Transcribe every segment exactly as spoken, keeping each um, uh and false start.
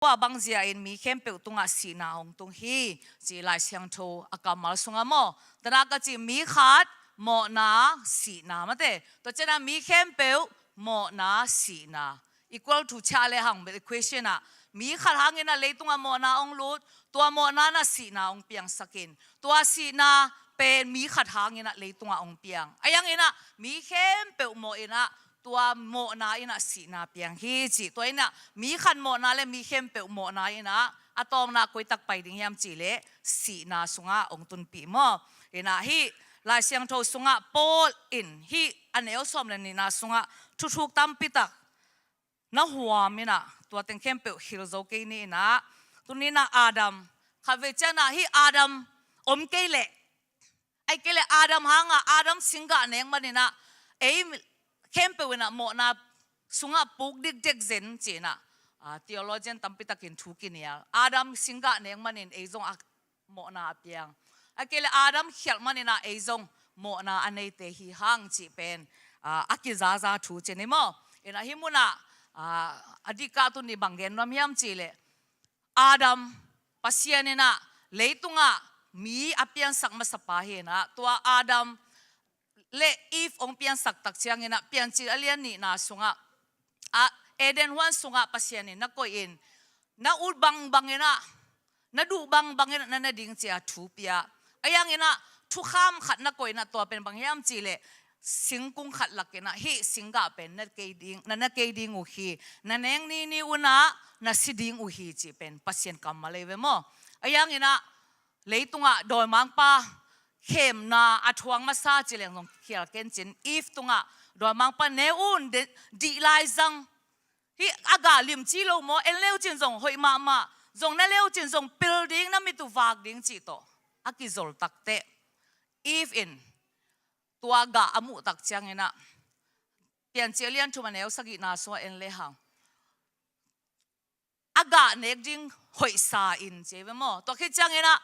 Tua bang zia in mi khempeuh tungah sihna hong tung hi, ci Lai Siangtho a kammal sungah maw. Tana ka cih mi khat mawhna sihna mate. Tua ciangin ah mi khempeuh mawhna sihna. Equal to ciah le hang bel equation ah mi khat hangin ah leitungah mawhna hong lut, tua mawhna in ah sihna hong piangsak in, tua sihna pen mi khat hangin ah leitungah hong piang. Ahi hangin ah mi khempeuh mawh in ah tua mawhna in ah sihna piang hi cih. Tua in ah mi khat mawhna le mi khempeuh mawhna in ah a tawpna koi tak pai ding hiam cih leh sihna sungah hong tunpih maw. In ah hih Lai Siangtho sungah Paul in hih a neu sawm le nihna sungah thuthuk tampi tak na huam in ah tua teng khempeuh hilh zo kei ni in ah, tuni in ah Adam, khatvei ciangin ah hih Adam om kei leh, ahih kei leh Adam hangah, Adam singgah nek manin ah ei khempeuh in ah mawhna sungah puk dikdek zen ci in ah, ah, theologian tampi takin thu kinial. Adam singgah nek manin ei zong a mawhna a piang. Ahih kei leh Adam khialh manin ah ei zong mawhna a neite hi hang cih pen, ah, a kizaza thu ci ni maw. In ah hih munah, ah, a dikkah tuni bang gen nuam hiam cih leh Adam, Pasian in ah leitungah mi a piansak masapa hi in ah, tua Adam le Eve hong piansak tak ciangin ah Piancil a lian nihna sungah, ah, Eden huan sungah Pasian in na koih in, na ut bangbang in ah, na duh bangbang in ah na ne ding ci a thu pia. Ahi hangin ah thukham khat na koih in ah, tua pen bang hiam cih leh singkung khat lak in ah hih singgah pen na kei ding, na ne kei ding uh hi, na nek nini un ah na si ding uh hi cih pen Pasian kammal ahi ve maw. Ahi hangin ah leitungah dawimangpa khemna a thuak masa ci leng zong khial ken cin, Eve tungah dawimangpa ne un, de-, dih lai zang. Hih a gah limci lo maw, en le uh cin zong hoih mahmah, zong ne le uh cin zong pil ding, na mit uh vak ding cih tawh a kizol takteh Eve in tua gah a muh tak ciangin ah, Piancil a lian thum a neu sagihna sungah en le hang, a gah nek ding hoihsa in ci ve maw. Tua khit ciangin ah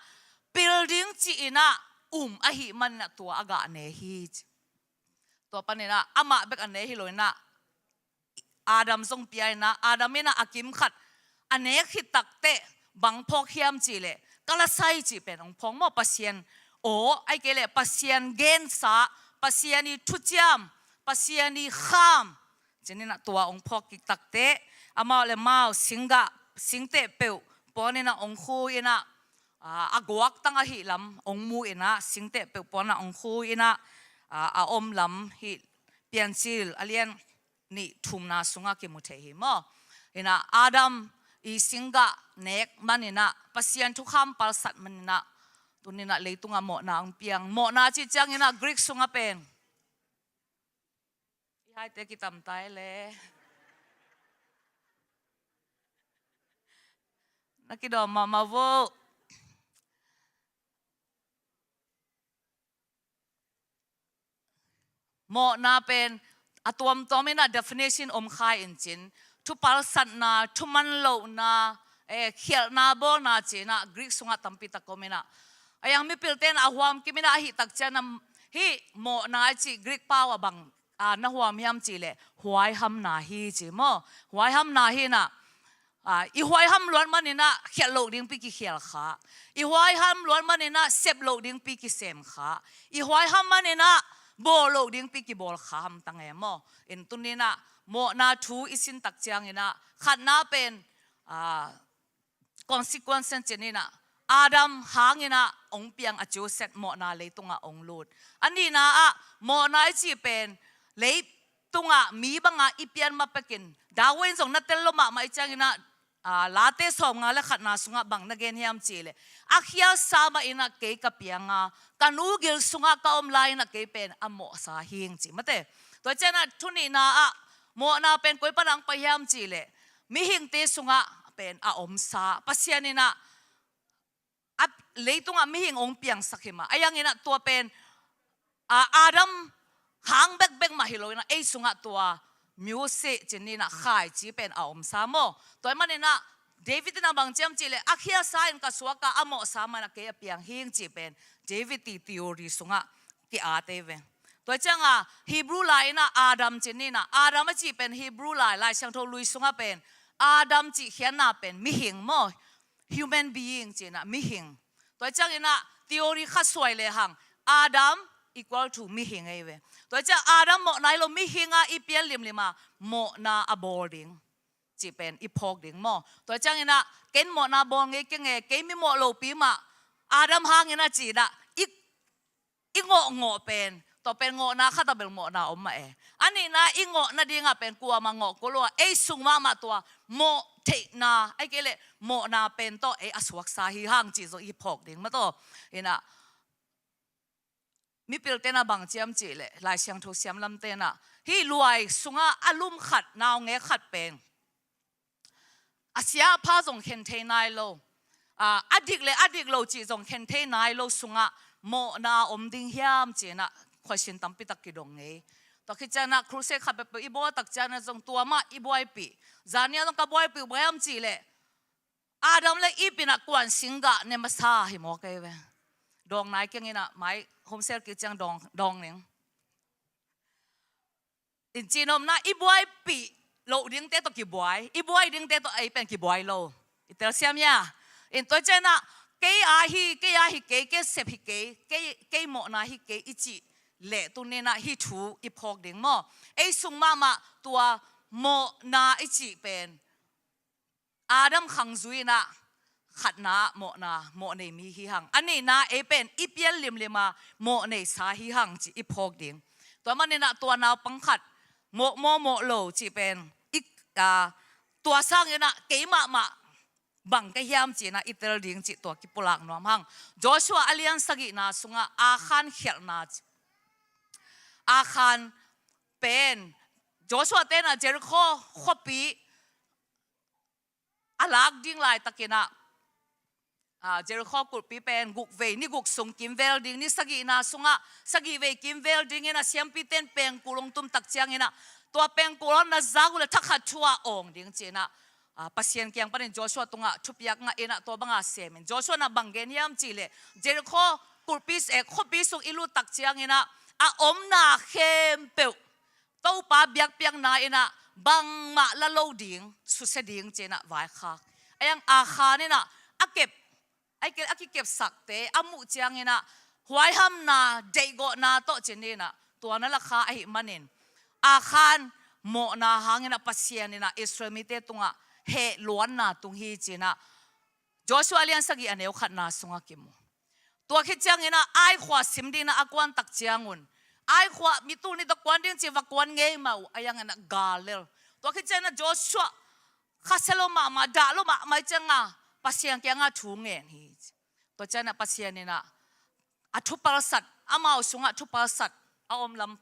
pil ding ci in ah um ahih manin ah tua a gah ne hi ci. Tua panin ah amah bek a ne hi lo in ah Adam zong pia in ah, Adam in ah a kim khat a nek khit takteh bang phawk hiam cih leh, kalasai cih pen hong phawk maw, Pasian aw, ahih kei leh Pasian gensa, Pasian i thuciam, Pasian i kham. Ci in ah tua hong phawk kik takteh amau le mau singgah, singteh peuh puan in ah hong khu in ah, a, a guak tang ahih lam hong mu in ah, singteh peuh puan ah hong khu in ah, a, a om lam hih Piancil a lian nih thumna sungah kimu thei hi maw. In ah Adam i singgah nek manin ah, Pasian thukham palsat manin ah, tuni in ah leitungah mawhna hong piang. Mawhna cih ciangin ah Greek sungah pen, i haite kitam tai le, na kidawm mahmah vo. Mawhna pen a tuamtuam in ah definition om kha in cin, thupalsatna, thumanlohna, eh, khialhna bawlna ci in ah Greek sungah tampi tak om in ah, a yang mipilte in ah a huam kim in ah, ahih tak ciangin ah hih mawhna i cih Greek pau ah bang, ah, na huam hiam cih leh huaihamna hi ci maw. Huaihamna hi in ah, a, i huaiham luat manin ah khialh loh dingpi kikhial kha. I huaiham luat manin ah sep loh dingpi kisem kha. I huaiham manin ah bawl loh dingpi kibawl kha hamtang e maw. In tuni in ah mawhna thu i sin tak ciangin ah khatna pen, a, consequence ci in ah Adam hangin ah hong piang a ciuset mawhna leitungah hong lut. A nihna ah mawhna i cih pen lei tungah mi bangah i pian ma pekin, David in zong na tel lo mahmah i ciangin ah, a, Late sawmnga le khatna sungah bang na gen hiam cih leh, a khialsa mah in ah kei ka piang a, ka nu gil sungah ka om lai in ah kei pen a mawhsa hing ci mate. Tua ciangin ah thunihna ah mawhna pen koi pan hong pai hiam cih leh, mihingte sungah pen a omsa, Pasian in ah a leitungah mihing hong piangsak hi mah. A yang in ah tua pen, a, Adam hang bekbek mah hi lo in ah ei sungah tua music ci in ah khaici pen a omsa maw. Tua ahih manin ah David in ah bang ci hiam cih leh, a khialsa in ka suak a, a mawhsa mah in ah kei a piang hing ci pen David i theory sungah ki-at ei ve. Tua ciangah Hebrew lai in ah Adam ci in ah, Adam a cih pen Hebrew lai, Lai Siangtho lui sungah pen Adam cih khiatna pen mihing maw, human being cihna mihing. Tua cianginah theory khat suai lehang Adam equal to mihing ei ve. Tua ciang Adam mawhna hi lo, mihinga i pian limlima mawhna a bawl ding cih pen i phawk ding maw. Tua cianginah ken mawhna bawl ngei keng e, kei mi mawh lopi mah, Adam hangin a cinah i i ngawhngawh pen, tua pen ngawhna khat a bel ngawhna om mah e. A nihna i ngawh nadingah pen kuamah ngawh kul lo a, ei sung mahmah tua mawh theihna, ahih kei leh mawhna pen tawh ei a suaksa hi hang cih zong i phawk ding mah tawh. Inah mipil tenah bang ciam cih leh Lai Siangtho siam lam tenah hih luai sungah a lum khat, naungek khat pen a sia a pha zong khen thei nai lo, a, a dik le a dik lo cih zong khen thei nai lo sungah mawhna om ding hiam cinah question tampi tak kidong ngei. Tua khit cianah crusade khat peuhpeuh i bawl tak cianah zong tua mah i buaipih. Zania zong ka buaipih uh bang hiam cih leh Adam le Eve inah kuan singgah ne masa hi maw kei ve. Dawng nai keng inah mai home cell kik ciang dawng, dawng ning. In cihnopna i buaipih loh dingte tawh kibuai, i buai dingte tawh ei pen kibuai lo. I telsiam hia? In tua cianah kei a hi, kei a hi kei, kei sep hi kei, kei, kei mawhna hi kei i cih leh tuninah hih thu i phawk ding maw. Ei sung mahmah tua mawhna i cih pen Adam khang zui inah khatna mawhna, mawh nei mi hi hang. A nihna ei pen i pian limlima mawh neisa hi hang cih i phawk ding. Tua maninah tua naupang khat mawh maw mawh lo cih pen i, a, tua sanginah kei mahmah bang ka hiam cinah i tel ding cih tua kipulak nuam hang. Joshua a lian sagihna sungah Akhan khialhna ci. Akhan pen Joshua tenah Jericho khuapi a lak ding laitakinah, a, Jericho kulhpi pen guk vei, ni guk sung kimvel ding, ni sagihna sungah sagih vei kimvel dingin a siampiten pengkul hong tum tak cianginah tua pengkul hong na zak uh le thakhat thu-ah awng ding cinah, a, Pasian kiang panin Joshua tungah thupiak ngah inah tua banga semin. Joshua na bang gen hiam cih leh Jericho kulhpi, eh, khuapi sung i lut tak cianginah a omna khempeuh Topa biakpiakna inah bangmah la lo ding, susia ding cinah vaikhak. A iang Akhan inah a kep, a kikepsakte a muh cianginah huaihamna, deihgawhna tawh cininah tua na lakha ahih manin Akhan mawhna hanginah Pasian inah Israel mite tungah heh luanna tung hi cinah Joshua lian sagih a neu khatna sungah kimu. Tua khit cianginah Ai khua sim dinginah a kuan tak ciangun, Ai khua mi tul nih tawh kuan ding cih va kuan ngei mah uh, a ianginah gal lel. Tua khit cianginah Joshua khasia lo mahmah, dah lo mahmah i cianga Pasian kianga thu ngen hi. Tua cianginah Pasian inah a thupalsat, amau sungah thupalsat a om lam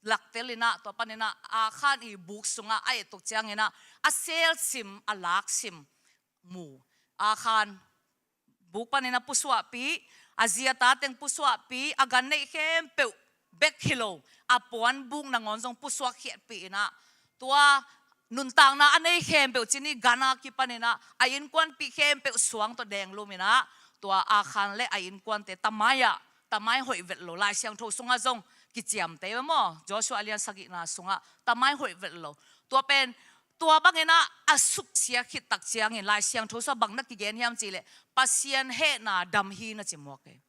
laktel inah tua paninah Akhan i buk sungah a ettuk cianginah a selsim, a laksim mu. Akhan buk paninah pusuahpih, a zi a ta teng pusuahpih, a gan neih khempeuh bek hi lo, a puanbuk nangawn zong pusuak khiatpih inah tua nuntakna a nei khempeuh cini gana kipaninah a innkuanpih khempeuh suang tawh denglum inah tua Akhan le a innkuante tamai ah, tamai hoih vet lo, Lai Siangtho sungah zong kiciamteh maw, Joshua lian sagihna sungah tamai hoih vet lo. Tua pen tua banginah a suksia khit tak ciangin Lai Siangtho sungah bang na kigen hiam cih leh Pasian hehna dam hi na ci muak e.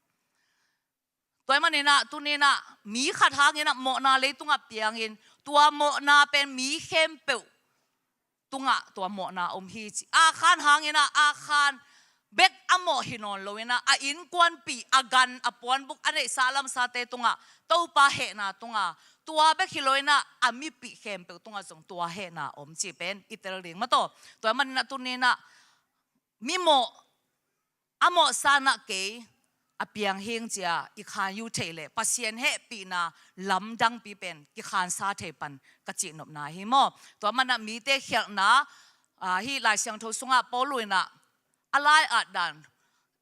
Tua ahih maninah tuninah mi khat hanginah mawhna leitungah piangin tua mawhna pen mi khempeuh tungah tua mawhna om hi ci. Akhan hanginah Akhan bek a mawh hi nawn loinah a innkuanpih, a gan, a puanbuk, a neihsa lamsate tungah Topa hehna tunga tua bek hi loinah a mipih khempeuh tungah zong tua hehna om cih pen i tel ding mah tawh. Tua ahih maninah tuninah mi mawh, a mawhsa inah kei a piang hing cia i khan uh theih leh Pasian hehpihna lamdangpi pen kikhansa thei pan ka cihnopna hi maw. Tua manah mite khialhna, a, hih Lai Siangtho sungah Paul inah a lai-at dan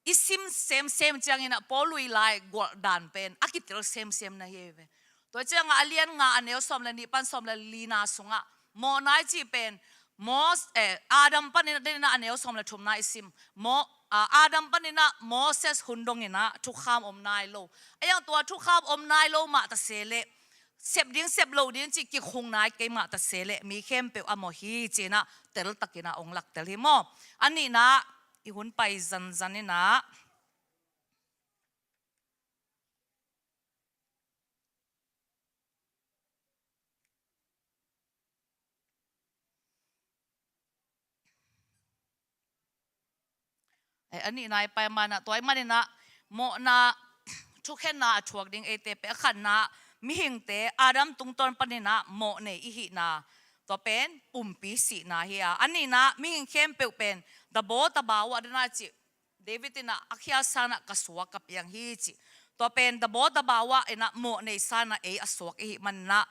i sim semsem cianginah Paul i lai gualh dan pen a kitel semsem na hi ve. Tua ciangah a lian nga a neu sawm le nih pan sawm le lina sungah mawhna i cih pen Mos-, eh, Adam paninah, denah a neu sawm le thumna i sim. Mo-, ah, Adam paninah Moses hun donginah thukham om nai lo. A iang tua thukham om nai lo mah ta se leh sep ding sep lo ding cih kikhung nai kei mah ta se leh mi khempeuh a mawh hi ci-in ah teltakin ah hong lak tel hi maw. A nihna, i hun pai zanzan in ah, eh, a nihna i pai man ah, tua ahih manin ah mawhna thukhenna a thuak ding eite pen, a khatna, mihingte Adam tungtawn panin ah mawh nei i hihna, tua pen pumpi sihna hi a. A nihna, mihing khempeuh pen tabaw tabaw ah, a dana cih David in ah a khial sangin ah ka suak ka piang hi ci. Tua pen tabaw tabaw ah in ah mawh nei sangin ah ei a suak i hih manin ah,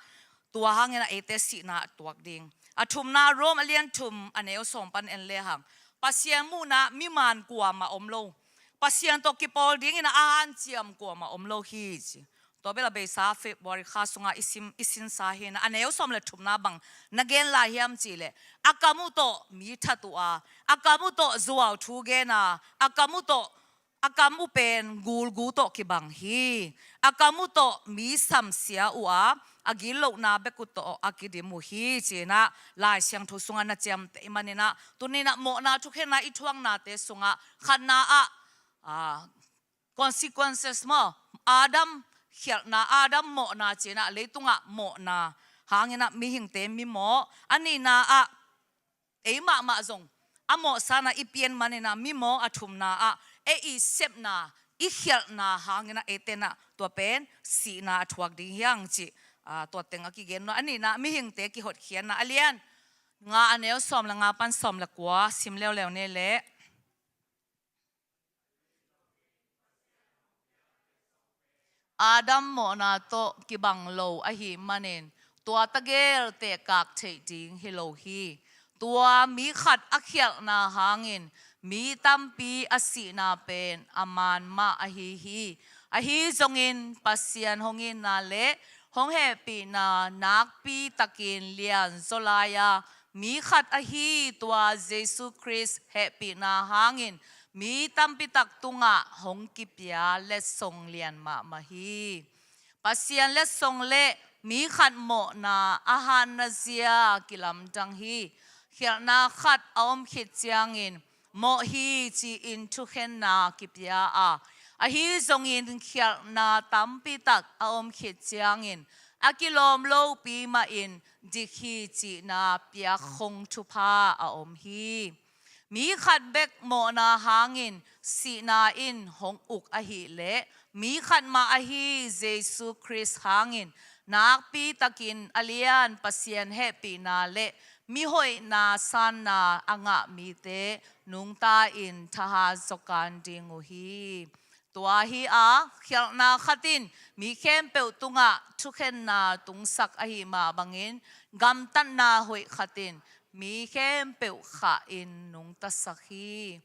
tua hangin ah eite sihna a tuak ding. A thumna, Rom a lian thum a neu sawm pan en lehang, Pasian muhna mi maan kuamah om lo, Pasian tawh kipawl dingin ah a hanciam kuamah om lo hi ci. Tua bel a beisa February kha sungah i sim, i sinsa hi in ah, a neu sawm le thumna bang na gen lai hiam cih leh, a kam uh tawh mi that uh a, a kam uh tawh zuau thu gen a, a kam uh tawh, a kam uh pen gulgu tawh kibang hi, a kam uh tawh mi samsia uh a, a gitlohna bek uh tawh a kidim uh hi ci-in ah Lai Siangtho sungah na ciamteh i hih manin ah, tuni in ah mawhna thukhenna i thuaknate sungah khatna ah, ah, consequences maw, Adam khialhna, Adam mawhna ci-in ah leitungah mawhna hangin ah mihingte mi mawh. A nihna ah, ei mahmah zong a mawh sangin ah i pian manin ah mi mawh. A thumna ah, ei i sepna, i khialhna hangin ah eite in ah tua pen sihna a thuak ding hi hang cih, ah, tua teng a kigen nuam. A nihna, mihingte kihotkhiatna, a lian nga a neu sawm le nga pan sawm le kua sim leuleu ni leh. Adam mawhna tawh kibang lo ahih manin tua ta gel tehkak theih ding hi lo hi. Tua mi khat a khialhna hangin mi tampi a sihna pen a maan mah ahi hi. Ahi zongin Pasian hong itna le hong hehpihna nakpi takin lianzaw lai-a, mi khat ahi tua Jesu Khrist hehpihna hangin mi tampi tak tungah hong kipia letsong lian mahmah hi. Pasian letsong le mi khat mawhna a hatna zia kilamdang hi. Khialhna khat a om khit ciangin mawh hi ci-in thukhenna kipia a, ahi zongin khialhna tampi tak a om khit ciangin a kilawm lopi mahin dik hi cihna piakkhong thupha a om hi. Mi khat bek mawhna hangin sihna in hong uk ahih leh, mi khat mah ahi Jesu Khrist hangin nakpi takin a lian Pasian hehpihna le mihoihna sanna a ngah mite nungta-in thahat zaw kan ding uh hi. Tua hi a, khialhna khat in mi khempeuh tungah thukhenna tungsak ahih mah bangin, gamtatna hoih khat in mi khempeuh khahin nungtasak hi.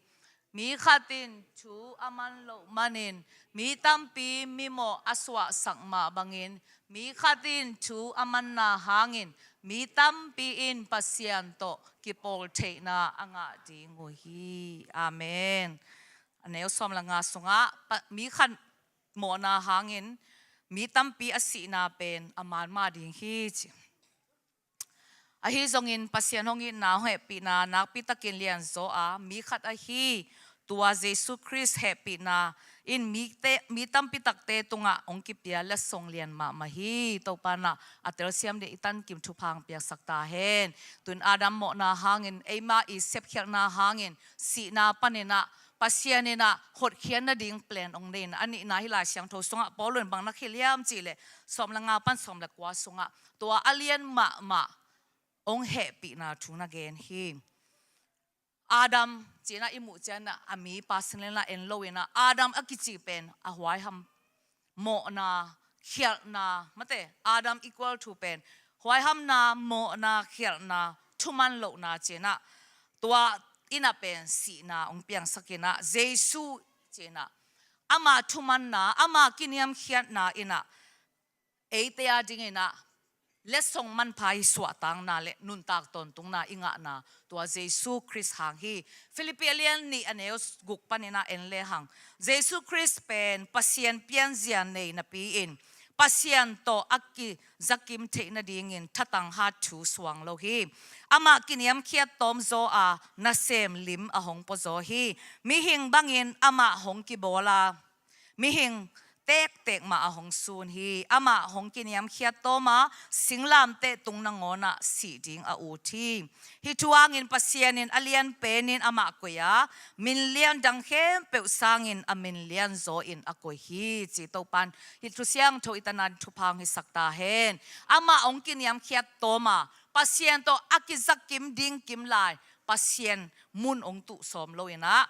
Mi khat in thu a man loh manin mi tampi mimawh a suahsak mah bangin, mi khat in thu a manna hangin mi tampi in Pasian tawh kipawl theihna a ngah ding uh hi. Amen. A neu sawm le nga sungah, pa-, mi khat mawhna hangin mi tampi a sihna pen a maan mah ding hi ci. Ahi zongin Pasian hong itna, hong hehpihna nakpi takin lianzaw a, mi khat ahi tua Jesu Khrist hehpihna in mite, mi tampi takte tungah hong kipia letsong lian mahmah hi. Topa in ah a telsiam ding i tankim thupha hong piaksak ta hen. Tu-in Adam mawhna hangin, eima i sepkhialhna hangin sihna panin ah Pasian in ah hotkhiat nading plan hong nei in, a nihna hi Lai Siangtho sungah Paul in bang na hilh hiam cih leh, sawm le nga pan sawm le kua sungah tua a lian mahmah hong hehpihna thu na gen hi. Adam ci-in ah i muh ciangin ah, a mi personal in ah en lo in ah, Adam a kici pen a huaiham mawhna, khialhna, mate, Adam equal to pen huaihamna, mawhna, khialhna, thuman lohna ci-in ah, tua in ah pen sihna hong piangsak in ah, Jesu ci-in ah ama thumanna, ama kiniamkhiatna in ah eite a dingin ah letsong manpha i suahtakna le nuntak tawntungna i ngahna, tua Jesu Khrist hang hi. Philippi a lian nih a neu guk panin ah en lehang, Jesu Khrist pen Pasian pianzia nei napi-in Pasian tawh a kizakim theih nadingin thatang hat thu suang lo hi. Amah kiniamkhiat tawm zaw a, nasem lim a hong pua zaw hi. Mihing bangin amah hong kibawl a, mihing tektek mah a hong sun hi. Amah hong kiniamkhiat tawm a, singlamteh tung nangawnah sih ding a ut hi. Hih thu hangin Pasian in a lian penin amah koih a, min lian dang khempeuh sangin a min lian zaw in a koih hi, ci Topan hih thu siangtho i tanan thupha hong hisak ta hen. Amah hong kiniamkhiat tawm a, Pasian tawh a kizakim ding kim lai, Pasian mun hong tuh sawm lo in ah,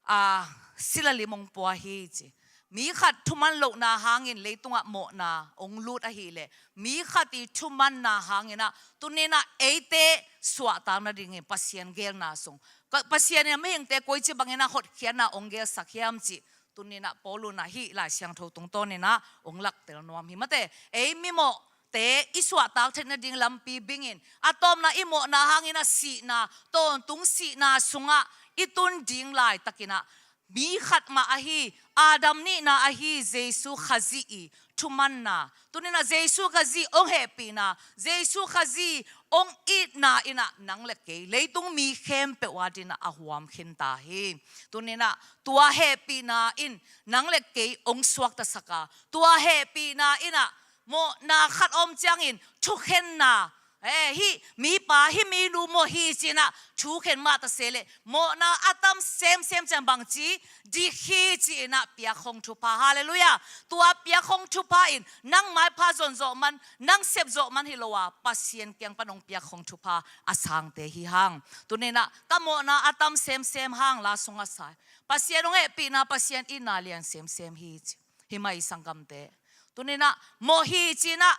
a, sila lim hong pua hi, ci. Mi khat thuman lohna hangin leitungah mawhna hong lut ahih leh, mi khat i thumanna hangin ah, tuni in ah eite suahtak nadingin Pasian geelna sung, ka, Pasian in ah mihingte koici bangin ah hotkhiatna hong geelsak hiam cih, tuni in ah Paul in ah hih Lai Siangtho tungtawn in ah hong laktel nuam hi. Mate, ei mimawh te i suahtak theih nading lampi bingin, a tawpna i mawhna hangin ah sihna, tawntung sihna sungah i tun ding laitakin ah, mi khat mah ahi, Adam nihna ahi Jesu Khazih i thumanna, tuni in ah Jesu Khazih hong hehpihna, Jesu Khazih hong itna in ah nang le kei, leitung mi khempeuh adingin ah a huam khin ta hi. Tuni in ah tua hehpihna in nang le kei hong suaktasak a, tua hehpihna in ah mawhna khat om ciangin thukhenna, eh, hih mipa, hih minu mawh hi ci in ah thukhen mah ta se leh, mawhna a tam semsem ciang bangci dik hi ci in ah piak khong thupha. Halleluiah. Tua piak khong thupha in nang maipha zon zawh man, nang sep zawh man hi lo a, Pasian kiang pan hong piak khong thupha a sangte hi hang. Tuni in ah ka mawhna a tam semsem hang la sungah sai, Pasian hong hehpihna, Pasian itna lian semsem hi ci. Hi mah i sanggamte. Tuni in ah mawh hi ci in ah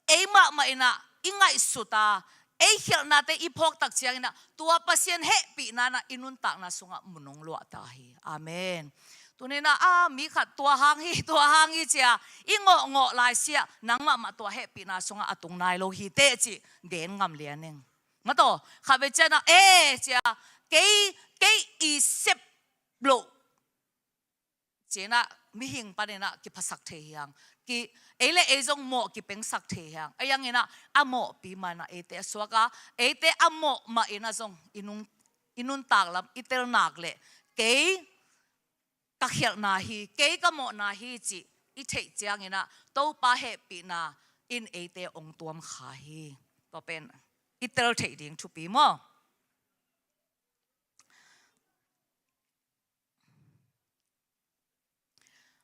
ei mahmah in ah i ngaihsut a, ei khialhnate i phawk tak ciangin ah tua Pasian hehpihna in ah i nuntakna sungah mun hong luah ta hi. Amen. Tuni in ah, a, mi khat tua hang hi, tua hang hi ci a i ngawhngawh lai siah, nang mahmah tua hehpihna sungah a tung nai lo hi teh cih gen ngam lian ing. Mataw, khatvei ciang ah, eh, ci a, kei, kei i sep loh ci in ah mihing panin ah kiphasak thei hi hang. Ki, ei le ei zong mawh kipengsak thei hi hang. Ahi hangin ah a mawhpi mah in ah eite a suak a, eite a mawh mah in ah zong i nung, i nuntak lam i tel nak leh, kei ka khialhna hi, kei ka mawhna hi cih i theih ciangin ah Topa hehpihna in eite hong tuam kha hi. Tua pen i tel theih ding thupi maw?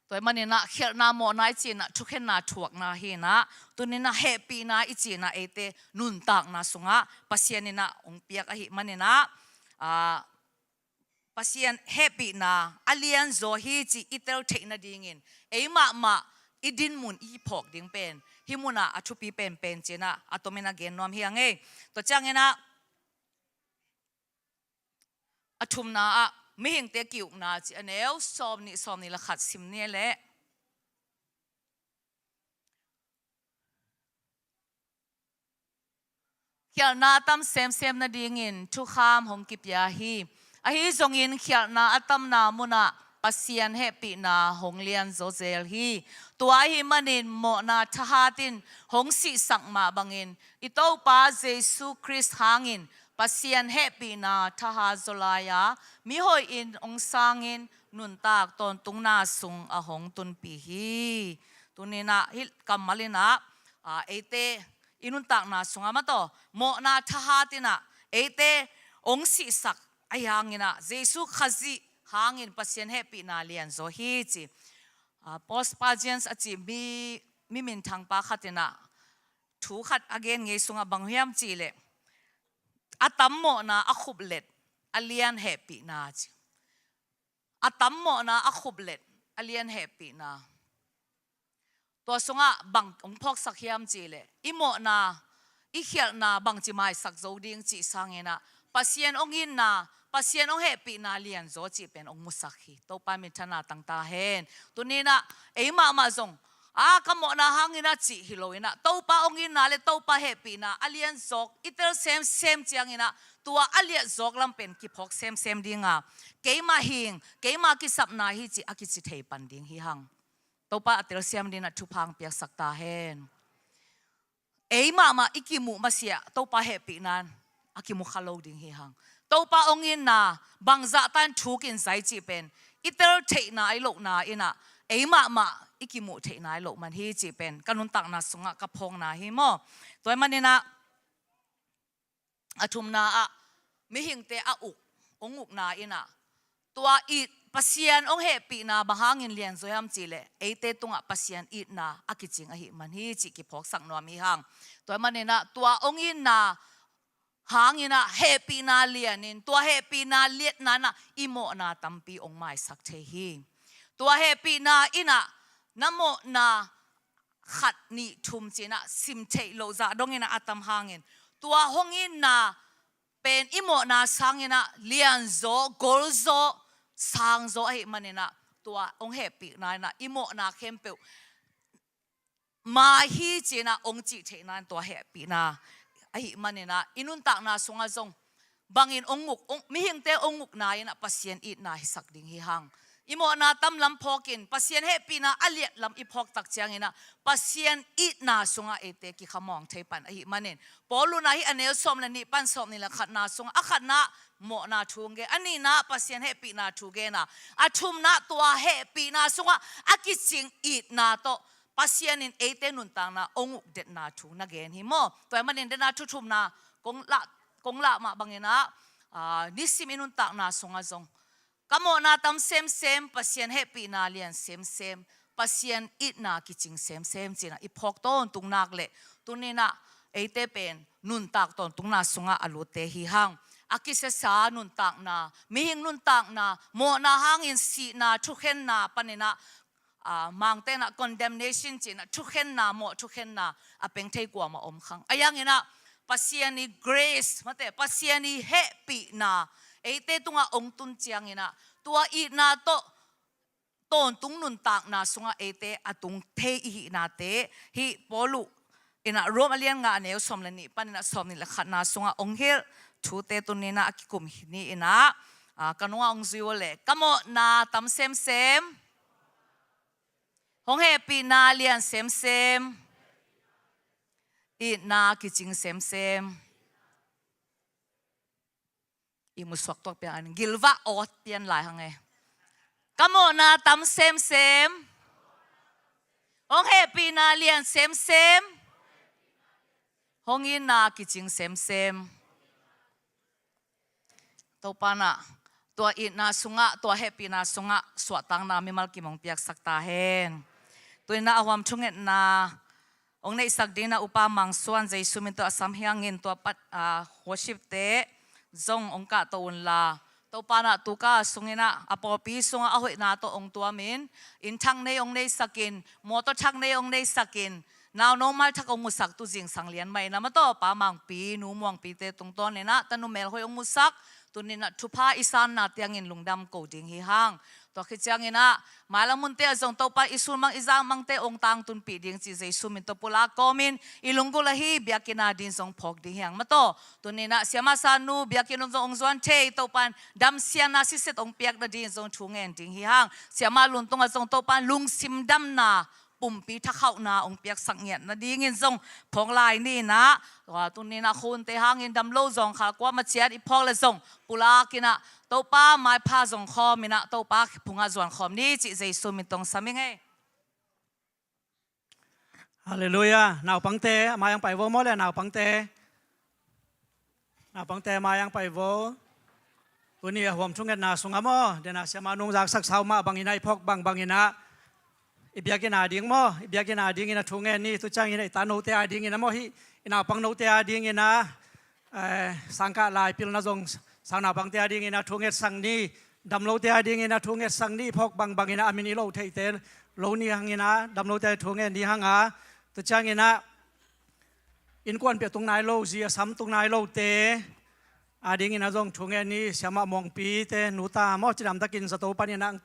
Tua ahih manin ah khialhna, mawhna i cih in ah thukhenna thuakna hi in ah, tuni in ah hehpihna i cih in ah eite nuntakna sungah Pasian in ah hong piak ahih manin ah, a, Pasian hehpihna a lianzaw hi cih i tel theih nadingin ei mahmah i dinmun i phawk ding pen hih munah a thupi penpen ci in ah a tomin a gen nuam hi hang ei. Tua ciangin ah a thumna ah mihingte ki-ukna ci a neu sawmnih, sawmnih le khat sim ni leh. Khialhna a tam semsem nadingin thukham hong kipia hi. Ahi zongin khialhna a tamna munah Pasian hehpihna hong lianzaw zel hi. Tua ahih manin mawhna thahat in hong sihsak mah bangin i Topa Jesu Khrist hangin Pasian hehpihna thahat zaw lai-a, mi hoihin hong sangin nuntak tawntungna sung a hong tunpih hi. Tuni in ah hih kammal in ah, a, eite i nuntakna sungah mataw mawhna thahat in ah eite hong sihsak, ahi hangin ah Jesu Khazih hangin Pasian hehpihna lianzaw hi ci. A, Paul Spurgeon a cih mi, mi minthang pa khat in ah thu khat a gen ngei sungah bang hiam cih leh, a tam mawhna a khuplet a lian hehpihna ci. A tam mawhna a khuplet a lian hehpihna. Tua sungah bang hong phawksak hiam cih leh, i mawhna, i khialhna bangci maisak zo ding cih sangin ah Pasian hong itna, Pasian hong hehpihna lianzaw cih pen hong musak hi. Topa minthanna tang ta hen. Tuni in ah ei mahmah zong, a, ka mawhna hangin ah cih hi lo in ah, Topa hong itna le Topa hehpihna a lianzaw i tel semsem ciangin ah tua a lianzaw lam pen kiphawk semsem ding a, keima hing, keima kisapna hi cih a kici thei pan ding hi hang. Topa a telsiam dingin ah thupha hong piaksak ta hen. Ei mahmah i kimuh masiah Topa hehpihna in a kimu kha lo ding hi hang. Topa hong itna bangzah tan thuk in zai cih pen i tel theihna ahi lohna in ah ei mahmah i kimuh theihna ahi loh man hi cih pen ka nuntakna sungah ka phawkna hi maw? Tua ahih manin ah a thumna ah mihingte a uk, hong ukna in ah tua it, Pasian hong hehpihna bang hangin lianzaw hiam cih leh eite tungah Pasian itna a kicing ahih man hi cih kiphawksak nuam hi hang. Tua ahih manin ah tua hong itna hangin ah hehpihna lianin, tua hehpihna liatna in ah i mawhna tampi hong maisak thei hi. Tua hehpihna in ah na mawhna khat nih thum ci-in ah sim theih loh zah dongin ah a tam hangin, tua hong itna pen i mawhna sangin ah lianzaw, golzaw, sangzaw ahih manin ah tua hong hehpihna in ah i mawhna khempeuh mai hi ci-in ah hong cih theihna in tua hehpihna ahih manin ah i nuntakna sungah zong bangin hong uk, hong, mihingte hong ukna in ah Pasian itna hisak ding hi hang. I mawhna tam lam phawkin Pasian hehpihna a liat lam i phawk tak ciangin ah Pasian itna sungah eite kikhamawng thei pan ahih manin, Paul in ah hih a neu sawm le nih pan sawm nih le khatna sungah, a khatna mawhna thu hong gen, a nihna Pasian hehpihna thu gen a, a thumna tua hehpihna sungah a kicing itna tawh Pasian in eite nuntakna hong uk detna thu na gen hi maw? Tua ahih manin den a thu thumna kong lah, kong lah mah bangin ah, aa, nisim i nuntakna sungah zong ka mawhna tam semsem, Pasian hehpihna lian semsem, Pasian itna kicing semsem ci-in ah i phawk tawntung nak leh tuni-in ah eite pen nuntak tawntungna sungah a lutte hi hang. A kisiasa nuntakna, mihing nuntakna, mawhna hangin sihna, thukhenna panin ah, aa, Mangte in ah condemnation ci-in ah thukhenna, mawh thukhenna a peng thei kuamah om kha. Ahi hangin ah Pasian i grace, mate, Pasian i hehpihna eite tungah hong tun ciangin ah tua itna tawh tawntung nuntakna sungah eite a tung thei i hihnate hih Paul in ah Rom a lian nga a neu sawm le nih panin ah sawm nih le khatna sungah hong hilh thute tuni-in ah a kikum hi ni-in ah, aa, ka nungah hong zui uh leh, ka mawhna tam semsem, hong hehpihna lian semsem, itna kicing semsem. I musuak tuak piang an gilvah awt pian lai hang e. Ka mawhna tam semsem, hong hehpihna lian semsem, hong itna kicing semsem. Topa in ah tua itna sungah, tua hehpihna sungah suahtakna mimal kim hong piaksak ta hen. Tu-in ah a huam thungetna hong neihsak dingin ah Upa Mang Suan Jesu min tawh a sam hi hangin tua pan, aa, worship-te zong hong kahto unla, Topa in ah tu ka sungin ah a pawlpi sungah a hoihna tawh hong tuamin, inn thak nei hong neisakin, mawtaw thak nei hong neisakin, nauno maithak hong musak tu zingsang lian mah in ah maw, tawh Pa Mangpi, Nu Muangpite tungtawnin ah tanu melhoih hong musak, tuni-in ah thupha i sanna ciangin lungdam ko ding hi hang. Tua khit ciangin ah mailam munte ah zong Topa i sulmang i zahmangte hong tangtunpih ding cih Jesu min tawh pulak kawmin i lunggulh ahi biakinn adingin zong phawk ding hi hang maw. Tuni-in ah Siamah Sanu biakinn un zong hong zuan thei, Topa in damsiatna siset hong piak nadingin zong thu ngen ding hi hang. Siamah Lun tungah zong Topa in lungsim damna, pumpi thakhauhna hong piaksak ngiat nadingin zong phawk lai ni-in ah, tua tuni-in ah khunte hangin damlo zawngkhal kuamah ciat i phawk leh zong pulakin ah Topa maipha zong khawmin ah Topa phungah zuan khawm ni cih Jesu min tawh hong sam ing ei. Halleluiah. Naupangte a mai-ah pai vo maw le, naupangte. Naupangte a mai-ah pai vo. Tuni a huam thungetna sungah maw, den a Siamah Nu hong zaksak sau mah bangin ah i phawk bangbangin ah i biakinn ading maw, i biakinn adingin ah thu ngen ni. Tu ciangin ah i tanote adingin ah maw, hih i naupang note adingin ah, eh, sangkah lai pilna zong sau naupangte adingin ah thu ngetsak ni, damlote adingin ah thu ngetsak ni, i phawk bangbangin ah a min i lo theite lo ni hangin ah damlote thu ngen ni hang a. Tu ciangin ah innkuanpih a tung nai lo, zi a sam tung nai lote adingin ah zong thu ngen ni. Siamah Muangpite, Nu Ta maw, cidamtakin zato panin ah,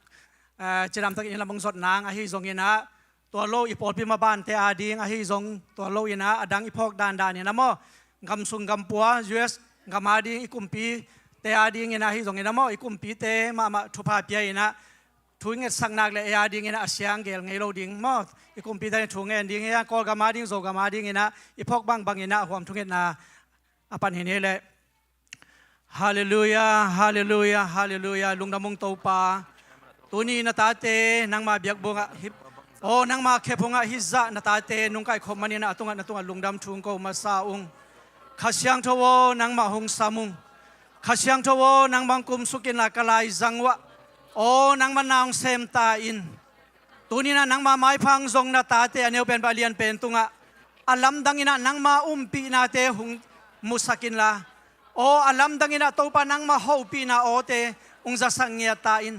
eh, cidamtakin inn lam hong zot nang ahi zongin ah, tua lo i pawlpi mabante ading ahi zong, tua lo-in ah adang i phawk dandanin ah maw, gamsung gampua, U S gam ading i kumpite adingin ah ahi zongin ah maw, i kumpite mahmah thupha pia-in ah thu i ngetsak nak le ei a dingin ah a siang gel ngei lo ding maw. I kumpite in thu ngen ding hi a, Kawlgam a ding, Zogam a dingin ah i phawk bangbang in ah huam thungetna a pan hi ni leh. Halleluiah, halleluiah, halleluiah. Lungdam ung Topa. Tuni na tate nangma biakbuk ah hi, aw nangma khephung ah hih zah na tate nungkaih khop manin ah a tungah, na tungah lungdam thu ko masa ung. Kha Siangtho aw, nangmah hong sam ung. Kha Siangtho aw, nangmah hong kumsuk inla ka laizang uh ah, aw nangmah na hong sem ta in. Tuni in ah nangma maipha hong zong na tate a neu pen bang a lian pen tungah a lamdang in ah nangma umpihnate hong musak inla, aw a lamdang in ah Topa nangma hopihna awte hong zasak ngiat ta in.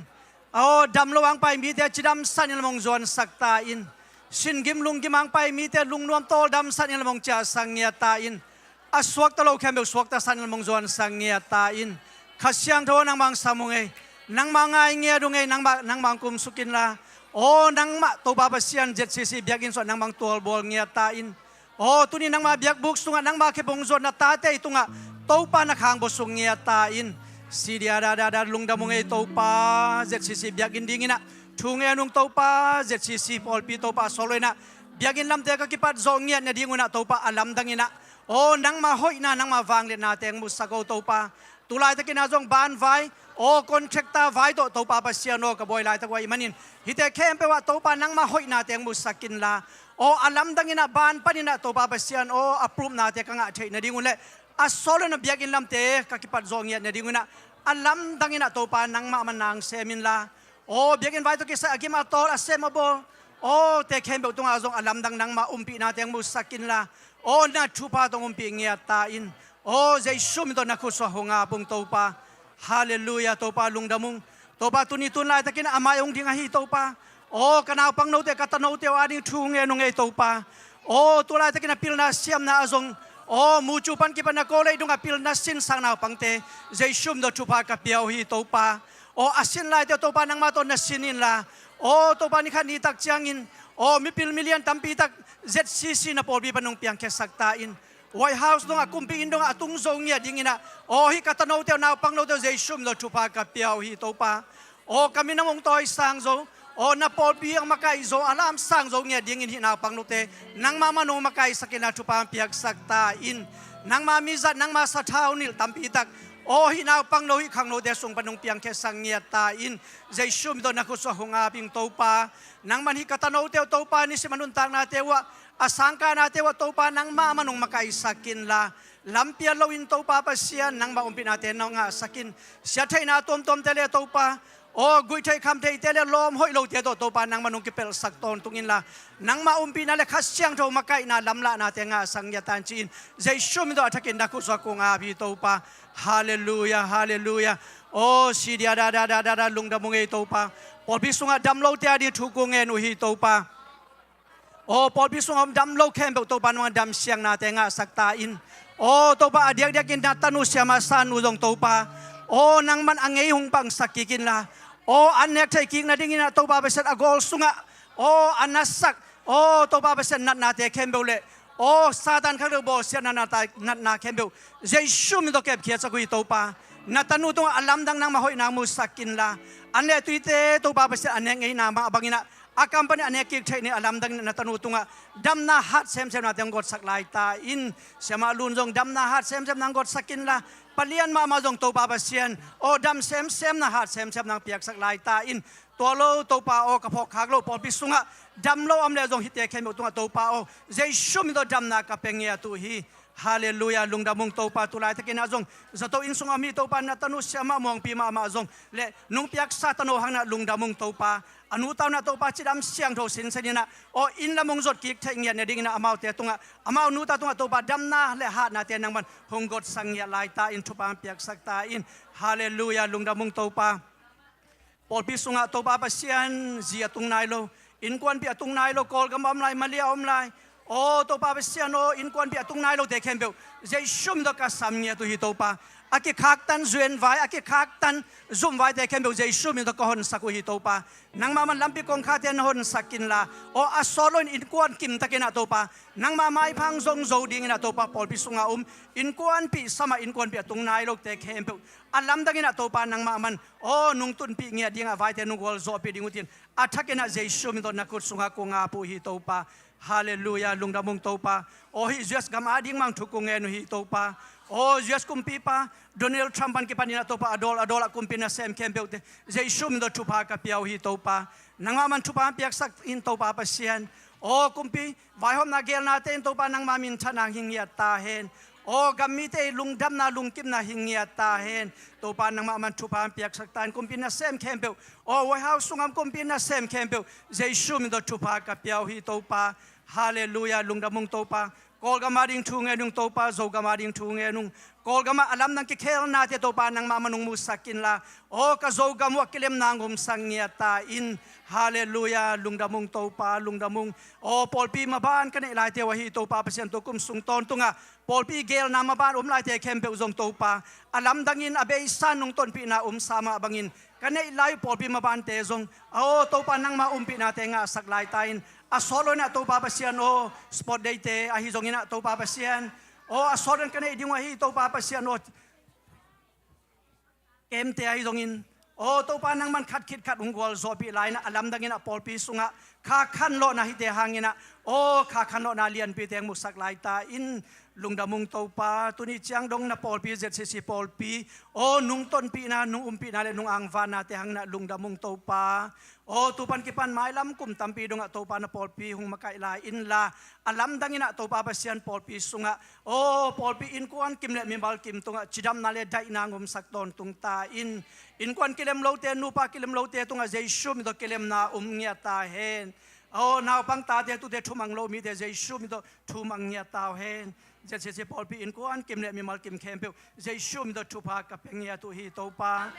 Aw dam lo a hong pai mite cidamsat in lam hong zuansak ta in. Sin gim lung gim a hong pai mite lungnuam tawldamsat in lam hong ciahsak ngiat ta in. A suakta lo khempeuh suaktasat in lam hong zuansak ngiat ta in. Kha Siangtho aw, nangmah hong sam ung ei. Nangmah ngai ngiat ung ei, nangmah, nangmah hong kumsuk inla, aw nangmah Topa Pasian, Z C C biakinn sungah nangmah hong tualbual ngiat ta in. Aw tuni nangma biakbuk sungah nangma khephung zuan na tate i tungah Topa na khang buasuk ngiat ta in. Sidia da da da, lungdam ung ei Topa, Z C C biakinn dingin ah thu ngen ung Topa, Z C C pawlpi Topa, a sawt lo in ah biakinn lamte ka kipat zawh ngiat nading un ah Topa a lamdang in ah, aw nangma hoihna, nangma vangliatnate hong musak o Topa. Tu laitakin ah zong banvai, aw contractor vai tawh Topa Pasian aw, ka bawi laitak uh ahih manin hihte khempeuh ah Topa nangma hoihnate hong musak inla, aw a lamdang in ah ban panin ah Topa Pasian aw a pulupnate ka ngah theih nading un le a sawt lo in ah biakinn lamte ka kipat zawh ngiat nading un ah a lamdang in ah Topa nangmah man na hong sem inla, aw biakinn vai tawh kisai a gim a tawl, a sem a bawl, aw te khempeuh tungah zong a lamdang nangma umpihnate hong musak inla, aw na thupha tawh hong umpih ngiat ta in. Aw Jesu min tawh na khut sungah hong ap ung Topa. Halleluiah Topa, lungdam ung. Topa tuni tun laitakin a mai hong ding ahi Topa. Aw ka naupangnote, ka tanote aw a ding thu ngen ung ei Topa. Aw tu laitakin a pilna siamna ah zong, aw mucu pan kipan a ko lei dungah pilna sinsak naupangte Jesu min tawh thupha ka pia uh hi Topa. Aw a sin laite aw Topa nangmah tawh na sin inla, aw Topa ni khat ni tak ciangin, aw mipil milian tampi tak Z C C na pawlpi pan hong piangkhiasak ta in. White House dongah, kumpi inn dongah a tung zo ngiat dingin ah, aw hih ka tanote aw, naupangnote aw Jesu min tawh thupha ka pia uh hi Topa. Aw ka minam hong tawisang zo, aw na pawlpi hong makaih zo, a lamsang zo ngiat dingin hih naupangnote nangmah man hong makaihsak inla thupha hong piaksak ta in. Nangma mizat, nangma sathau nilh tampi tak, aw hih naupangno, hih khangnote sung pan hong piangkhiasak ngiat ta in. Jesu min tawh na khut sungah hong ap ing Topa. Nangman hih ka tanote aw Topa, nisim a nuntaknate uh ah, a sangkahnate uh ah Topa nangmah man hong makaihsak inla, lampial loin Topa Pasian nangmah umpihnate na ngahsak in. Siatheihna tuamtuamte le Topa, aw guihtheih khamtheihte le lawm hoih lote tawh Topa nangmah hong kipelhsak tawntung inla, nangmah umpihna le Kha Siangtho makaihna lamlahnate ngahsak ngiat ta in ci-in Jesu min tawh a thakin na khut sungah kong ap hi Topa. Halleluiah, halleluiah. Aw sidia da da da da da, lungdam ung ei Topa. Pawlpi sungah dam lote a ding thu kong ngen uh hi Topa. Aw pawlpi sungah om dam lo khempeuh Topa nangman damsiangnate ngahsak ta in. Aw Topa a diakdiakin na tanu Siama San nu zong Topa, aw nangman a ngei hong pangsak kik inla, aw an nek theih kik nadingin ah Topa Pasian a gawl sungah, aw a natsak, aw Topa Pasian natnate khempeuh le, aw Satan khangno bawlsiatna natna khempeuh Jesu min tawh kepkhiatsak uh hi Topa. Na tanu tungah a lamdang nangmah hoihna musak inla, an le tuite Topa Pasian a nek ngeina mah bangin ah a kam panin a nek kik theih ni, a lamdang in na tanu tungah damna hat semsemnate hong gotsak lai ta in. Siamah Lun zong damna hat semsemna hong gotsak inla, palian mahmah zong Topa Pasian, aw dam semsemna hat semsemna hong piaksak lai ta in. Tua lo Topa aw, ka phawkkhak loh pawlpi sungah dam lo om leh zong hihte khempeuh tungah Topa aw, Jesu min tawh damna ka pia ngiat uh hi. Halleluiah, lungdam ung Topa. Tu laitakin ah zong zato inn sungah om hi Topa, na tanu Siamah Muangpi mahmah zong le nong piaksa tano hangin ah lungdam ung Topa. A nu tau in ah Topa cidam siangtho sinsen in ah, aw inn lam hong zot kik theih ngiat nadingin ah amaute tungah, amau nu tau tungah Topa damna le hatnate nangman hong gotsak ngiat lai ta in, thupha hong piaksak ta in. Halleluiah, lungdam ung Topa. Pawlpi sungah Topa Pasian, zi a tung nai lo, innkuanpih a tung nai lo, Kawlgam a om lai, Malaysia a om lai, Aw Topa Pasian aw, innkuanpih a tung nai lote khempeuh Jesu min tawh ka sam ngiat uh hi Topa. A kikhaktan zuenvai, a kikhaktan zumvaite khempeuh Jesu min tawh ka honsak uh hi Topa. Nangmah man lampi kongkhakte na honsak inla, aw a sawt loin innkuan kimtakin ah Topa, nangmah maipha hong zong zo dingin ah Topa, pawlpi sungah um innkuanpih samah innkuanpih a tung nai lote khempeuh a lamdangin ah Topa, nangmah man aw nungtunpih ngiat dingah vaite nung gualzawhpih ding uh tin, a thakin ah Jesu min tawh na khut sungah kong ap uh hi Topa. Halleluiah, lungdam ung Topa. Aw hih U S gam ading mah thu kong ngen uh hi Topa. Aw U S kumpipa Donald Trump pan kipanin ah Topa, a dawl a dawl ah kumpi nasem khempeuhte Jesu min tawh thupha ka pia uh hi Topa. Nangmah man thupha piaksak in Topa Pasian. Aw kumpi vaihawmna geelnate in Topa, nangmah minthanna hi ngiat ta hen. Aw gam mite lungdamna lungkimna hi ngiat ta hen. Topa nangmah man thupha piaksak ta in, kumpi nasem khempeuh, aw White House sungah kumpi nasem khempeuh Jesu min tawh thupha ka pia uh hi Topa. Halleluiah, lungdam ung Topa. Kawlgam ading thu ngen ung Topa, Zogam ading thu ngen ung. Kawlgam ah a lamdang kikhelnate Topa, nangmah man hong musak inla, aw ka Zogam uh ah kilemna hong omsak ngiat ta in. Halleluiah, lungdam ung Topa, lungdam ung. Aw pawlpi maban ka neih laite uh ahi Topa Pasian, tukum sung tawntungah pawlpi geelna maban om laite khempeuh zong Topa, a lamdangin a beisa nungtonpihna omsa mah bangin ka neih lai uh pawlpi mabante zong aw Topa, nangmah umpihnate ngahsak lai ta in. A sawt loin ah Topa Pasian aw sport day-te ahi zongin ah Topa Pasian, aw a sawt loin ka neih ding uh ahi Topa Pasian aw, camp-te ahi zongin, aw Topa nangman khat khit khat hong gualzawhpih lai in ah, a lamdangin ah pawlpi sungah kha khanlawhna hite hangin ah, aw kha khanlawhna lianpite hong musak lai ta in. Lungdam ung Topa, tuni ciang dong na pawlpi Z C C pawlpi, aw nungtonpihna, nung umpihna le nung angvannate hangin ah lungdam ung Topa. Aw tu pan kipan mailam kum tampi dongah Topa na pawlpi hong makaih lai inla, a lamdangin ah Topa Pasian pawlpi sungah, aw pawlpi innkuan kim le mimal kim tungah cidamna le daihna hong omsak tawntung ta in. Innkuan kilem lote, nupa kilem lote tungah Jesu min tawh kilemna om ngiat ta hen. Aw naupang tate, tute thumang lo mite Jesu min tawh thumang ngiat ta uh hen. Z C C pawlpi innkuan kim le mimal kim khempeuh Jesu min tawh thupha ka pia ngiat uh hi Topa.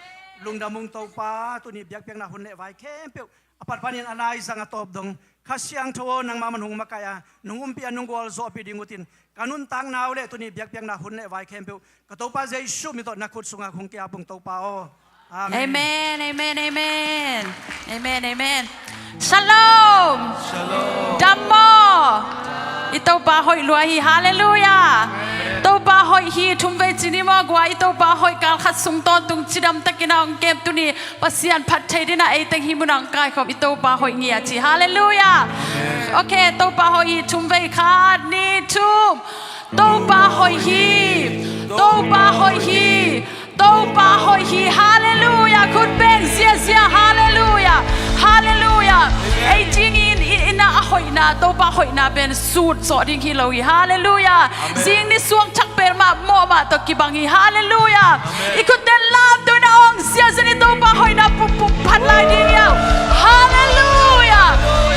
Lungdam ung Topa, tuni biakpiakna hun le vai khempeuh a pat panin a laizang a tawp dong Kha Siangtho aw, nangmah man hong makaih a, nung umpih a, nung gualzawhpih ding uh tin, ka nuntakna uh le tuni biakpiakna hun le vai khempeuh ka Topa Jesu min tawh na khut sungah hong ki-ap ung Topa aw. Amen. Amen, amen, amen. Amen, amen. Shalom. Shalom. Dam maw? I Topa hoih lua hi. Halleluiah. Amen. Topa hoih hi. Thumvei ci ni maw, gua. I Topa hoih. Kal khat sung tawntung cidam takin a hong kem, tuni Pasian phat thei dingin a ei teng hih munah hong kaikhawm. I Topa hoih ngiat ci. Halleluiah. Amen. Ok, Topa hoih hi. Thumvei, khat, nih, thum. Topa hoih hi. Topa hoih hi. Topa hoih hi. Halleluiah. Khut beng ziazia. Halleluiah. Halleluiah. Ei dingin i, i na a hoihna, Topa hoihna pen sut zawh ding hi lo hi. Halleluiah. Amen. Zing ni suang thak pel mah mawh mah tawh kibang hi. Halleluiah. Amen. I khut ten lam tawh na ong ziazia ni, Topa hoihna pup pup phat lai ding hi. Halleluiah.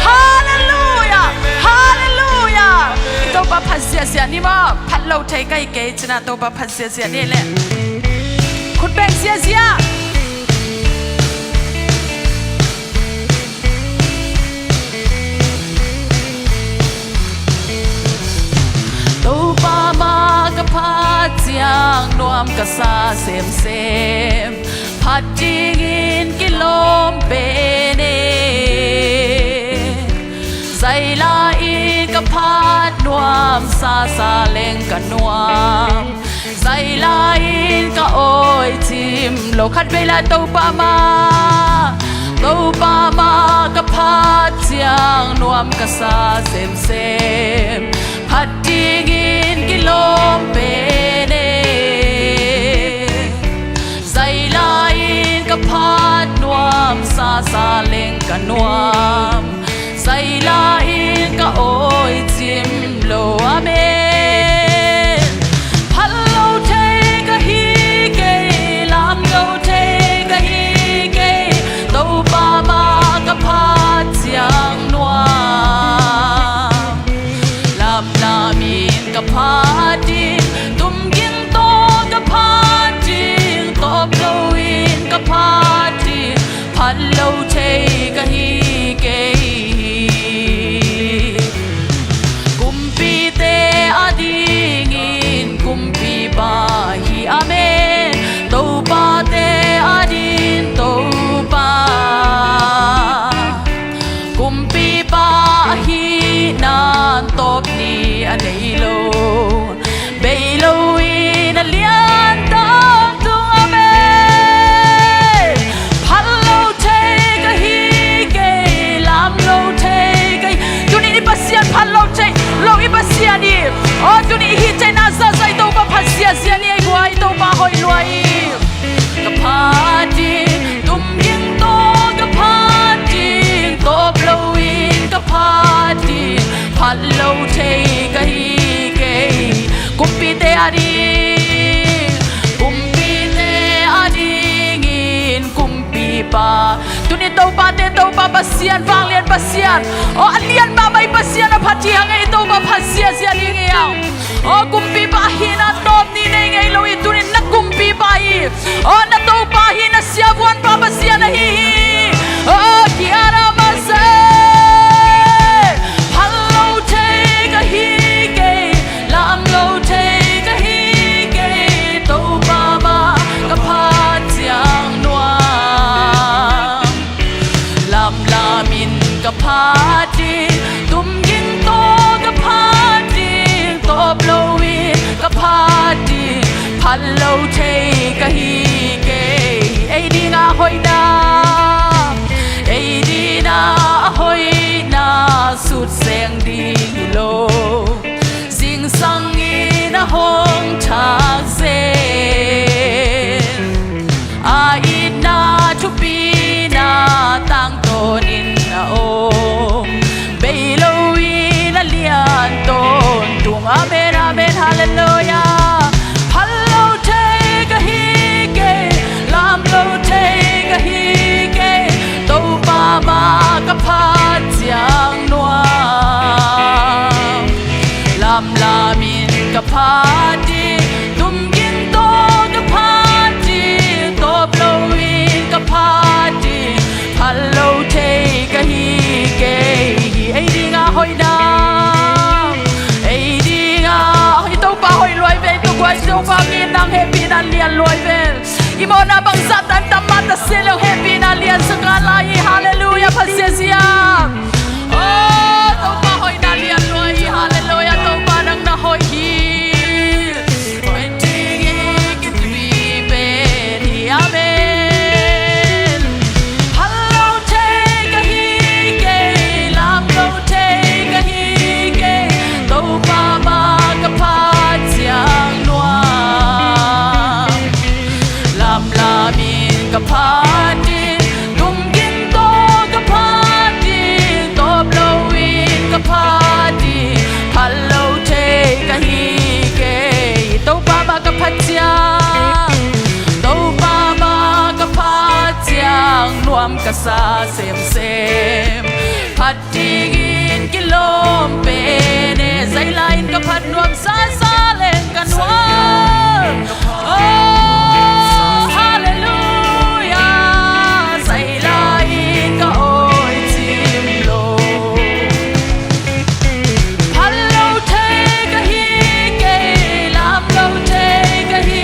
Halleluiah. Halleluiah. I Topa phat ziazia ni maw. Phat lo thei ka hi kei cin a, Topa phat ziazia ni leh. Khut beng ziazia. Topa mah ka phat ciang nuam ka sa semsem, phat dingin kilawm pen e. Zaila in ka phat nuam, sasa leng ka nuam, zaila in ka awi cim lo. Khat vei la. Topa mah, Topa mah ka phat ciang nuam ka sa semsem, phat dingin kilawm pen e. Zaila in ka phat nuam, sasa leng ka nuam, zaila in ka awi cim lo. Amen. Phat lo thei ka hi kei, lam lo thei ka hi kei, Topa mah ka phat ciang nuam. Lamlam in ka phat ding, tumging tawh ka phat ding, tawp lo in ka phat ding, phat lo thei ka hi kei hi. Kum Tuni Topate Topa Pasian, vanglian Pasian, aw a lian mahmah i Pasian a phat hi hang ei, Topa phat ziazia ding hi hang. Aw kumpipa hihna tawp ni nei ngei lo hi, tuni na kumpipa hi. Aw na Topa hi, na siavuanpa Pasian ahi hi. Aw kiara mase. Phal lo thei ka hi kei, lam lo thei ka hi kei, Topa mah ka phat ciang nuam. Lamlamin ka phat ding, tumging tawh ka phat ding, tawp loin ka phat ding, phal lo thei ka hi kei. Ei dinga hoihna, ei dinga a hoihna, sut seng ding hi lo. Zingsang in a hong thak zen, a itna thupina tangtawn in a om. Bei lo in a lian tawntung. Amen, amen, halleluiah. Phal lo thei ka hi kei, lam lo thei ka hi kei, Topa mah ka phat ciang nuam. Lamlamin ka phat ding, tumging tawh ka phat ding, tawp loin ka phat ding, phal lo thei ka hi kei. Ei dinga hoihna, ei dinga, i Topa hoih luai ve, i Topa, i Topa min nang hehpihna lian luai ve. I mawhna bangzah tan tam mah ta se leng hehpihna lian sak a lai hi. Halleluiah, phat ziazia. Aw Topa hoihna lian luai hi. Halleluiah, Topa nang na hoih hi. Hoih ding i kitupi pen hi. Amen. Phal lo thei ka hi kei, lam lo thei ka hi kei, Topa mah ka phat ciang nuam. Lamlamin ka phat ding, tumging tawh ka phat ding, tawp loin ka phat ding, phal lo thei ka hi kei. Topa mah ka phat ciang, Topa mah ka phat ciang nuam ka sa semsem. Phat dingin kilawm pen e, zaila in ka phat nuam sasa leng ka nuam. Oh, halleluiah, zaila in ka awi cim lo. Phal lo thei ka hi kei, lam lo thei ka hi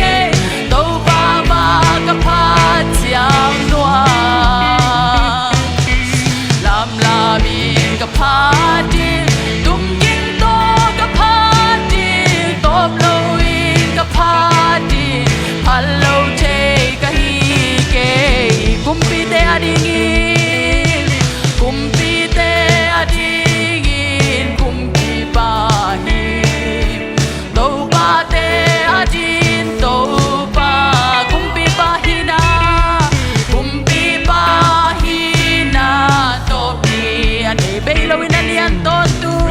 kei, Topa mah ka phat ciang nuam. Lamlamin ka phat ding, tumging tawh ka phat ding, tawp loin ka phat ding, phal lo thei ka hi kei. Kumpite a dingin, kumpite a dingin kumpipa hi. Topate a ding Topa, kumpipa hihna, kumpipa hihna tawp ni a nei, bei loin a lian tawntung.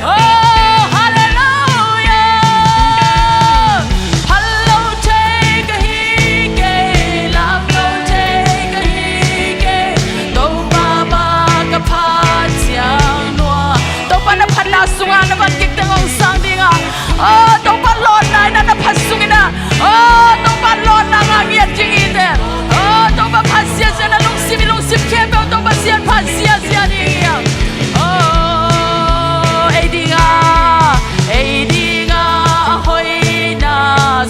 Oh, halleluiah. Phal lo thei ka hi kei, lam lo thei ka hi kei, Topa mah ka phat ciang nuam. Topa na phatna sungah na van kik teng hong sang ding a. Oh, Topa lawnna in a na phat sungin a. Oh, Topa lawnna ngah ngiat ding hi teh. Oh, Topa phat ziazia, na lungsim, i lungsim khempeuh Topa Pasian phat ziazia ding hi a. Oh, ei dinga, ei dinga a hoihna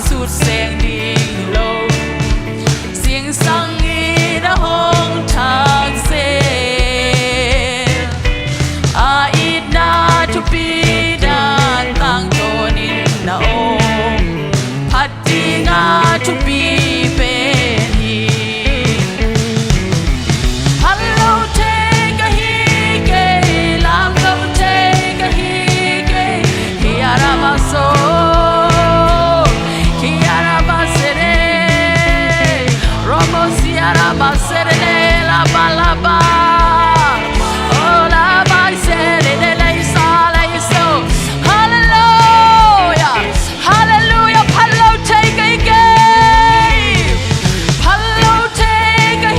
sut seng ding lo. Zingsang in a hong thak zel, a itna thupi dan tangtawn in a om. Phat dinga thupi pen hi. Phal lo thei ka hi kei, lam lo thei ka hi kei. Hiaramaso, hiaramasere, romosiaramasere, labalaba. Oh, lamasere, leisa, leiso. Halleluiah. Halleluiah, phal lo thei ka hi kei. Phal lo thei ka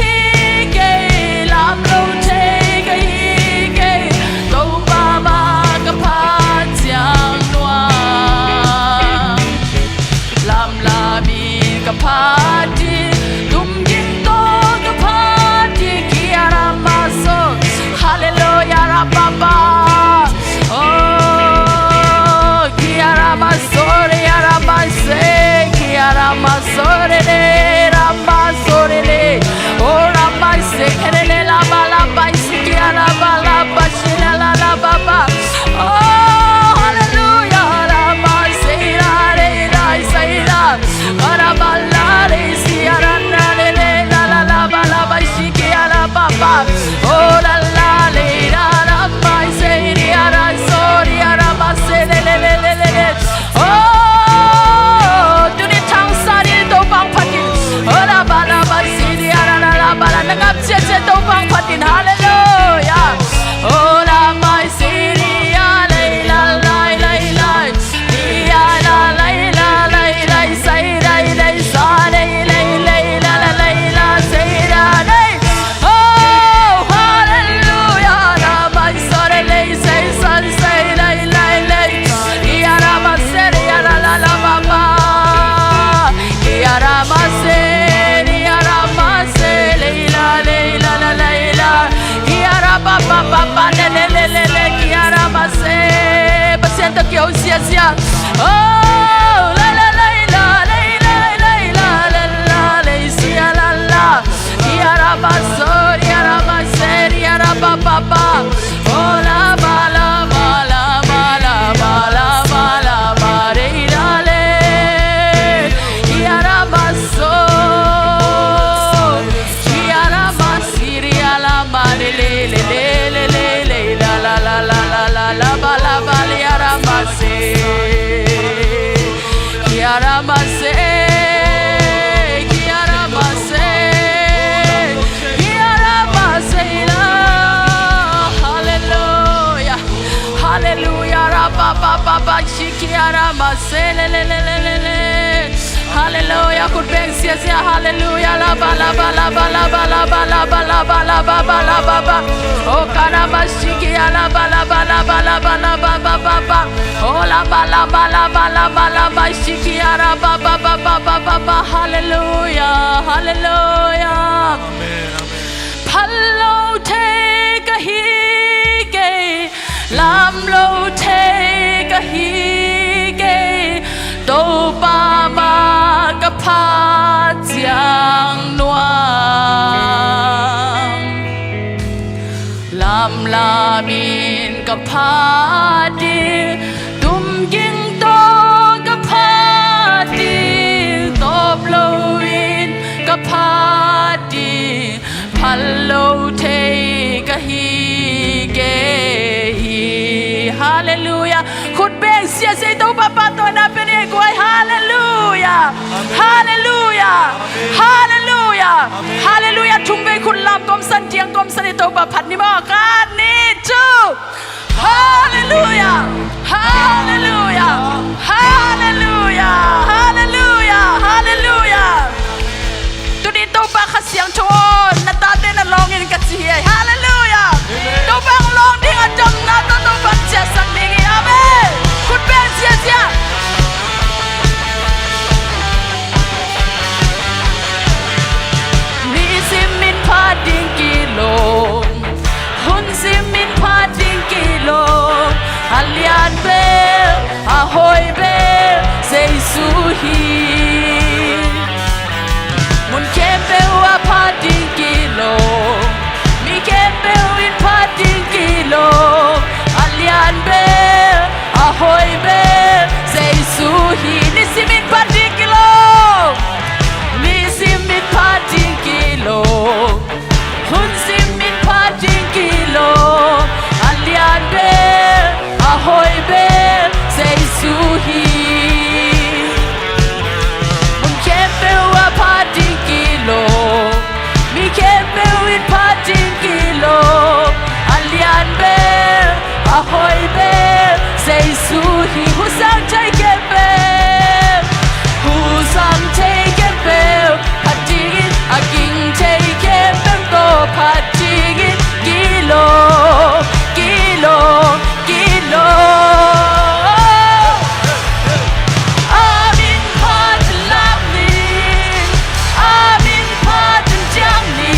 Basori arabaseri arabababa. Ola bala bala bala bala bala bala bala bala. Kiara maso. Kiara masiri ala mare le le le le le le la la la la la la la bala bala ara mase. Kiara mase. Kiara mase. Kiara mase la. Hallelujah. Hallelujah. Ra ba ba ba ba. Shiki ara mase le le le le le le. Hallelujah. Khut beng siasia. Hallelujah. La ba la ba la ba la ba la ba la ba la ba la ba ba. O kana ba shiki ala ba la ba la ba la ba la ba ba ba ba. O la ba la ba la ba la ba la ba shiki ara ba ba ba ba ba ba ba. Hallelujah. Hallelujah. Amen. Amen. Phal lo thei ka hi kei, lam lo thei ka hi kei, Topa mah ka phat ciang nuam. Lamlam in ka phat ding, tumging tawh ka phat ding, tawp lo in ka phat ding, phal lo thei ka hi kei hi. Hallelujah. Khut beng siasia, Topa pahtawina pia ni ei guai. Hallelujah. Amen. Hallelujah. Amen. Hallelujah. Amen. Hallelujah. Thum vei khut lam kawmsan, thiang kawmsan i Topa phat ni maw. Khat, nih, thu. Hallelujah. Hallelujah. Hallelujah. Hallelujah. Hallelujah. Tuni Topa Kha Siangtho aw, na tate na lawng in ka ci hi. Hallelujah. Amen. Topa hong lawng ding a damna tawh Topa hong ciahsak ding hi. Amen. Khut beng siasia. Nisim in phat ding kilawm, hun sim in phat ding kilawm, a lian bel, a hoi bel, Jesu hi. Mun khempeuh ah phat ding kilawm, mi khempeuh in phat ding kilawm, a lian bel, a hoi bel, Jesu hi. Nisim in phat ding kilawm, nisim in phat ding kilawm, hun sim in phat ding kilawm, a lian bel, a hoi bel, Jesu hi. Mun khempeuh ah phat ding kilawm, mi khempeuh in phat ding kilawm, a lian bel, a hoi bel, Jesu hi. Hun sang thei khempeuh, hun sang thei khempeuh phat dingin, a ging thei khempeuh tawh phat dingin, kilawm, kilawm, kilawm. A min phat in lam ni, a min phat in ciang ni.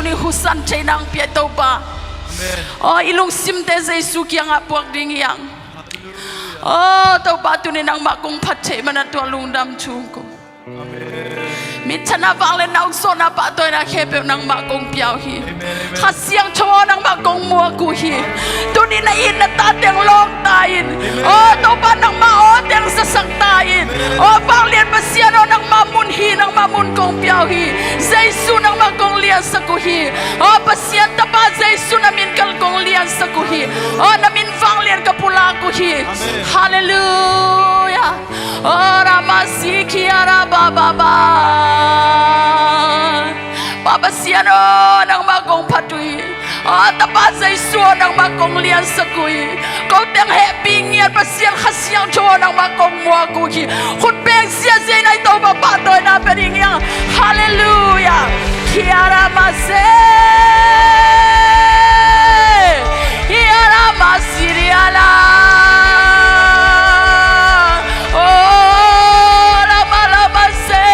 i husan thei nang pia Topa. Aw, i lungsimte Jesu kiangah puak ding hi hang. Aw Topa, tuni nangmah kong phat theih mana tua lungdam thu ko. Minthanna, vangliatna, ukzawhna, pahtawina khempeuh nangmah kong pia uh hi. Kha Siangtho aw, nangmah kong muak uh hi. Tuni na itna ta teng lawng ta in. Aw Topa, nangmah aw teng zasak ta in. Aw vanglian Pasian aw, nangmah mun hi, nangmah mun kong pia uh hi. Jesu nangmah kong liansak uh hi. Aw Pasian Tapa Jesu na min ka kong liansak uh hi. Aw na min vanglian ka pulak uh hi. Halleluiah. Ora masi kiara ba ba ba. Pa Pasian aw, nangmah kong phat uh hi. Aw Tapa Jesu aw, nangmah kong liansak uh hi. Ko teng hehpih ngiat Pasian Kha Siangtho aw, nangmah kong muak uh hi. Khut beng ziahziah in, ei Topa pahtawina pia ding hi hang. Halleluiah. Kiara mase. Kiara masi diala. Oh, lama lama se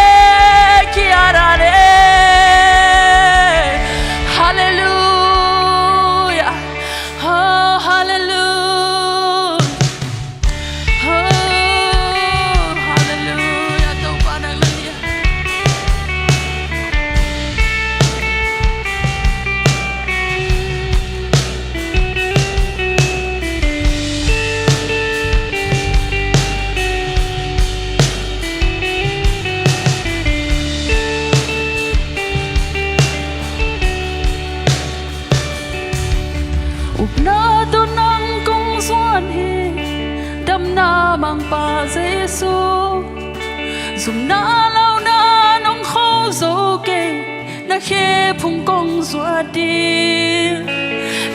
kiara le. Halleluiah. Oh, halleluiah. Oh, halleluiah. Topa nang na lian. Upna tawh nang kong zuan hi, damna mangpa Jesu. Zumna launa nong kho zo kei, na khe phung kong zuat ding.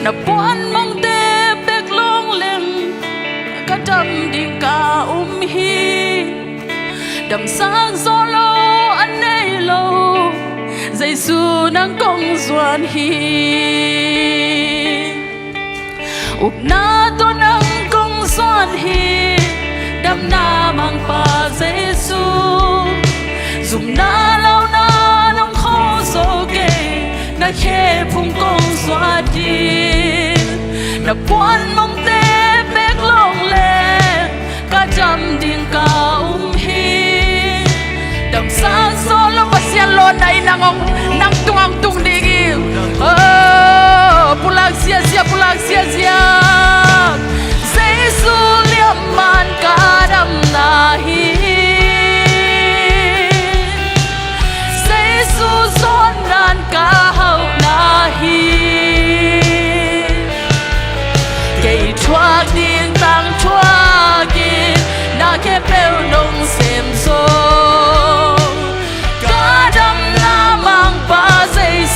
Na puan mongte bek lawng leng ka dam ding ka um hi. Damsak zawh lo a nei lo, Jesu nang kong zuan hi. Upna tawh nang kong zuan hi, damna mangpa Jesu. Zumna launa nong kho zo kei, na khe phung kong zuat ding. Na puan mongte bek lawng leng ka dam ding ka um hi. Damsak zawh lo Pasian lawnna in nang hong, nang tungah hong tung ding hi. Oh, pulak ziahziah, pulak ziahziah. Jesu liamman ka damna hi. Jesu zawnnan ka hauhna hi. Kei thuak ding tang thuakin na khempeuh nong sem zo. Ka damna mangpa Jesu.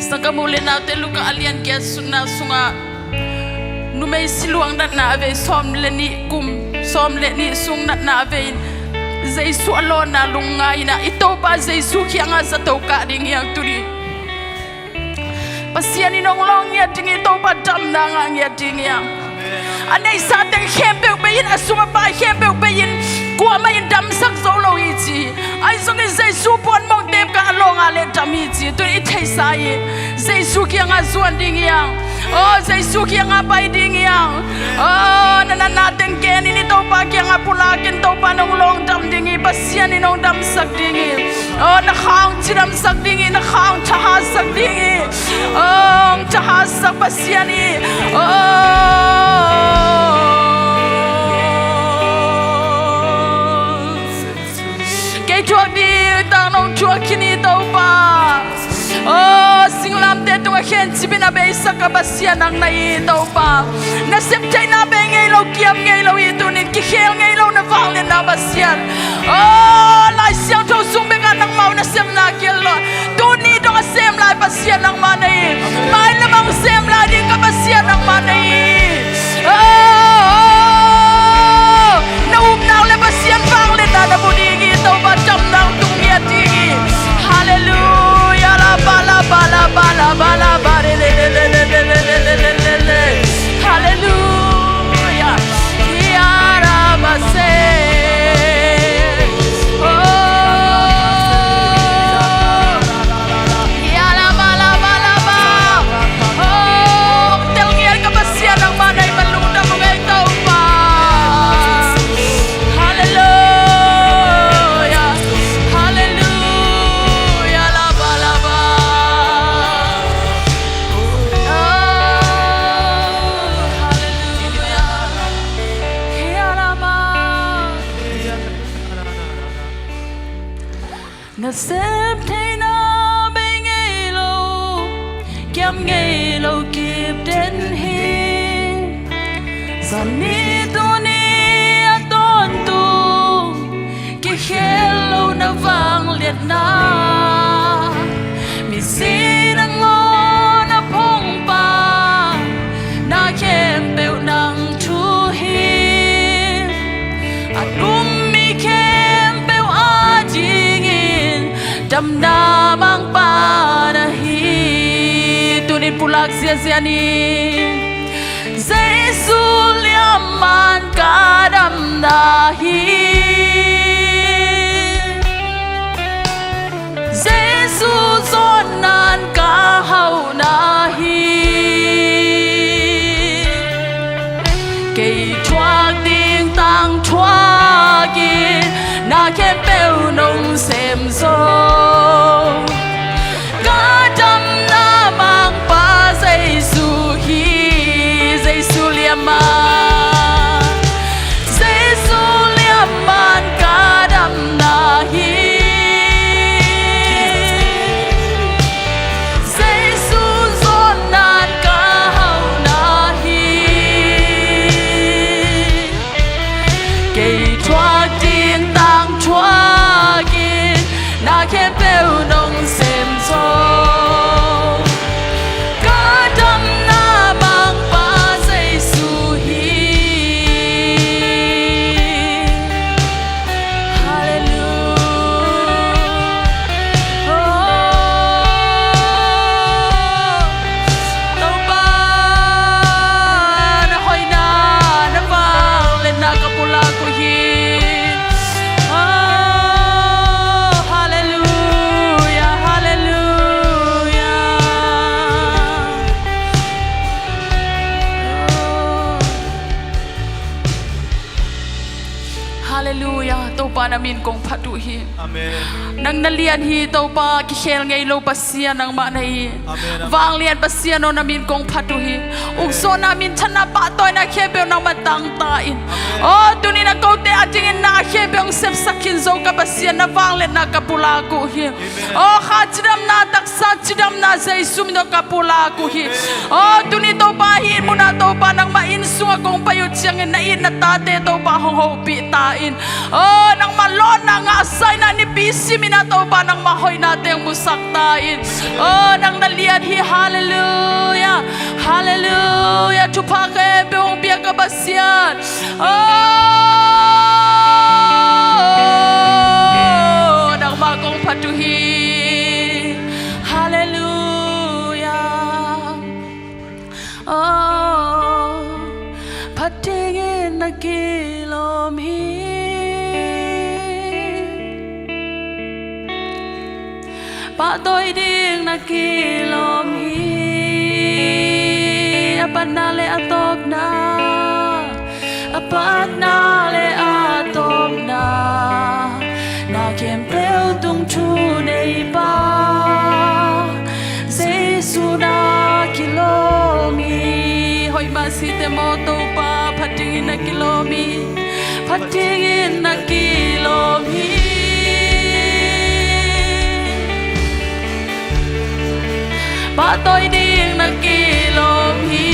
Sanggamnu le naute, Luka a lian giat sutna sungah numei siluang natna a vei, sawm le nih kum, sawm le nih sung natna a vei in Jesu a lawnna lungngai in ah i Topa Jesu kiangah zato kah ding hi hang tuni. Pasian in hong lawng ngiat ding hi, Topa damna ngah ngiat ding hi hang. A neihsa teng khempeuh bei in, a sum a pai khempeuh bei in, kuamah in damsak zo lo hi ci. Ahi zongin Jesu puanmong tep kah a lawng a leh dam hi ci. Tun i theihsa hi. Jesu kiangah zuan ding hi hang. Oh, Jesu kiangah pai ding hi hang. Oh, na natna teng gen in i Topa kiangah pulak in, Topa in hong lawng dam ding hi, Pasian in hong damsak ding hi. Oh, na kha hong cidamsak ding hi, na kha hong thahatsak ding hi. Oh, hong thahatsak Pasian hi. Oh, kei thuak ding tang nong thuak khin hi Topa. Oh, singlamteh tungah khencip in a beisak ka Pasian nang na hi Topa. Nasep theihna bei ngei lo, kiam ngei lo hi tunin, kikhel ngei lo na vangliatna Pasian. Oh, Lai Siangtho sung bekah nangmah uh nasepna kial lo. Tuni dong a sem lai Pasian nangmah na hi. Mai lamah sem lai ding ka Pasian nangmah na hi. Oh, na upna uh le Pasian vangliatna na mu ding hi, Topa damna tung ngiat ding hi. Halleluia, la ba la ba la ba la ba la ba re re re. Halleluia. Hiarabase. Oh. Hiarabalabalaba. Oh, tel ngiat ka Pasian nangmah na hi, man lungdam ung ei Topa. Halleluia. Halleluia. Labalaba. Oh, halleluia. Hiarama. Nasep theihna bei ngei lo, kiam ngei lo kip den hi. Zani tuni a tawntung kikhel lo na vangliatna, misi nangawn a phongpa na khempeuh nang thu hi. A um mi khempeuh adingin damna mangpa na hi. Tunin pulak ziazia ni. Jesu liamman ka damna hi. Jesu zawnnan ka hauhna hi. Kei thuak ding tang thuakin na khempeuh nong sem zo. Ka damna mangpa Jesu hi. Jesu liamman, Jesu liamman ka damna hi. Jesu zawnnan ka hauhna hi. Kei thuak ding tang thuakin na khempeuh nong sem zo. Ka damna mangpa Jesu hi. Halleluia. Oh, Topa, na hoihna, na vangliatna ka pulak uh hi. Oh, halleluia, halleluia. Halleluia. Topa na min kong phat uh hi. Amen. Nang na lian hi Topa, kikhel ngei lo Pasian nangmah na hi. Amen, amen. Vanglian Pasian aw, na min kong phat uh hi. Amen. Ukzawhna, minthanna, pahtawina khempeuh nangmah tangta in. Amen. Aw, tunin a kote a Dingin na khempeuh hong sepsak khin zo ka Pasian, na vangliatna ka pulak uh hi. Aw, kha cidamna, taksa cidamna Jesu min tawh ka pulak uh hi. Aw, tuni Topa, hih munah Topa, nangmah inn sungah kong pai uh ciangin na it na tate Topa hong hopih ta in. Aw, nangmah lawnna ngahsa in ah nipi simin ah Topa, nangmah hoihna teng musak ta in. Aw, nang na lian hi. Halleluiah. Halleluiah. Thupha khempeuh hong pia ka Pasian. Aw, nangmah kong phat uh hi. Halleluiah. Aw, phat dingin na kilawm hi. Pahtawi ding na kilawm hi. A patna le a tawpna, a patna le a tawpna, na khempeuh tung thu nei pa, Jesu na kilawm hi. Hoih mah si te maw Topa, phat dingin na kilawm hi. Phat dingin na kilawm hi. Pahtawi ding na kilawm hi.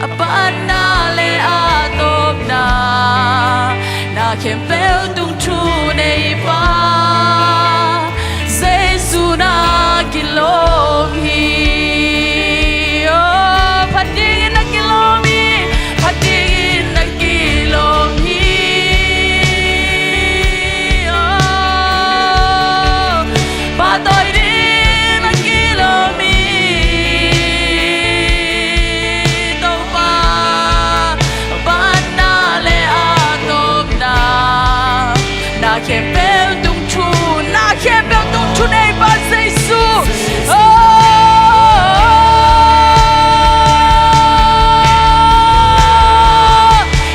A patna le a tawpna, na khempeuh tung thu nei pa, Jesu na kilawm hi. Aw, phat dingin na kilawm hi. Phat dingin na kilawm hi. Aw, pahtawi ding na kilawm hi. Topa, a patna le a tawpna, na khempeuh tung thu, na khempeuh tung thu nei pa Jesu. Oh,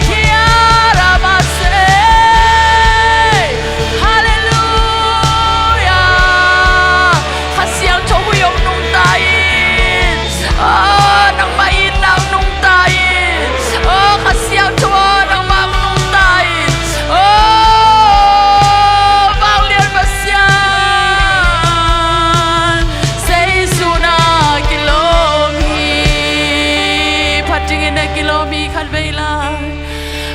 Hiaramase. Halleluiah. Kha Siangtho huih hong nungta in. Aw, nangmah itna hong nungta in. Aw, Kha Siangtho aw, nangmah hong nungta in. Aw, vanglian Pasian, Jesu na kilawm hi. Phat dingin na kilawm hi, khatvei lai.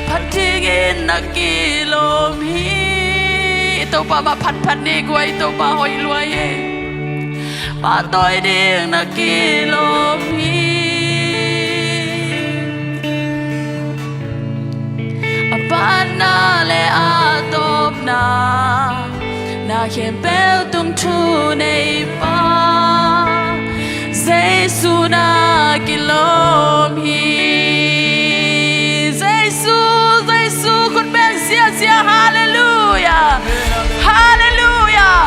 Phat dingin na kilawm hi. Topa mah phatphat ni guai, Topa hoih luai e. Pahtawi ding na kilawm hi. A patna le a tawpna, na khempeuh tung thu nei pa, Jesu na kilawm hi. Jesu, Jesu, khut beng ziazia. Halleluiah. Halleluiah.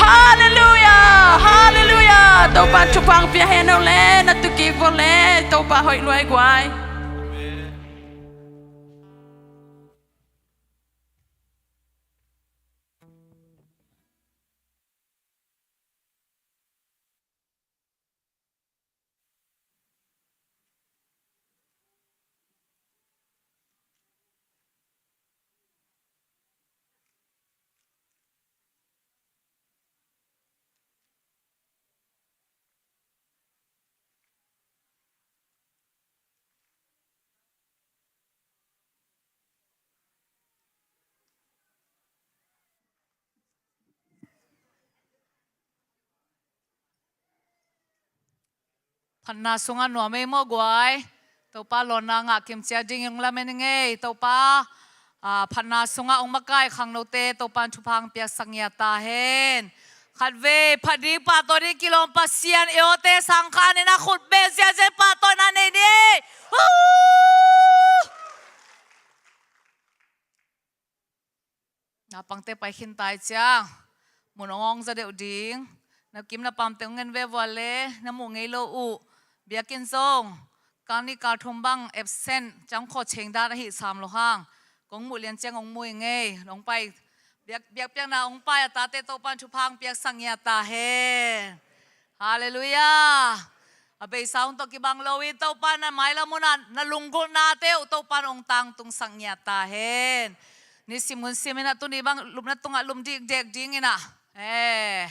Halleluiah. Halleluiah. Topa thupha hong pia hen aw le, na tu kik vua le, Topa hoih luai guai. Phatna sungah nuam ei maw guai. Topa lawnna ngah kimcia dingin hong lamen ing ei. Topa, ah, phatna sungah hong makai khangnote Topa in thupha hong piaksak ngiat ta hen. Khatvei phat ding, pahtawi ding kilawm Pasian, i awte sang khan in a khut beng ziazia, pahtawina nei ni ei. Woo! Naupangte pai khin ta i ciang, mun hong awng za deuh ding. Na kim na pamte hong en ve vua le, na muh ngei lo uh. Biakinn zong kang nih kal thum bang absent ciang khaw cheng dan ahi sam lo hang, kong muh lian ciang hong mu ing ei. Hong pai, biak, biakpiakna hong pai a tate Topa in thupha hong piaksak ngiat ta hen. Halleluiah. A beisa hong tawh kibang lo in Topa na mailam hun ah na lunggulhnate uh Topa na hong tangtungsak ngiat ta hen. Nisim hun sim in ah tuni bang lupna tungah lum dikdek ding in ah. Eh,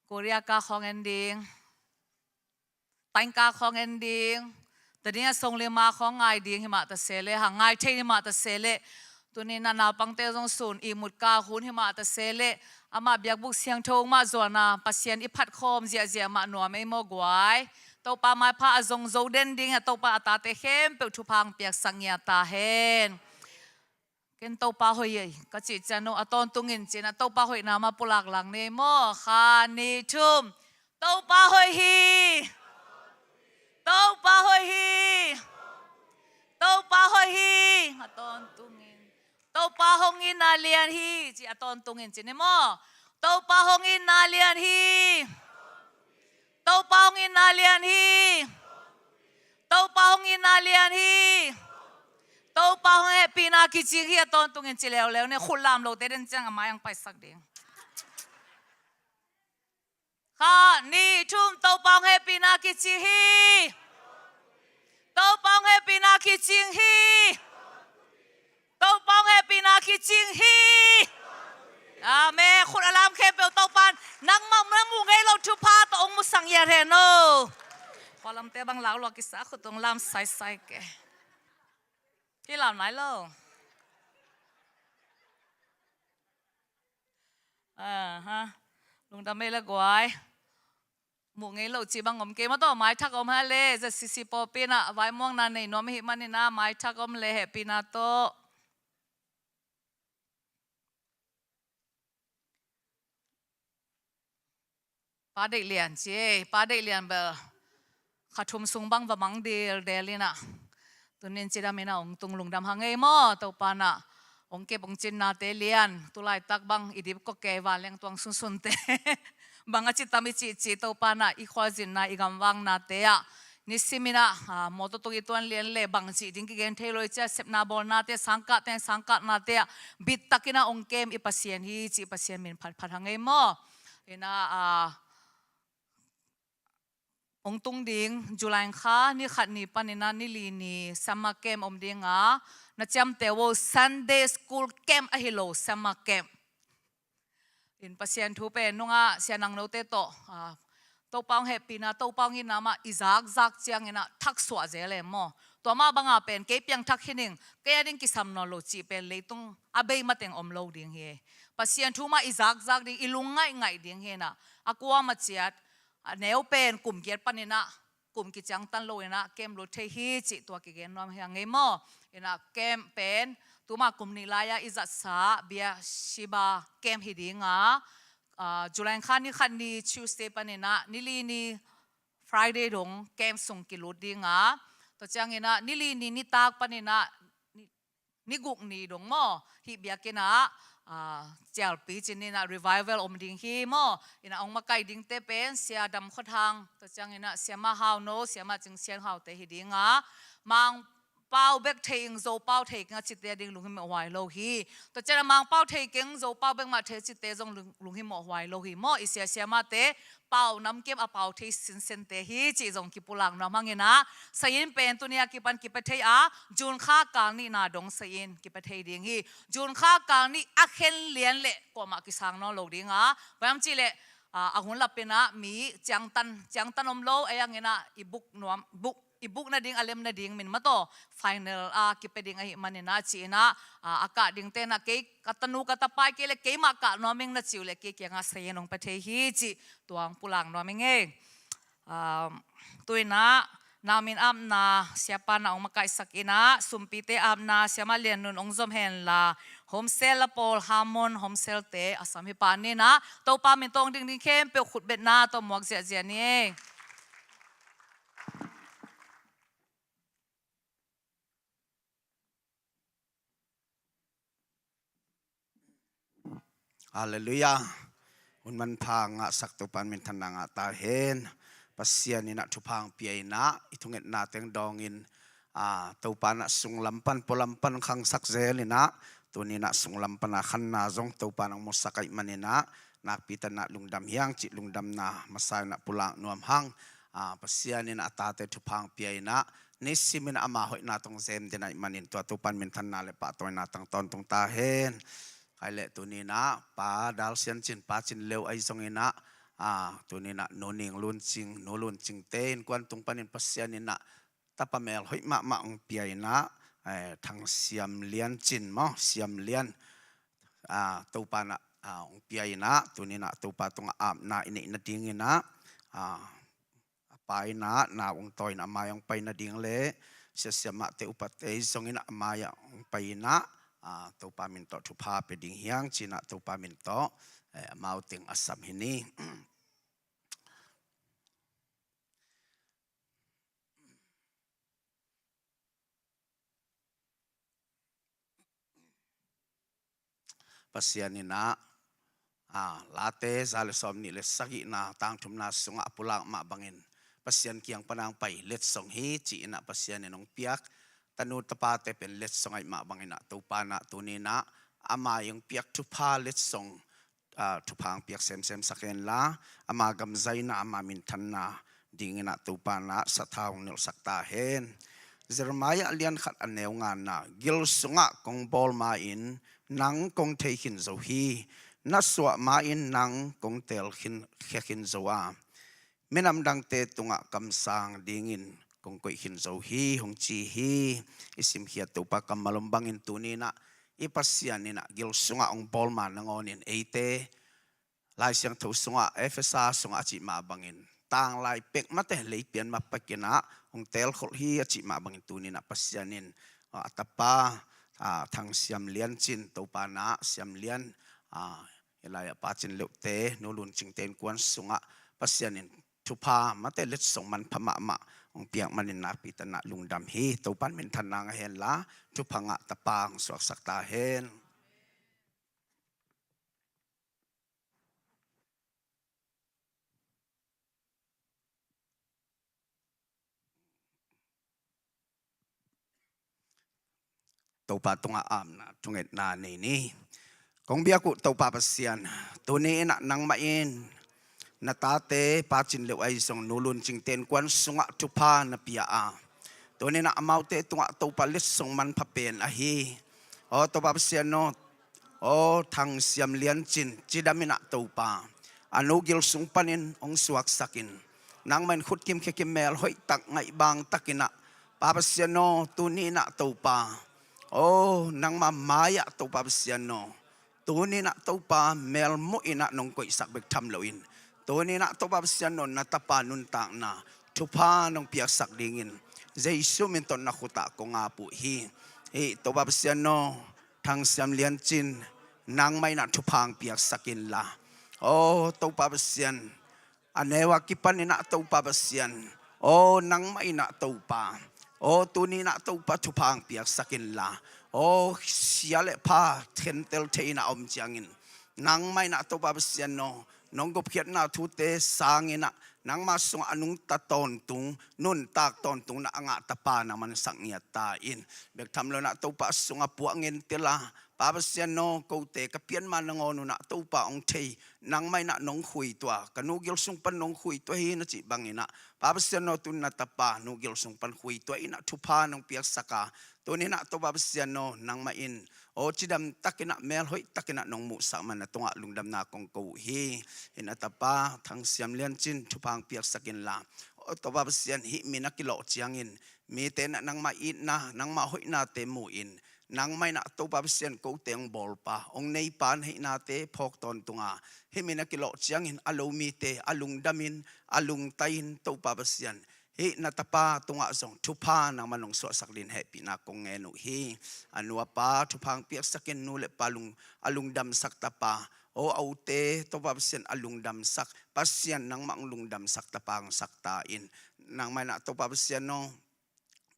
Korea ka khawng en ding. Taingka khawng en ding. Tua ding a song le ma khawng ngai ding himah ta se le ha, ngai thei himah ta se le. Tuni na naupangte zong sun i mut ka hun himah ta se le. Amah biakbuk siangtho mah zuana Pasian i phat khawm ziahziah mah nuam ei maw guai. Topa maipha a zong zo den ding a Topa a tate khempeuh thupha hong piaksak ngiat ta hen. Ken Topa hoih hi ka cih ciang no a tawntungin cin a Topa hoihna mah pulak lang ni maw. Kha ni thum. Topa hoih hi. Topa hoih hi. Topa hoih hi. A tawntungin. Topa hong itna lian hi. Ci a tawntungin cin ni maw. Topa hong itna lian hi. Topa hong itna lian hi. Topa hong itna lian hi. Topa hong hehpihna kicing hi a tawntungin ci leuleu ne khut lam lote den ciang a mai ang paisak ding. Kha ni thum Topa hong hehpihna kicing hi. Topa hong hehpihna kicing hi. Topa hong hehpihna kicing hi. Amen. Khut a lam khempeuh Topa nangmah na muh ngei lo thupha tawh hong musak ngiat hen o. Khualamte bang lau lua kisa khut hong lam saisai ke. Hi lau nai lo. Aha. Lungdam ei la guai. Muh ngei lo cih bang om kei maw tawh maithak om ha le, Z C C pawlpi in ah vaimuangna nei nuam ahih manin ah maithak om le hehpihna tawh. Pa Deih Lian ci ei, Pa Deih Lian bel kha thum sung bang va mang dildel in ah. Tunin cidam in ah hong tung lungdam hang ei maw, Topa in ah hong kep hong cinnate lian, tulaitak bang i dip kok kei vanleng tuang sunsunte. Bang a citam i cihcih Topa in ah i khualzinna i gamvangnate ah. Nisim in ah, ah, mawtaw tung i tuan lian le bang cih ding kigen thei lo i cia sepna bawlnate, sangkahte, sangkahnate ah. Bittakin ah hong kem i Pasian hi cih Pasian min phatphat hang ei maw. In ah, ah, hong tung ding, July kha, ni khat ni panin ah, ni li ni, summer camp om ding a, na ciamteh vo Sunday school camp ahi lo, summer camp. In Pasian thu pen nungah Sia Nang Note tawh, ah, Topa hong hehpihna, Topa hong itna mah i zakzak ciangin ah thaksuah zel em maw. Tua mah banga pen kei piangthak hi ning, kei a ding kisam nawn lo cih pen leitung a bei mateng om lo ding hi. Pasian thu mah i zakzak ding, i lungngaih ngaih ding hi in ah, a kuamah ciat, a neu pen kum giat panin ah, kum kiciangtan lo in ah camp lut thei hi cih tua kigen nuam hi a ngei maw. In ah camp pen tuma kum nih lai-a i zatsa Beersheba camp hi ding a, ah, July kha ni khat ni Tuesday panin ah ni li ni Friday dong camp sung kilut ding a, tua ciangin ah ni li ni nitak panin ah ni ni guk ni dong maw, hih biakinn ah, ah, cialpi cin in ah revival om ding hi maw. In ah hong makaih dingte pen Sia Dam Khua Thang, tua ciangin ah Siamah Hau No, Siamah Cing Sian Hau te hi ding a, Mangpau bek thei ing, Zopau thei keng a cite a ding lunghimawh huai lo hi. Tua ciangin ah Mangpau thei keng, Zopau bek mah thei a cite zong lung, lunghimawh huai lo hi maw. I sia siamahte pau namkim a pau thei sinsente hi cih zong kipulak nuam hang in ah, sayin pen tuni a kipan kipia thei a, June kha kal nihna dong sayin kipia thei ding hi. June kha kal nih a khen lian leh kuamah kisang nawn lo ding a, bang hiam cih leh, ah, a hun lap in ah mi ciangtan, ciangtan om lo, ei ang in ah i buk nuam, buk i buk nading a lem nading min mataw final a kipia ding ahih manin ah ci in ah, a, a kah dingte in ah kei ka tanu ka tapai kei le keimah kah nuam ing na ci uh le kei kiangah sayin hong pia thei hi cih tua hong pulak nuam ing ei. Um, tu in ah nau min apna siapa in ah hong makaihsak in ah, sumpite apna Siamah Lian Nun hong zom hen la, home cell a pawl Harmon home cell te a sam hi pah ni in ah, Topa min tawh hong ding ding khempeuh khutbetna tawh muak ziahziah ni ei. Halleluiah. Hun manpha ngahsak Topa in minthanna ngah ta hen. Pasian in ah thupha hong pia in ah i thungetna teng dawngin, ah, Topa in ah sunglam pan pualam pan khangsak zel in ah, tuni in ah sunglam pan a khanna zong Topa in hong musak ahih manin ah, nakpi takin ah lungdam hi hang cih lungdamna masa in ah pulak nuam hang. ah, Pasian in a tate thupha hong pia in ah, nisim in ama hoihna tawh hong zem den ahih manin tua Topa in minthanna le pahtawina tang tawntung ta hen. Khaile tuni in ah Pa Dal Sian Cin, Pa Cin Leu ahi zongin ah, ah, tuni in ah Nu Ning Lun Cing, Nu Lun Cing te innkuan tung panin Pasian in ah tapa mel hoih mahmah hong pia in ah, eh, Thang Siam Lian Cin maw, Siam Lian, ah, Topa in ah, ah, hong pia in ah, tuni in ah Topa tungah apna i neih nading in ah, ah, a pa in ah nau hong tawi in ah a mai ah hong pai nading le, sia siamahte upate zongin ah a mai ah hong pai in ah, ah, Topa min tawh thupha pia ding hi hang ci in ah Topa min tawh, eh, amau teng a sam hi ni. Pasian in ah, ah, Late za le sawmnih le sagihna tang thumna sungah a pulak mah bangin Pasian kiang pan hong pai letsong hi ci in ah Pasian in hong piak tanu tapate pen letsong ahih mah bangin ah Topa in ah tuni in ah ama hong piak thupha letsong, ah, thupha hong piak semsem sak hen la, ama gam zaina, ama minthanna ding in ah Topa in ah sathau hong nilhsak ta hen. Jeremiah lian khat a neu ngana, gil sungah kong bawl ma-in nang kong thei khin zo hi. Na suah ma-in nang kong teel khin, khia khin zo a, minam dangte tungah kamsang dingin kong koih khin zo hi, hong ci hi. I simkhiat Topa kammal om bangin tuni in ah i Pasian in ah gil sungah hong bawl ma nangawn in eite Lai Siangtho sungah, Efesa sungah a cih mah bangin tanglai pek mate lei pian mah pek in ah hong teelkholh hi a cih mah bangin tuni in ah Pasian in, ah, a tapa, ah, Thang Siam Lian Cin, Topa in ah Siam Lian, ah, i lai ah Pa Cin Leu te, Nu Lun Cing te innkuan sungah Pasian in thupha mate letsong manpha mahmah hong piak manin nakpi takin ah lungdam hi. Topa in minthanna ngah hen la, thupha ngah tapa hong suaksak ta hen. Topa tungah apna thungetna nei ni. Kong biak uh Topa Pasian, tuni in ah nangmah in na tate Pa Cin Leu ahi zong, Nu Lun Cing te innkuan sungah thupha na pia a, tuni in ah amaute tungah Topa letsong manpha pen ahi. Aw Topa Pasian aw, aw Thang Siam Lian Cin cidam in ah Topa, a nu gil sung panin hong suaksak in, nangmah in khutkim khiakim mel hoih tak ngaih bang tak in ah Pa Pasian aw, tuni in ah Topa, aw nangmah mai-ah Topa Pasian aw, tuni in ah Topa mel muh in ah nong koihsak bek tham loin, tuni in ah Topa Pasian aw, na tapa nuntakna thupha nong piaksak dingin Jesu min tawh na khut ah kong ap uh hi. Hih Topa Pasian aw, Thang Siam Lian Cin, nangmah in ah thupha hong piaksak inla, aw Topa Pasian, a neu a kipan in ah Topa Pasian, aw nangmah in ah Topa, aw tuni in ah Topa thupha hong piaksak inla, aw sia le pha khentel thei in ah om ciangin, nangmah in ah Topa Pasian aw, nong gupkhiatna thute sang in ah nangmah sungah a nungta tawntung, nuntak tawntung na a ngah tapa nangmah in sak ngiat ta in, bek tham lo in ah Topa sungah puah ngen tila, Pa Pasian aw, kote ka pian ma nangawn un ah Topa hong thei, nangmah in ah nong khuituah, ka nu gil sung pan nong khuituah hi na cih bang in ah Pa Pasian aw, tun na tapa nu gil sung pan khuituah in ah thupha nong piaksak a, tuni in ah Topa Pasian aw, nangmah in aw cidam tak in ah mel hoih tak in ah nong muhsak man na tungah lungdamna kong ko uh hi. Hih na tapa Thang Siam Lian Cin thupha hong piaksak inla, aw Topa Pasian, hih mi na kilawh ciangin mite in ah nangmah itna, nangmah hoihnate mu in, nangmah in ah Topa Pasian kote hong bawlpa, hong neipa na hihnate phawk tawntung a, hih mi na kilawh ciangin a lo mite a lungdam in, a lungtai in Topa Pasian, hih na tapa tungah zong thupha nangmah in hong suahsak dingin hehpihna kong ngen uh hi. A nu a pa thupha hong piaksak in, nu le pa lung, a lungdamsak tapa, aw a ute Topa Pasian a lungdamsak, Pasian nangmah hong lungdamsak tapa hong sak ta in, nangmah in ah Topa Pasian aw,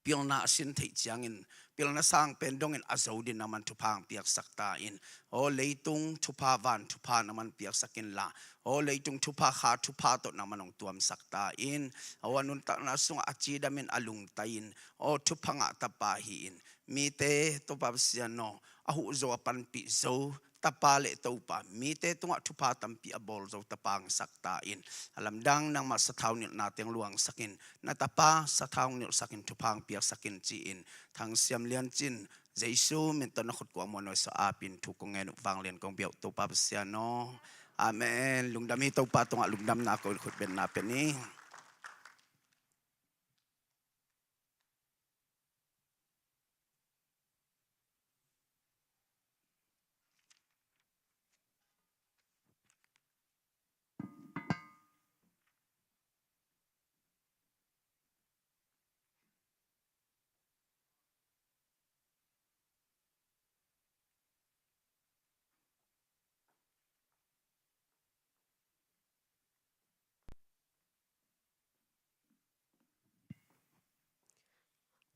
pilna a sin theih ciangin pilna sang pen dongin a zo dingin nangmah in thupha hong piaksak ta in, aw leitung thupha, van thupha nangmah in piaksak inla, aw leitung thupha, kha thupha tawh nangmah in hong tuamsak ta in, aw a nuntakna sungah a cidam in, a lungtai in, aw thupha ngah tapa hi in, mite Topa Pasian aw, a huh zo, a panpih zo Tapa le Topa, mite tungah thupha tampi a bawl zo Tapa hong hisak ta in. A lamdang nangmah sathau nilhna teng luangsak in, na Tapa sathau nilhsak in, thupha hong piaksak in ci-in, Thang Siam Lian Cin, Jesu min tawh na khut kuang muanhuai sa apin thu kong ngen uh, vanglian kong bia uh Topa Pasian aw. Amen. Lungdam hi. Topa tungah lungdamna ko in khut benna pia ni.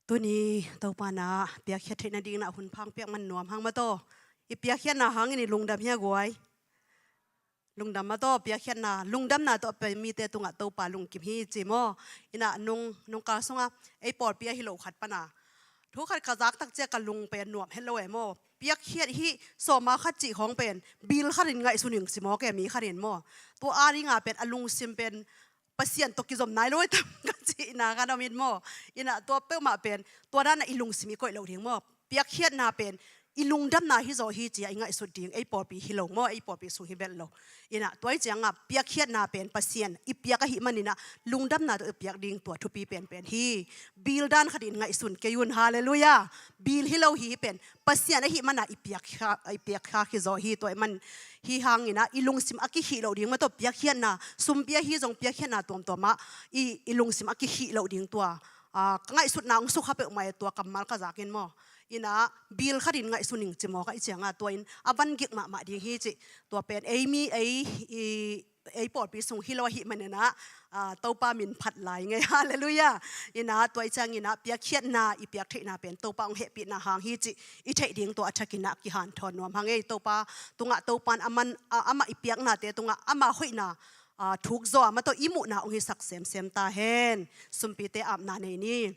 Tuni Topa na piakkhiat theih nading na hun pha hong piak man nuam hang maw taw. I piakkhiatna hangin i lungdam hi a guai. Lungdam maw taw, piakkhiatna, lungdamna tawh a pai mite tungah Topa lungkim hi ci maw. Inah nung, nungkal sungah ei pawlpi ahi lo khat pana thu khat ka zak tak ciang ka lung pen nuam het lo e maw. Piakkhiat hih sawma khat cih khawng pen bill khatin ngaihsun ing ci maw, ke mi khatin maw. Tua a dinga pen a lungsim pen Pasian tawh kizom nai lo e tam ka cihna khan om in maw. Inah tua peuhmah pen tua dana i lungsim i koih loh ding maw. Piakkhiatna pen i lungdamna hi zaw hi ci-a i ngaihsut ding, ei pawlpi hi lo maw, ei pawlpi sung hi belh lo. Inah tua hi cianga piakkhiatna pen Pasian i piak ahih maninah lungdamna tawh i piak ding tua thupi penpen hi. Bill dan khatin ngaihsun kei un, halleluiah. Bill hi lo hi, hi pen Pasian ahih mana i piak kha, i piak kha hi zaw hi. Tua ahih man hi hanginah i lungsim a kihih loh ding maw taw, piakkhiatna, sumpi ahi zong piakkhiatna tuamtuamah i, i lungsim a kihih loh ding tua. Ah, ka ngaihsutna hong sukha peuhmah e tua kammal ka zakin maw. Inah bill khatin ngaihsun ing ci maw ka i cianga tua in a van gik mahmah ding hi cih. Tua pen ei mi, ei, i, ei pawlpi sung hi lo ahih maninah, ah, Topa min phat lai ngei, halleluiah. Inah tua i cianginah piakkhiatna i piak theihna pen Topa hong hehpihna hang hi cih i theih ding tua a thakinah kihanthawn nuam hang ei. Topa tungah Topa in a man, ah, amah i piaknate tungah ama hoihna, ah, thuk zaw a maw taw i muhna hong hisak semsem ta hen. Sumpite apna nei ni.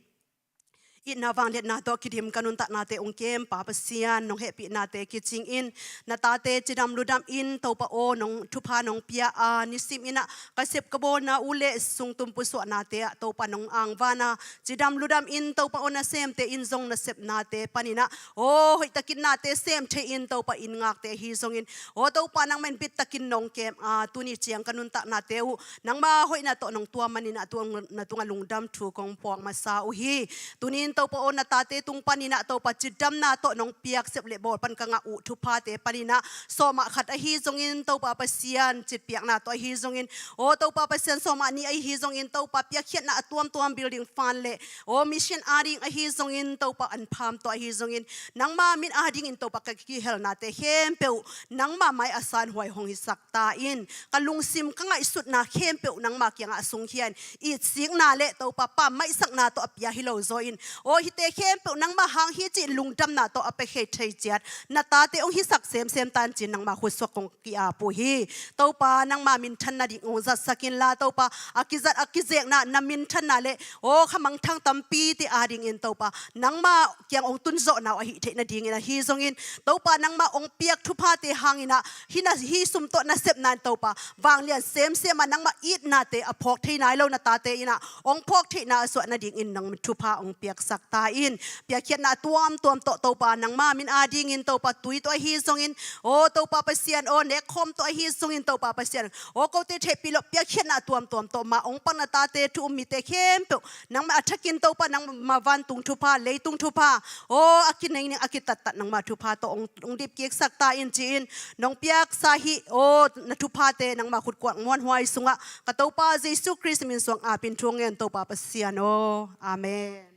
Itna vangliatna tawh kidim ka nuntaknate hong kem Pa Pasian, nong hehpihnate kicingin na tate cidam ludam in Topa aw, nong thupha nong pia a, nisim inah ka sep ka bawlna uh le sung tum pusuahnate ah Topa nong angvan a, cidam ludam in Topa aw, nasemte in zong nasepnate paninah aw, hoihtakin nate sem thei in Topa in ngakte ahi zongin aw Topa nangmah in bittakin nong kem a, tuni ciang ka nuntaknate uh nangma hoihna tawh nong tuam maninah tua na tungah lungdam thu kong puak masa uh hi. Tunin Topa aw, na tate tung paninah Topa cidamna tawh nong piak sep le bawl pan ka ngah uh thuphate paninah sawmah khat ahi zongin Topa Pasian citpiakna tawh ahi zongin aw Topa Pasian sawmah nih ahi zongin Topa piakkhiatna a tuamtuam building fund le aw mission ading ahi zongin Topa an pham tawh ahi zongin nangma min adingin Topa ka kihelnate khempeuh nangma mai a sanhuai hong hisak ta in, ka lungsim ka ngaihsutna khempeuh nangma kiangah a sungkhia in, itsikna le Topa pammaihsakna tawh a pia hi lo zaw in, aw hihte khempeuh nangma hang hi cih lungdamna tawh a pia khei thei ciat na tate hong hisak semsem ta in ci-in nangma khutsuak kong ki-ap uh hi. Topa nangma minthan nading hong zatsak inla Topa a kizat a kizekna na minthanna le aw kha mangthang tampite adingin Topa nangma kiang hong tunzawhna uh ahih theih nadingin ahi zongin Topa nangma hong piak thuphate hanginah hih na, hih sum tawh nasepna in Topa vanglian semsem a nangma itnate a phawk thei nai lo na tate inah hong phawk theihna a suah nadingin nang thupha hong piaksak ta in. Piakkhiatna a tuamtuam tawh Topa nangma min adingin Topa tui tawh ahi zongin aw Topa Pasian aw nekkhawm tawh ahi zongin Topa Pasian aw kote theihpih loh piakkhiatna a tuamtuam tawh mah hong pang na tate thu um mite khempeuh nangmah a thakin Topa nangmah vantung thupha, leitung thupha aw a kinei ning a kitattat nangmah thupha tawh hong, hong dipkiksak ta in ci-in nong piaksa hih aw na thuphate nangmah khutkuang muanhuai sungah ka Topa Jesu Khrist min suang apin thu ngen Topa Pasian aw. Amen.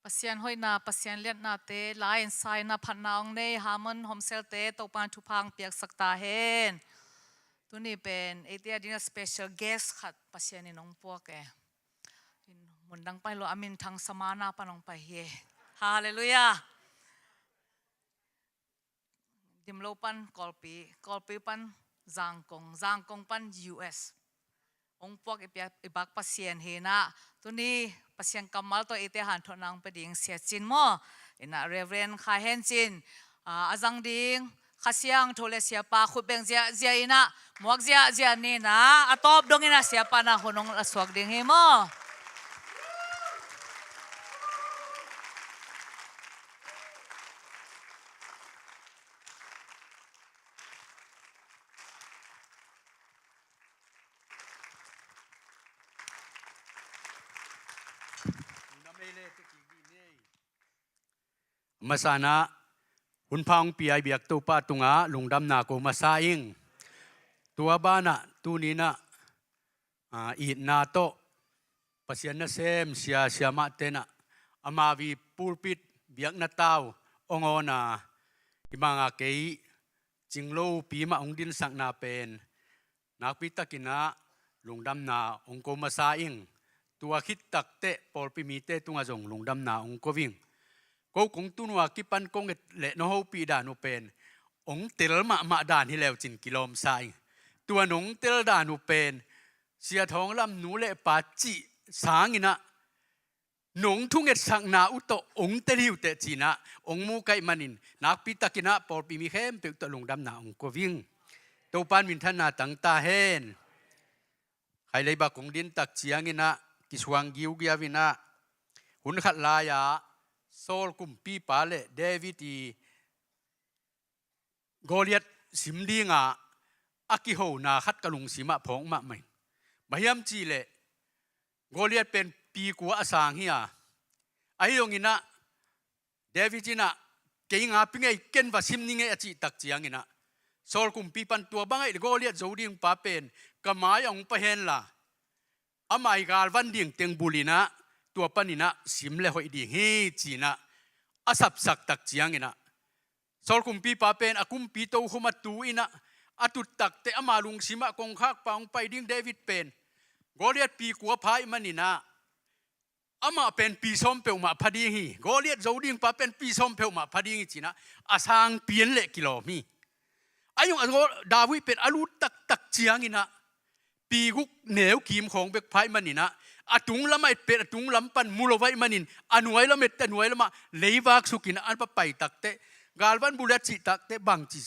Pasian hoihna, Pasian liatnate la-in sa-in ah phatna hong nei Harmon Home Cell-te Topa'n thupha hong piaksak ta hen. Tuni pen eite adingin special guest khat Pasian in hong puak e. Mundang pan hi lo, a minthang Samana pan hong pai hi e. Halleluiah. Dimlo pan Kawlpi, Kawlpi pan Zangkong, Zangkong pan U S hong puak i pia-, i bak Pasian hi-in ah, tuni Pasian kammal tawh eite hanthawnna hong pia ding Sia Cin maw? In ah Reverend Khai Hen Cin, ah, a zang ding Kha Siangtho le Siapa khut beng ziahziah in ah, muak ziahziah ni-in ah, a tawp dongin ah Siapa na hun hong la suak ding hi maw? Masa-in ah hun pha hong pia i biak Topa tungah lungdamna ko masa ing. Tua banah tuni-in ah, ah, itna tawh Pasian nasem sia siamahte in ah, amau i pulpit biakna tau hong awn a, i manga kei Cinglopi mah hong dinsakna pen nakpi takin ah lungdamna hong ko masa ing. Tua khit takteh pawlpi mite tungah zong lungdamna hong ko ing. Ko kong tun uh a kipan kong et leh nong hopih dan uh pen hong tel mahmah dan hi leu cin kilawm sa ing. Tua nong tel dan uh pen Sia Thawng Lam nu le pa cih sangin ah nong thungetsakna uh tawh hong tel hi uh teh ci-in ah hong mu ka hih manin, nakpi takin ah pawlpi mi khempeuh tawh lungdamna hong ko ing. Topa'n minthanna tang ta hen. Khailei bak kong din tak ciangin ah kisuang giugiau in ah, hun khat lai-a Saul kumpipa le David i Goliath sim dinga a kihona khat ka lungsim ah phawk mahmah ing. Bang hiam cih leh Goliath pen pi kua a sang hi a, ahi zongin ah David in ah, "Kei ngapi ing ei, ken va sim ning ei," a cih tak ciangin ah Saul kumpipa'n, "Tua bang ahih leh Goliath zo ding pa pen ka mai-ah hong pai hen la, amah i galvan ding teng bul in ah tua panin ah sim le hoih ding hi," ci-in ah a sapsak tak ciangin ah Saul kumpipa pen a kumpi tokhom ah tu in ah a tut takteh ama lungsim ah kongkhakpa hong pai ding David pen Goliath pi kua pha ahih manin ah amah pen pi sawm peuhmah pha ding hi, Goliath zo ding pa pen pi sawm peuhmah pha ding hi ci-in ah a sangpi en leh kilawm hi. Ahi zong a Go-, David pen a lut taktak ciangin ah pi guk neu kim khawng bek pha ahih manin ah, a tung lam a et pen a tung lam pan mu lo ahih manin, a nuai lam et a nuai lamah leivak sukin ah a va pai takteh, galvan bul a cih takteh bangci,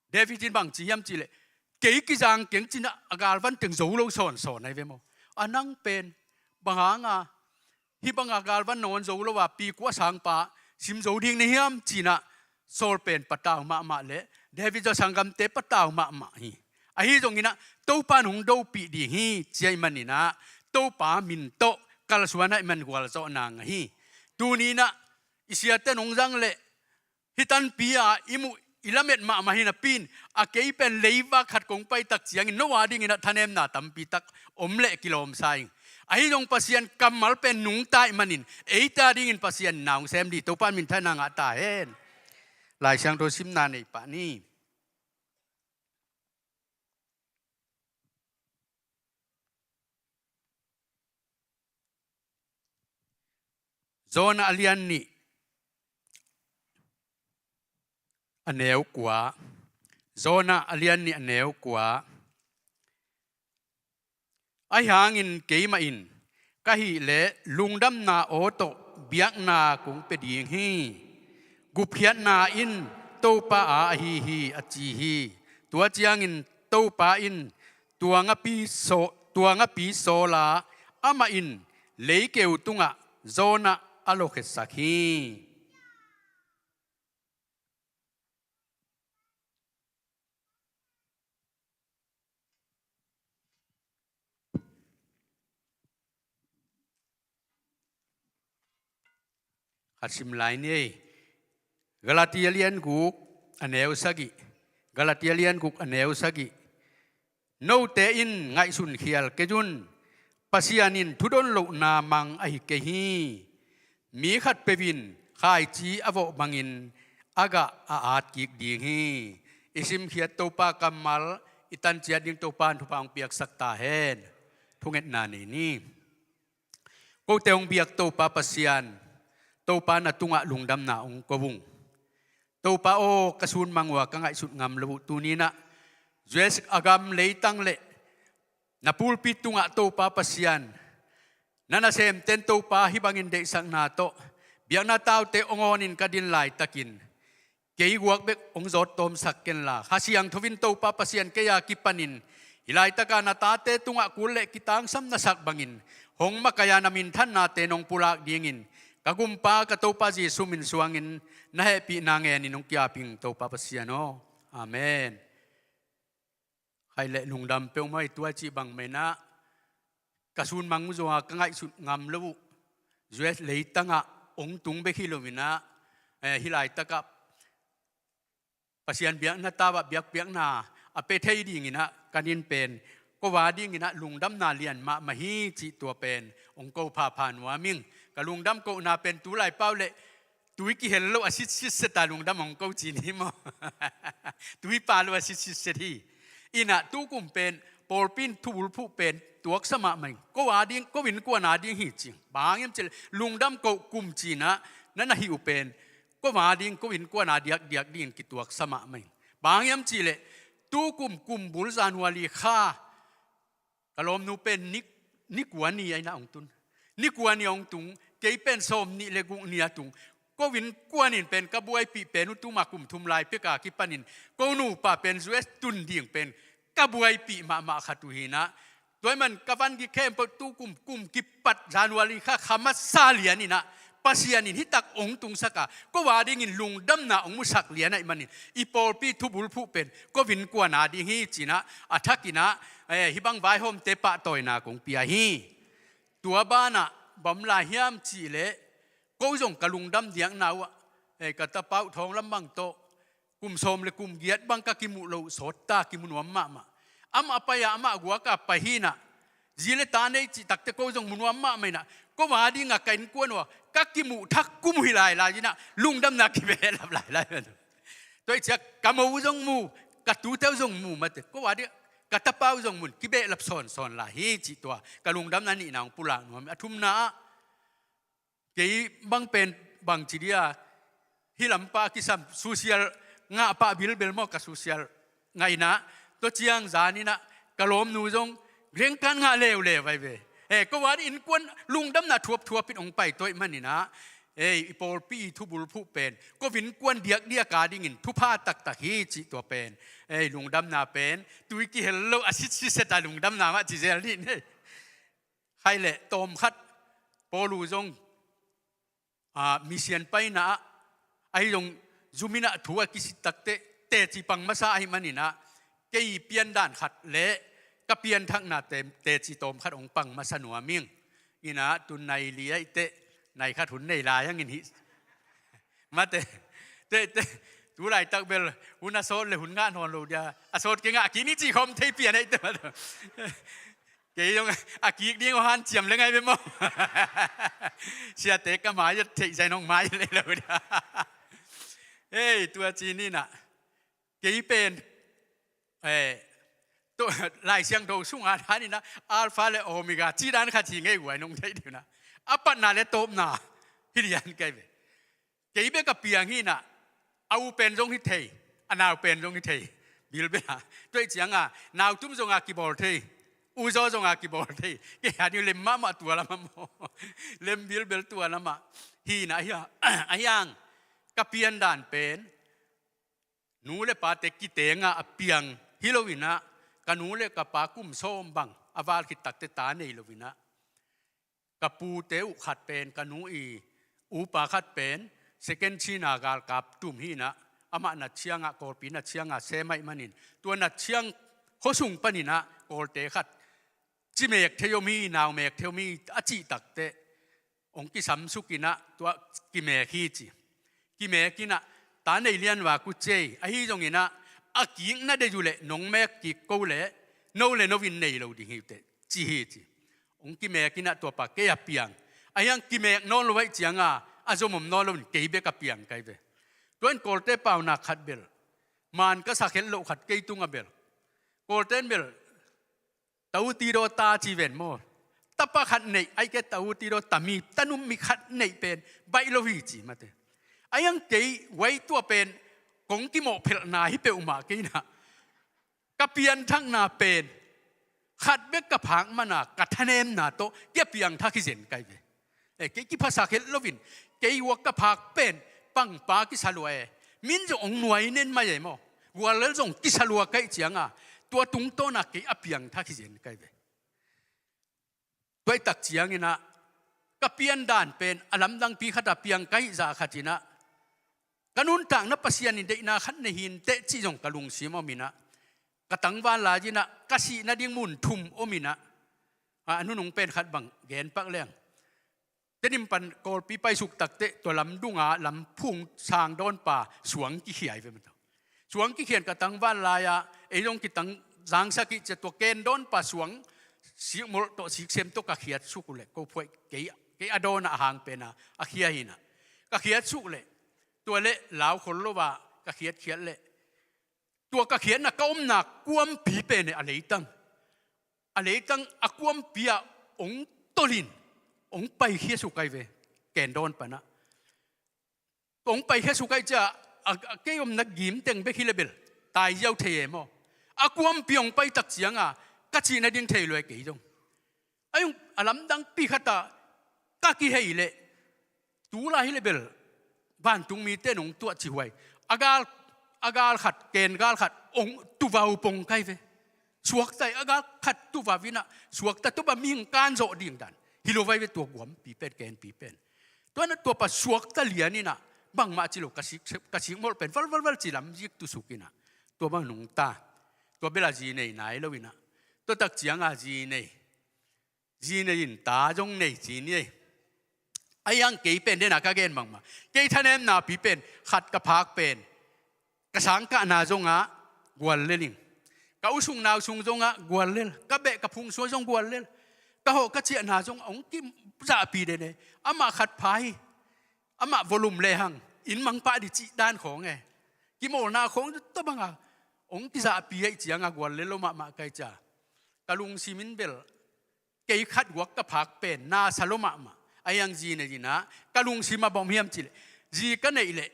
David in bangci hiam cih leh, "Kei kizang keng," ci-in ah a galvan teng zo lo sawnsawn ahi ve maw. "A nang pen bang hanga hih banga galvan nawn zo lo a pi kua a sangpa sim zo ding na hiam?" ci-in ah Saul pen patau mahmah leh David zong a sanggamte patau mahmah hi. Ahi zongin ah Topa'n hong dopih ding hi ci ahih manin ah Topa min tawh kalsuan ahih man gualzawhna ngah hi. Tuni-in ah i siate nong zang leh hih tanpi-a i muh i lamet mahmah hi napi-in, a kei pen leivak khat kong pai tak ciangin no a dingin ah thanemna tampi tak om leh kilawm sa ing. Ahi zong Pasian kammal pen nungta ahih manin eite a dingin Pasian in na hong sem ding, Topa'n minthanna ngah ta hen. Lai Siangtho simna nei pah ni. Jonah a lian nih a neu kua. Jonah a lian nih a neu kua. Ahi hangin keimah in ka hih leh lungdamna aw tawh biakna kong pia ding hi. Gupkhiatna in Topa aa ahi hi, a ci hi. Tua ciangin Topa in tuangapi saw-, tuangapi sawl a, amah in leikeu tungah Jonah a lawkhiatsak hi. Khat sim lai ni ei. Galatia lian guk a neu sagih. Galatia lian guk a neu sagih. Note in ngaihsun khial kei un. Pasian in thudon lohna mang ahi kei hi. Mi khatpeuh in khaici a vawh bangin a gah a at kik ding hi. I simkhiat Topa kammal i tan ciat ding Topa in thupha hong piaksak ta hen. Thungetna nei ni. Kote hong biak Topa Pasian, Topa na tungah lungdamna hong ko ung. Topa aw, ka sun mang uh a ka ngaihsut ngam lo uh, tuni-in ah U S a gam leitang le na pulpit tungah Topa Pasian, na nasemten Topa hih bangin deihsakna tawh biakna taute hong awnin ka din laitakin kei guak bek hong zawt tawmsak kenla, Kha Siangtho in Topa Pasian kei a kipanin hih laitaka na tate tungah kul le kitangsam na sak bangin hong makaih a, na minthannate nong pulak dingin ka Gumpa ka Topa Jesu min suangin na hehpihna ngenin hong ki-ap ing Topa Pasian aw. Amen. Khaih le lungdam peuhmah hi. Tua i cih bang mah in ah ka sun mang uh zong a ka ngaihsut ngam lo uh, U S leitangah hong tung bek hi lo-in ah, eh, hih laitakah Pasian biakna tau ah biakpiakna a pia thei dingin ah ka nin pen ko a dingin ah lungdamna lian mahmah hi cih tua pen hong ko phapha nuam ing. Ka lungdam kohna pen tu lai pau le tui kihel lo a sitsit seta lungdam hong ko ci ni maw? Tui pa lo a sitsit set hi. In ah tu kum pen pawlpi in thubulphuh pen tuaksa mahmah ing. Ko a ding, ko innkuan a ding hi ci. Bang hang hiam cih leh lungdam koh kum ci-in ah na na hih uh pen ko a ding, ko innkuan a diakdiak dingin kituaksa mahmah ing. Bang hang hiam cih leh tu kum, kum bul January kha ka lawmnu pen ni, ni kua ni a in ah hong tun. Ni kua ni hong tung, kei pen sawmnih le guk ni a tung. Ko innkuan in pen ka buaipih pen uh tuma kum thum lai pek a kipanin ko nupa pen U S tun ding pen ka buaipih mahmah khat uh hi-in ah, tua ahih man ka van gik khempeuh tu kum, kum kipat January kha, kha masa lian in ah Pasian in hih tak hong tungsak a, ko a dingin lungdamna hong musak lian ahih manin i pawlpi thubulphuh pen ko innkuan a ding hi ci-in ah, a thakin ah, eh, hih bang vaihawmte pahtawina kong pia hi. Tua banah bang om lai hiam cih leh ko zong ka lungdam diakna uh ah, eh, ka tapa uh Thawng Lam Mang tawh kum sawm le kum giat bang ka kimuh loh sawt ta, kimu nuam mahmah. Amah pai a, amah guak a pai hi-in ah, zi le ta nei cih takteh ko zong mu nuam mahmah in ah, ko a ding a ka innkuan uh a ka kimuh thak kum uh hi lailai in ah lungdamna kibehlap lailai. Tua ahih ciang ka mo uh zong mu, ka tute uh zong mu mate, ko a ding ka tapa uh zong mu in kibehlap sawnsawn lai hi cih tua ka lungdamna nihna hong pulak nuam. A thumna ah, kei bang pen bangci dia hih lampa kisam social ngah pah bilbel maw, ka social ngah in ah, tua ciang zan in ah ka lawmnu zong green card ngah leuleu ahi ve. Eh, ko a ding innkuan lungdamna thuapthuap in hong pai tua ahih manin ah, eh, i pawlpi i thubulphuh pen ko innkuan diakdiak a dingin thupha taktak hi cih tua pen, eh, lungdamna pen tui kihel lo a sitsit seta lungdamna mah ci zel ni. Khaih le tawmkhat Paul uh zong, ah, mission paina ah, ahi zong zum in ah thu a kisit takteh teci pang masa ahih manin ah, kei piandan khat le ka pianthakna te, teci tawmkhat hong pang masa nuam ing. In ah tu nai li ahih teh nai khat hun nei lai hang in hih. Mate, te, te, tu laitak bel hun a sawt le hun ngah nawn lo dia, a sawt kei ngah kik ni cih khawm thei pian ahih teh mate. Kei zong a kik ding uh hanciam leng ahi ve maw? Siate ka mai a theih zai nong mai le lo dia. Hei, tua ci ni in ah, kei pen, eh, to, Lai Siangtho sungah dan in ah Alpha le Omega ci dan khat hi ngei uh a, nong theih ding uh a, a patna le tawpna hi lian kei ve. Kei bek a piang hi in ah, a u pen zong hi thei, a nau pen zong hi thei, bilbel ah. Tua ahih ciangah nau tum zong a kibawl thei, u zaw zong a kibawl thei. Kei a ding lem mahmah tua lamah maw? Lem bilbel tua lamah hi in ah, ahi hang, ahi hang ka piandan pen nu le pate kiteng a a piang hi lo in ah, ka nu le ka pa kum sawm bang a val khit takteh ta nei lo in ah, ka pute uh khat pen ka nu i upa khat pen second China galkap tum hi in ah, amah nat ciangah, Kawlpi nat ciangah sem ahih manin, tua nat ciang khuasung panin ah Kawlte khat ci mek thei om hi, nau mek thei om hi a cih takteh hong kisamsuk in ah tua kimek hi ci. Kimek in ah ta nei lian vak uh ci ei, ahi zongin ah a kikna deih uh leh nong mek kik ko leh no le no in nei lo ding hi uh teh ci hi ci. Hong kimek in ah tua pa kei a piang, Ahi hang kimek nawn lo ahih cianga a zom om nawn loin kei bek a piang kai ve. Tua in Kawlte paunak khat bel, man ka sak het loh khat kei tungah bel, Kawlte in bel, tau ti daw ta ci ven maw. Tapa khat neih, ahih kei leh tau ti daw ta mi, tanum mi khat neih pen baih lo hi ci mate. Ahi hang kei vai tua pen kong kimawh phelhna hi peuhmah kei inah, ka pianthakna pen khat bek ka phak mana ka thanemna tawh kia piangthak hi zen kai ve. E, kei kiphasak het loin, kei uak ka phak pen pangpa kisa lua e. Min zong ong nuai nen mai e maw. Guallel zong kisa lua kai cianga, tua tungtawna kei a piangthak hi zen kai ve. Tua i tak cianginah ka piandan pen a lamdangpi khata piang ka hih zah khatinah, ka nuntakna Pasian in deihna khat nei hi inteh cih zong ka lungsim om inah, ka tangval lai inah ka sih nading mun thum om inah, a, a nunung pen khat bang gen pak leng. Tedim pan Kawlpi paisuk takteh tua lamdunga lamphung sang dawnpa suang kikhia hi ve mataw. Suang kikhian ka tangval lai-ah ei zong kitang zangsak ih cia tua ken dawnpa suang sikmolh tawh siksem tawh ka khiat suk uh leh ko phuaih kei, kei a dawnah a hang pena a khia hinah. Ka khiat suk leh tua leh lau khol lo ah ka khiatkhiat leh tua ka khiatna ka omna kuampi pen a leitang, a leitang a kuampi ah ong tolhin ong paikhia suk ai ve. Ken dawn panah ong paikhia suk ai cia a, a kei omna gim teng bek hi le bel tai ziau thei e maw. A kuampi ong pai tak cianga ka cih nading thei lua e kei zong. A lamdangpi khatah ka kihei leh tulai hi le bel vantung mite nong tuah cihuai a gal, a gal khat, ken gal khat ong tuvau pong kai ve. Suakta i a gal khat tuvau inah suakta tuba mihing kan zawh ding dan hi lo vai ve tua guampi pen, kenpi pen. Tuanah tuapa suakta lian inah bangmah ci lo ka sik, ka sikmolh pen valvalval ci lam zik tusuk inah tua bang nungta. Tua bela zi nei nai lo inah tua tak cianga zi nei, zi nei in ta zong nei ci ni ei. Ahi hang kei pen dena ka gen bangmah, kei thanem napi pen khat ka phak pen ka sangkahna zongah guallel ing. Ka usung nau sung zongah guallel, ka beh ka phung sua zong guallel. Ka hawh ka ciahna zong ong kizahpi den e. Amah khat pha hi, amah volume lehang inn mangpah di cih dan khawng e. Kimawlna khawng tua banga ong kizahpi aih cianga guallel lo mahmah kai cia. Ka lungsim in bel kei khat guak ka phak pen nasa lo mahmah. Ahi hang zi nei inah ka lungsim a bawm hiam cileh, zi ka neih leh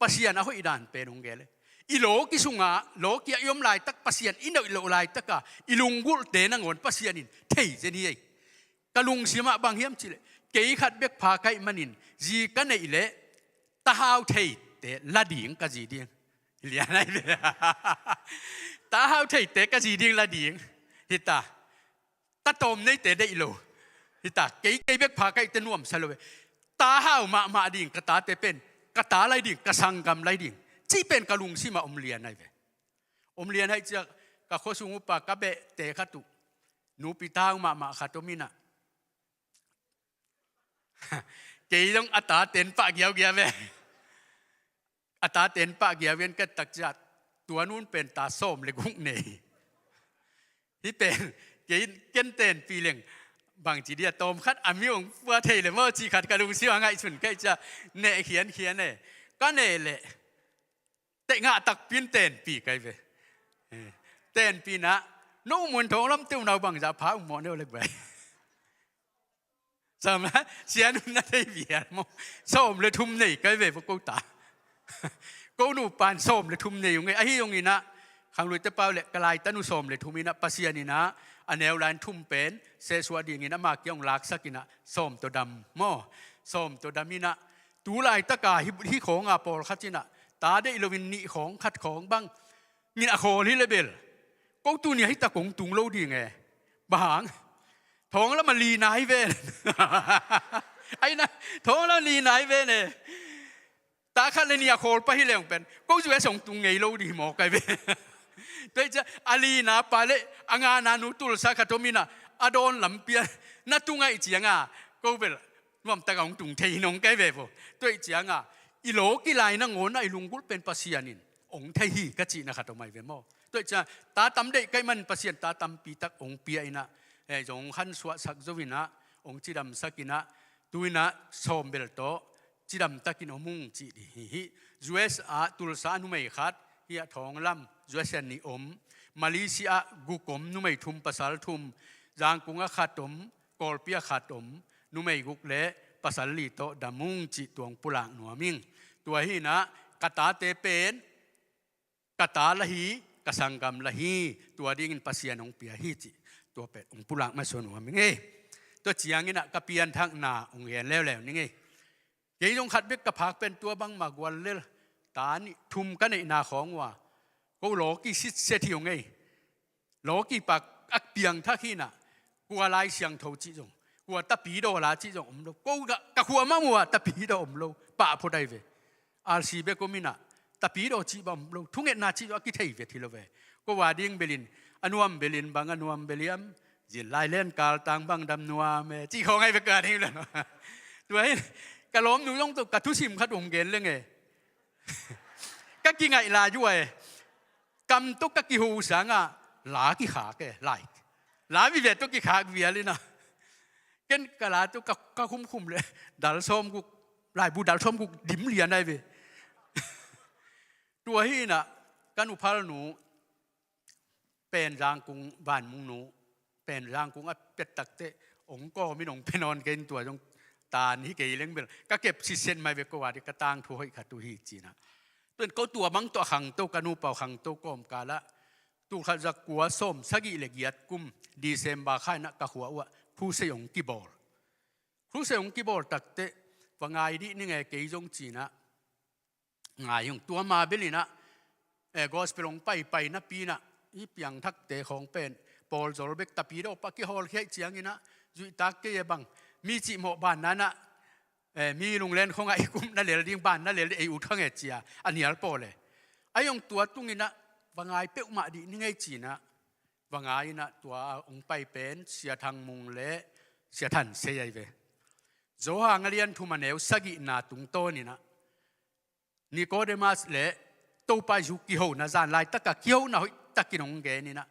Pasian a hoih dan pen hong gel e. I lawki sungah lawki ah i om laitak Pasian i neih loh laitaka i lunggulhte nangawn Pasian in thei zen hi ei. Ka lungsimah bang hiam cileh kei khat bek pha kaih manin zi ka neih leh tahau theite la ding ka zi ding. Lian ai ve. Tahau theite ka zi ding la ding hita. Tatawm neite deih lo hita. Kei, kei bek pha kaihte nuamsa lo ve. Tahau mahmah ding ka tate pen ka ta lai ding, ka sanggam lai ding cih pen ka lungsimah om lian ai ve. Om lian ai ciah ka khuasung upa ka behte khat uh nupi tahau mahmah khat om inah kei zong a taten pah giaugia ve. A taten pah giaugian ka tak ciah tua nun pen ta sawm le guk nei. Hi pen kei ken tenpi leng bangci dia tawm khat a mi ong pua thei le maw cih khat ka lungsim a ngaihsun kaih ciah neh khiankhian e. Ka neh leh teh ngah takpi in tenpi kai ve. Tenpi inah no mun thawng lam teu nau bangzah pha ung mawh neu le guai. Sam la sian un na thei vial maw. Sawm le thum nei kai ve vo ko ta. Ko nu pan sawm le thum nei ung e. Ahi ung inah khangluite pau le ka lai tanu sawm le thum inah Pasian inah a neu lain thum pen sehsuah dingin ama kia ong laksak inah sawm tawh dam maw. Sawm tawh dam inah tu laitaka hi, hi khawnga pawlkhat inah ta deih loin nih khawng khat khawng bang min a khawl hi le bel ko tuni a hita kong tung lo ding e. Bang hang? Thawng lam a li nai ven. Aina thawng lam a li nai ven e. Ta khat le nih a khawl pah hi leng pen ko zu e song tung ngei lo ding hi maw kai ve. Tua hi ciah a lina pa le a ngana nu tulsa khat om inah a dawn lampi ah na tung ahih cianga ko bel nuamtaka hong tung thei hi nong kai ve vo. Tua ahih cianga i lawki lai nangawnah i lunggulh pen Pasian in ong thei hi ka cihna khat om ai ve maw. Tua ahih cianga ta tam deih kaih man Pasian ta tampi tak ong pia inah, eh, zong hong khansuahsak zo inah ong cidamsak inah Tu-in ah sawm bel tawh cidamtakin om ung cih ding hi. U S ah Tulsa numei khat, hih ah Thawnglam, U S a nih om. Malaysia ah guk om, numei thum pasal thum. Zangkung ah khat om, Kawlpi ah khat om. Numei guk le pasal li tawh dam ung cih tua hong pulak nuam ing. Tua hi-in ah ka tate pen ka ta la hi, ka sanggam la hi, tua dingin Pasian hong pia hi cih tua pen hong pulak masa nuam ing ei. Tua ciangin ah ka pianthakna hong gen leuleu ning ei. Kei zong khat bek ka phak pen tua bangmah gual lel, ta nih thum ka neihna khawng uh a, ko lawki sitset hi ung ei. Lawki pa a piangthak hi-in ah, kua Lai Siangtho cih zong, kua Tapidaw la cih zong om lo. Ko ka, ka khua mah mu-ah Tapidaw om lo, pah phot ahi ve. R C bek om in ah, Tapidaw cih bang om lo, thungetna cih zong a kithei vet hi lo ve. Ko a ding belin, a nuam belin bang a nuam bel hiam, zin lai len kaltang bang dam nuam e, cih khawng ahi ve ka ding lo. Tua hi-in ka lawmnu zong tawh ka thusim khat hong gen leng e. Ka kingaih lai uh a e. Kam tawh ka kiho sangah la kikhak e, lai. La vive tawh kikhak vial in ah. Ken ka la tawh ka, ka khumkhum le dal sawmguk, laibu dal sawmguk dim lian ahi ve. Tua hi-in ah ka nuphalnu pen Zangkung, Vanmung nu pen Zangkung a pia takteh hong kawmin hong pia nawn kei in, tua zong tan hi kei leng bel ka kep sitset mai ve, ko a ding ka tangthu hoih khat uh hi ci-in ah. Tua in ko tua bang tawh a khangto, ka nupa uh khangto kawmkal ah, tul khat za kua sawm sagih le giat kum December kha in ah ka khua uh ah crusade hong kibawl. Crusade hong kibawl takteh va ngai dih ning e, kei zong ci-in ah ngai ung. Tua ma bel in ah, eh, gospel hong paipai napi in ah, hih piangthakte khawng pen pawlzawl bek, Tapidaw pah kihawlkhia ahih ciangin ah zuihtak kei e bang. Mi cihmawh banna in ah, eh, mi lunglen khawng ah i kup na lel ding, ban na lel ding, ei ut kha nge ci-a a nial pawl e. Ahi zong tua tungin ah va ngai peuhmah dih ning ei ci-in ah va ngai in ah, tua hong pai pen Sia Thang Mung le Sia Than Sei ahi ve. Johan a lian thum a neu sagihna tungtawn in ah Nicodemus le Topa Jesu kihona, zan laitak a kihona hoihtakin hong gen in ah,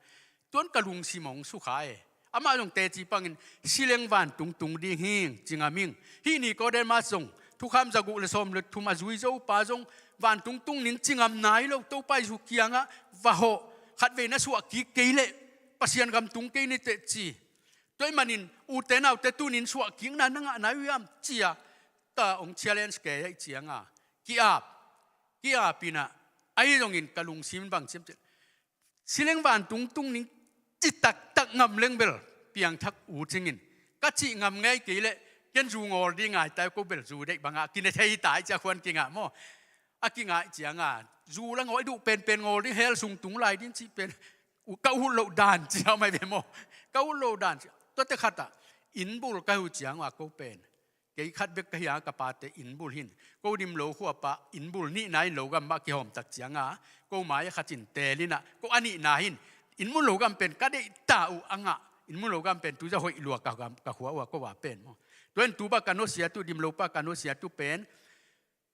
tua in ka lungsim hong sukha e. Amah zong teci pangin, si leng vantung tung ding hi ing, ci ngam ing. Hih Nicodemus zong, thukham za guk le sawm le thum a zui zo pa zong, vantung tung ning ci ngam nai lo, Topa Jesu kiangah va hawh, khatvei na suah kik kei leh Pasian gam tung kei ni teh ci. Tua ahih manin ute naute, tuni in suahkikna na ngah nai uh hiam, ci-a ta hong challenge kei ahih ciangin, ki-ap, ki-ap in ah, ahi zongin ka lungsim in bang ci hiam cih leh, si leng vantung tung ning ci taktak ngam leng bel piangthak ut ing in, ka cih ngam ngei kei leh ken zu ngawl ding ngai ta, ko bel zu deih bangah kine thei ta hi ci-a khuan kingah maw. A kingah ciangin, zu la ngawl, i duh penpen ngawl ding, hell sung tung lai ding cih pen ka ut loh dan ci-a om ahi ve maw. Ka ut loh dan ci-a. Tuate khat ah, inn bul ka hi uh ciangin ko pen, kei khat bek ka hi a, ka pate inn bul hi in, ko Dimlo khua pah inn bul nihna in, logam ah kihawm tak ciangin ko mai-ah khat in teel in ah, ko a nihna hi in, inn bul logam pen ka deih ta uh a ngah, inn bul logam pen tu za hoih lua ka gam, ka khua uh a, ko a pen maw. Tua in tu bah ka nusia tu, Dimlo pah ka nusia tu pen,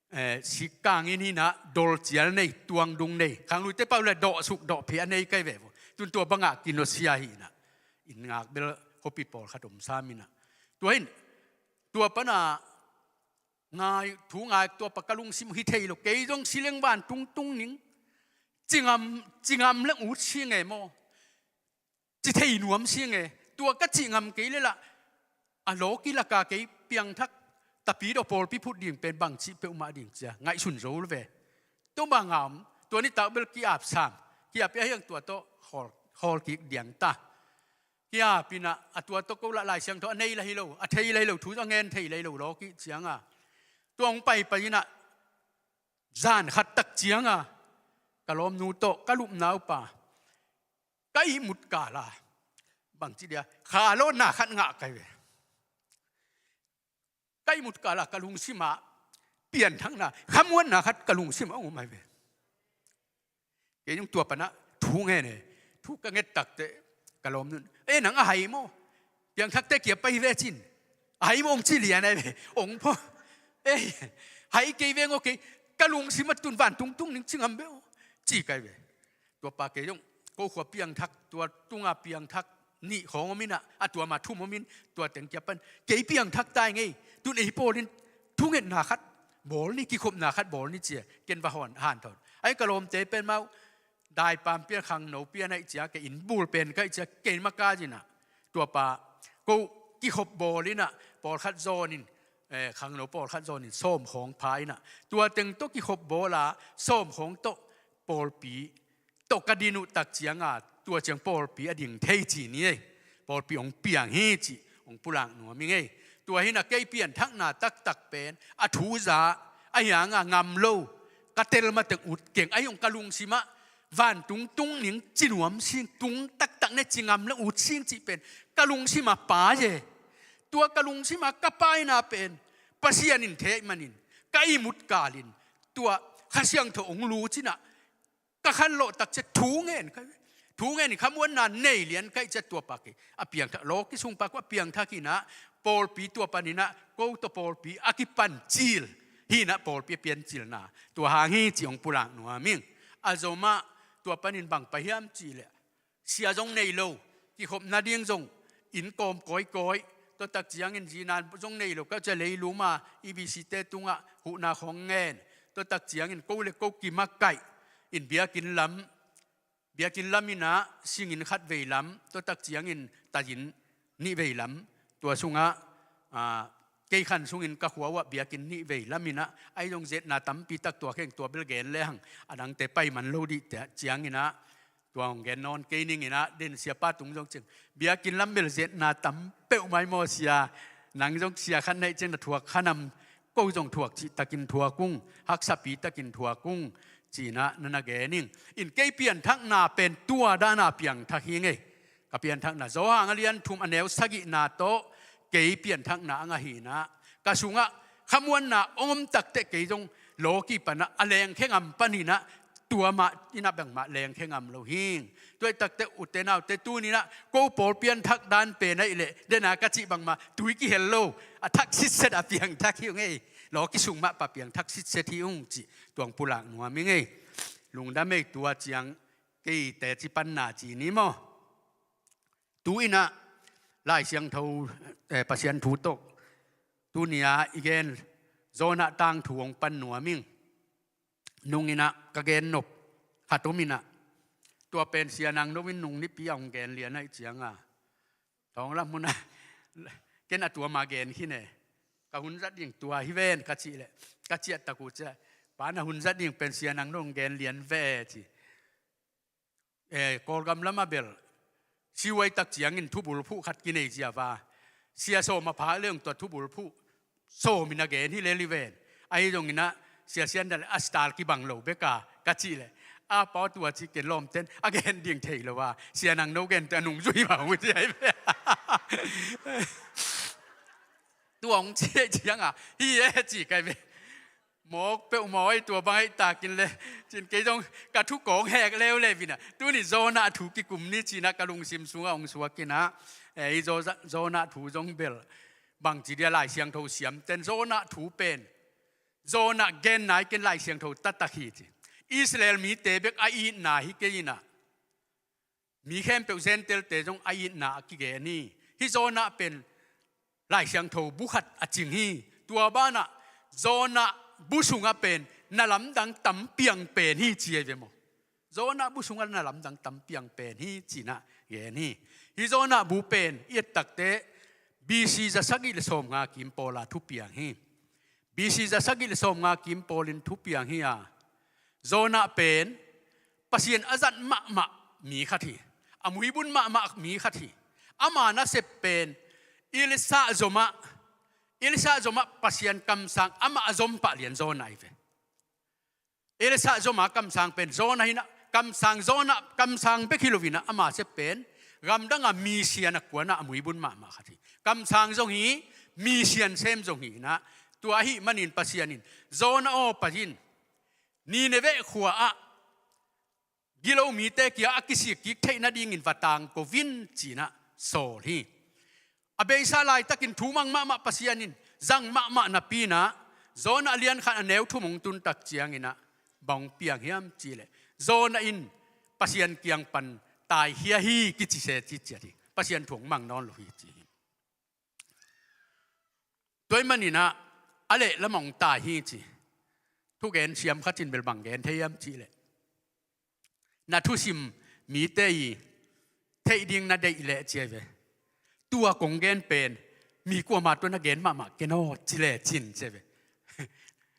eh, sikkang inn hi in ah, dol cial nei, tuangdung nei, khangluite pau le dawhsuk dawhphe a nei ka hi ve uh. Tu in tua bangah kinusia hi in ah, inn ngak bel khuapi pawlkhat om sam in ah. Tua hi in, tua pan ah ngai, thu ngai, tua pan ka lungsim hi thei lo, kei zong si leng vantung tung ning ci ngam, ci ngam leng ut si nge maw. Ci thei nuam si nge, tua ka cih ngam kei leh lah, a lawki lakah kei piangthak, Tapidaw pawlpi phut ding pen bangci peuhmah ding ci-a ngaihsun zo lo ve. Tua bangah om, tua nitak bel ki-ap sam, ki-ap pia hiang tua tawh khawl, khawl kik diang ta. Ki-ap in ah, a tua tawh ko lah Lai Siangtho a nei lah hi lo, a thei lah hi lo, thu a ngen thei lah hi lo, lawki ciangin. Tua hong paipai in ah, zan khat tak ciangin, ka lawmnu tawh, ka lupna uh pa, ka ihmut kal ah, bangci dia, kha lawnna khat ngah ka hi ve. Ka ihmut kal ah ka lungsim ah pianthakna, khamuanna khat ka lungsim ah om ahi ve. Kei zong tua pan ah thu ngen e, thu ka nget takteh ka lawmnu in, "Eh, nang a hai maw? Piangthakte kiang pai ve cin. A hai maw?" hong ci lian ahi ve. Hong pho. "Eh, hai kei veng aw, kei ka lungsim ah tu in vantung tung ning ci ngam ve aw," ci ka hi ve. Tua pa kei zong, ko khua piangthak, tua tunga piangthak, nih khawng om in ah, a tua ma thum om in, tua teng kia pan kei piangthak ta ing ei. Tun ei pawl in thungetna khat bawl ni, kikhopna khat bawl ni ci-a ken va hanthawn. Ahi ka lawmte pen mah uh, daipam pian, khangno pian ahih ciang, kei inn bul pen ka hih ciang, kei makaih in ah, tua pa, ko kikhop bawl in ah, pawlkhat zawn in, eh, khangno pawlkhat zawn in sawm khawng pha in ah, tua teng tawh kikhop bawl a, sawm khawng tawh pawlpi tawh ka din uh tak ciang a, tua ciang pawlpi a ding thei ci ni ei. Pawlpi hong piang hi cih hong pulak nuam ing ei. Tua hi in ah kei pianthakna taktak pen a thu za, ahi hang a ngam lo, ka tel mateng ut keng, ahi zong ka lungsim ah vantung tung ning ci nuam sing, tung taktak ne, ci ngam le ut sing cih pen ka lungsim ah pai e. Tua ka lungsim ah ka paina pen Pasian in thei ahih manin ka ihmut kal in tua Kha Siangtho hong lut in ah, ka khanlawh tak ciang thu ngen ka, thu ngen in khamuanna nei lian ka hih ciang, tua pa kei a piangthak, lawki sung pa ko a piangthak hi in ah, pawlpi tua pan in ah, ko tawh pawlpi a kipan cil hi in ah, pawlpi a piancilna tua hang hi cih hong pulak nuam ing. A zom ah, tua pan in bang pai hiam cih leh, sia zong nei lo, kikhop nading zong inn kawm kawikawi, tua tak ciangin zinan zong nei lo, ka hih ciang leilung ah E B C te tungah huhna khawng ngen, tua tak ciangin ko le ko kimakaih in biakinn lam, biakinn lam in ah singinn khat vei lam, tua tak ciangin taizinn nih vei lam, tua sungah, ah, kei khan sungin ka khua uh ah biakinn nih vei lam in ah, ahi zong zetna tampi tak, tua kheng tua bel gen le hang, a dangte pai man lo dih teh ciangin ah, tua hong gen nawn kei ning in ah, den siapa tung zong ciang, biakinn lam bel zetna tam peuhmah hi maw sia, nang zong sia khat na hih ciang na thuak kha nam, ko zong thuak cih takin thuak ung, haksapi takin thuak ung, ci in ah na na gen ing. In kei pianthakna pen tua dan a piangthak hi ing ei. Ka pianthakna Johan a lian thum a neu sagihna tawh kei pianthakna a ngah hi in ah, ka sungah khamuanna hong om tak teh kei zong lawki pan ah a lengkhe ngam pan hi in ah, tua mah in ah bangmah lengkhe ngam lo hi ing. Tua hi tak teh ute naute, tuni in ah ko pawl pianthak dan pen ahih leh, den a ka cih bangmah tui kihel lo, a thak sitset a piangthak hi ung ei. Lawki sung mah pa piangthak sitset hi ung cih tua hong pulak nuam ing ei. Lungdam ei, tua ciang kei teci panna ci ni maw. Tu in ah Lai Siangtho, eh, Pasian thu tawh tuni a i gen Jonah tangthu hong pan nuam ing. Nung in ah ka gen nop khat om in ah, tua pen Sia Nang No in nung nipi a hong gen lian ahih ciang a, thong lam hun ah, ken a tua ma gen khin e. Ka hun zat ding tua hi ven ka cih leh, ka ciah tak uh ciang, pa, na hun zat ding pen Sia Nang No hong gen lian ve ci. Eh, Kawlgam lam ah bel, C Y tak ciangin thubulphuh khat kinei ziau a, sia sawm a phak leng tua thubulphuh sawm in a gen hi lel hi ven. Ahi zongin ah Sia Sian Dal a style kibang lo bek a, ka cih leh, a, pa, tua ci ken lawmten a gen ding thei lo a, Sia Nang No gen teh a nungzui mah uh ci ahi ve. Tua hong ci ahih ciang a, hi e ci ka hi ve. Mawk peuhmawh ei, tua bang ahih takin le, ci-in kei zong ka thu kawng hek leuleu in ah, tuni Jonah thu kikum ni ci-in ah ka lungsim sungah hong suak in ah, ei, Jo-, Jonah thu zong bel, bangci dia Lai Siangtho siamten Jonah thu pen, Jonah genna hi ken Lai Siangtho taktak hi ci. Israel mite bek a itna hi kei in ah, mi khempeuh Gentile-te zong a itna a kigen hi. Hih Jonah pen Lai Siangtho bu khat a cing hi. Tua banah Jonah bu sungah pen na lamdang tam piang pen hi ci ahi ve maw. Jonah bu sungah na lamdang tam piang pen hi ci-in ah gen hi. Hih Jonah bu pen i et tak teh B C za sagih le sawmnga kim pawl a thupiang hi. B C za sagih le sawmnga kim pawlin thupiang hi a, Jonah pen Pasian a zat mahmah mi khat hi. A muibun mahmah mi khat hi. Ama nasep pen Elisha zomah, Elisha zomah Pasian kamsang amah a zom pah lian Jonah hi ve. Elisha zoma kamsang pen Jonah hi in ah, kamsang Jonah, kamsang bek hi lo in ah, ama sep pen gamdang a mission a kuan ah a muibun mahmah khat hi. Kamsang zong hi, mission sem zong hi in ah, tua ahih manin Pasian in, Jonah aw, pai in, Nineveh khua ah gilo mite kiangah a kisik kik theih nadingin va tangko in ci-in ah sawl hi. A beisa laitakin thu mang mahmah Pasian in zang mahmah napi-in ah, Jonah lian khat a neu thum hong tun tak ciangin ah bang hong piang hiam cih leh, Jonah in Pasian kiang pan taikhia hi kici se ci ciat hi. Pasian thu hong mang nawn lo hi ci hi. Tua ahih manin ah a leh lamah hong tai hi ci. Thugen siam khat in bel bang gen thei hiam cih leh, na thusim mite i theih ding na deih leh ci hi ve. Tua kong gen pen mi kuamah tawh na gen mahmah ken aw ci le cin ci hi ve.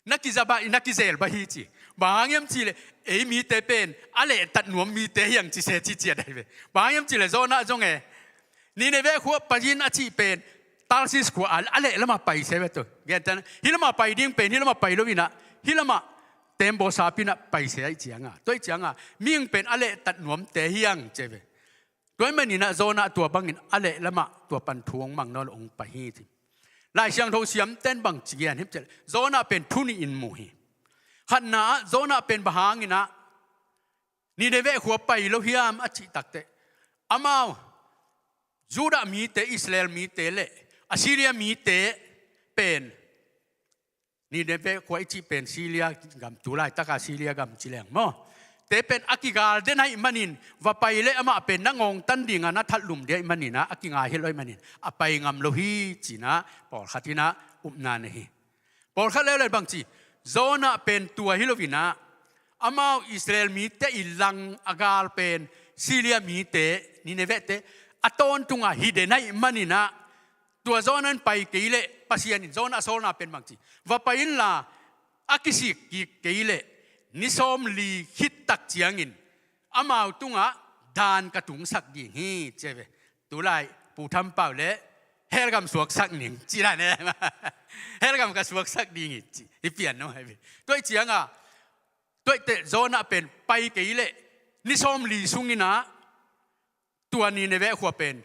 Na kizabah, na kizel bah hi ci. Bang hang hiam cih leh ei mite pen a lehtat nuam mite hi hang ci se ci ciat hi ve. Bang hang hiam cih leh Jonah zong e, Nineveh khua pai in a cih pen Tarsis khua a, a leh lamah pai se ve. Tua gentehna, hih lamah pai ding pen hih lamah pai lo in ah, hih lamah tembaw sap in ah pai se ahih ciangin, tua ahih ciangin mihing pen a lehtat nuamte hi hang ci hi ve. Tua ahih manin ah Jonah tua bangin a leh lamah tua pan thu hong mang nawn lo hong pai hi ci. Lai Siangtho siamten bang ci gen hiam cih leh Jonah pen thu nih in mu hi. Khatna ah Jonah pen bang hangin ah Nineveh khua pai lo hiam a cih takteh, amau Judah mite, Israel mite le Assyria mite pen, Nineveh khua i cih pen Syria gam, tu laitaka Syria gam ci leng maw, te pen a kigal den ahih manin, va pai leh amah pen na ngawngtan ding a na thatlum ding ahih manin ah, a kingai hi lo ahih manin a pai ngam lo hi ci-in ah pawlkhat in ah upna nei hi. Pawlkhat leuleu bang ci, Jonah pen tua hi lo in ah, amau Israel mite i lang a gal pen Syria mite, Nineveh te a tawntung a hi den ahih manin ah, tua Jonah in pai kei leh Pasian in Jonah sawlna pen bang ci, va pai inla, a kisik kik kei leh ni sawmli khit tak ciangin amau tungah daan ka tungsak ding hi ci hi ve. Tu lai Pu Tham Pau le hell gam suaksak ning ci dan e. Hell gam ka suaksak ding hi ci, hi pian lo hi ve. Tua ahih ciangin, tua ahih teh Jonah pen pai kei leh ni sawmli sungin ah tua Nineveh khua pen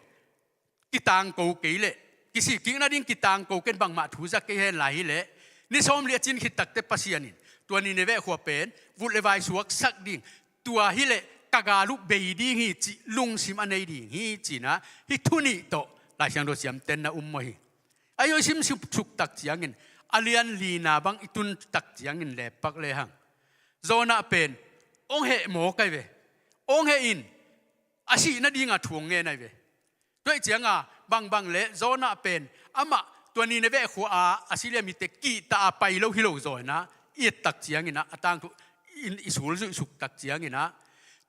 kitangko kei leh, kisik kik nading kitangko kei in, bangmah thu za kei hen la hi leh, ni sawmli a cin khit takteh Pasian in tua Nineveh khua pen vut le vai suaksak ding, tua hi leh ka gal uh bei ding hi cih lungsim a nei ding hi ci-in ah, hih thu nih tawh Lai Siangtho siamten na um maw hi. Ahi zongin i sim suk, suk tak ciangin, a lian lina bang i tun tak ciangin lepak lehang, Jonah pen hong heh mawk ahi ve. Hong heh in, a sih nading a thu hong ngen ahi ve. Tua ahih ciangin bangbang leh Jonah pen amah tua Nineveh khua a Assyria mite kihta a pai lo hi lo zaw in ah, i et tak ciangin ah, a tangthu in i sul zuih suk tak ciangin ah,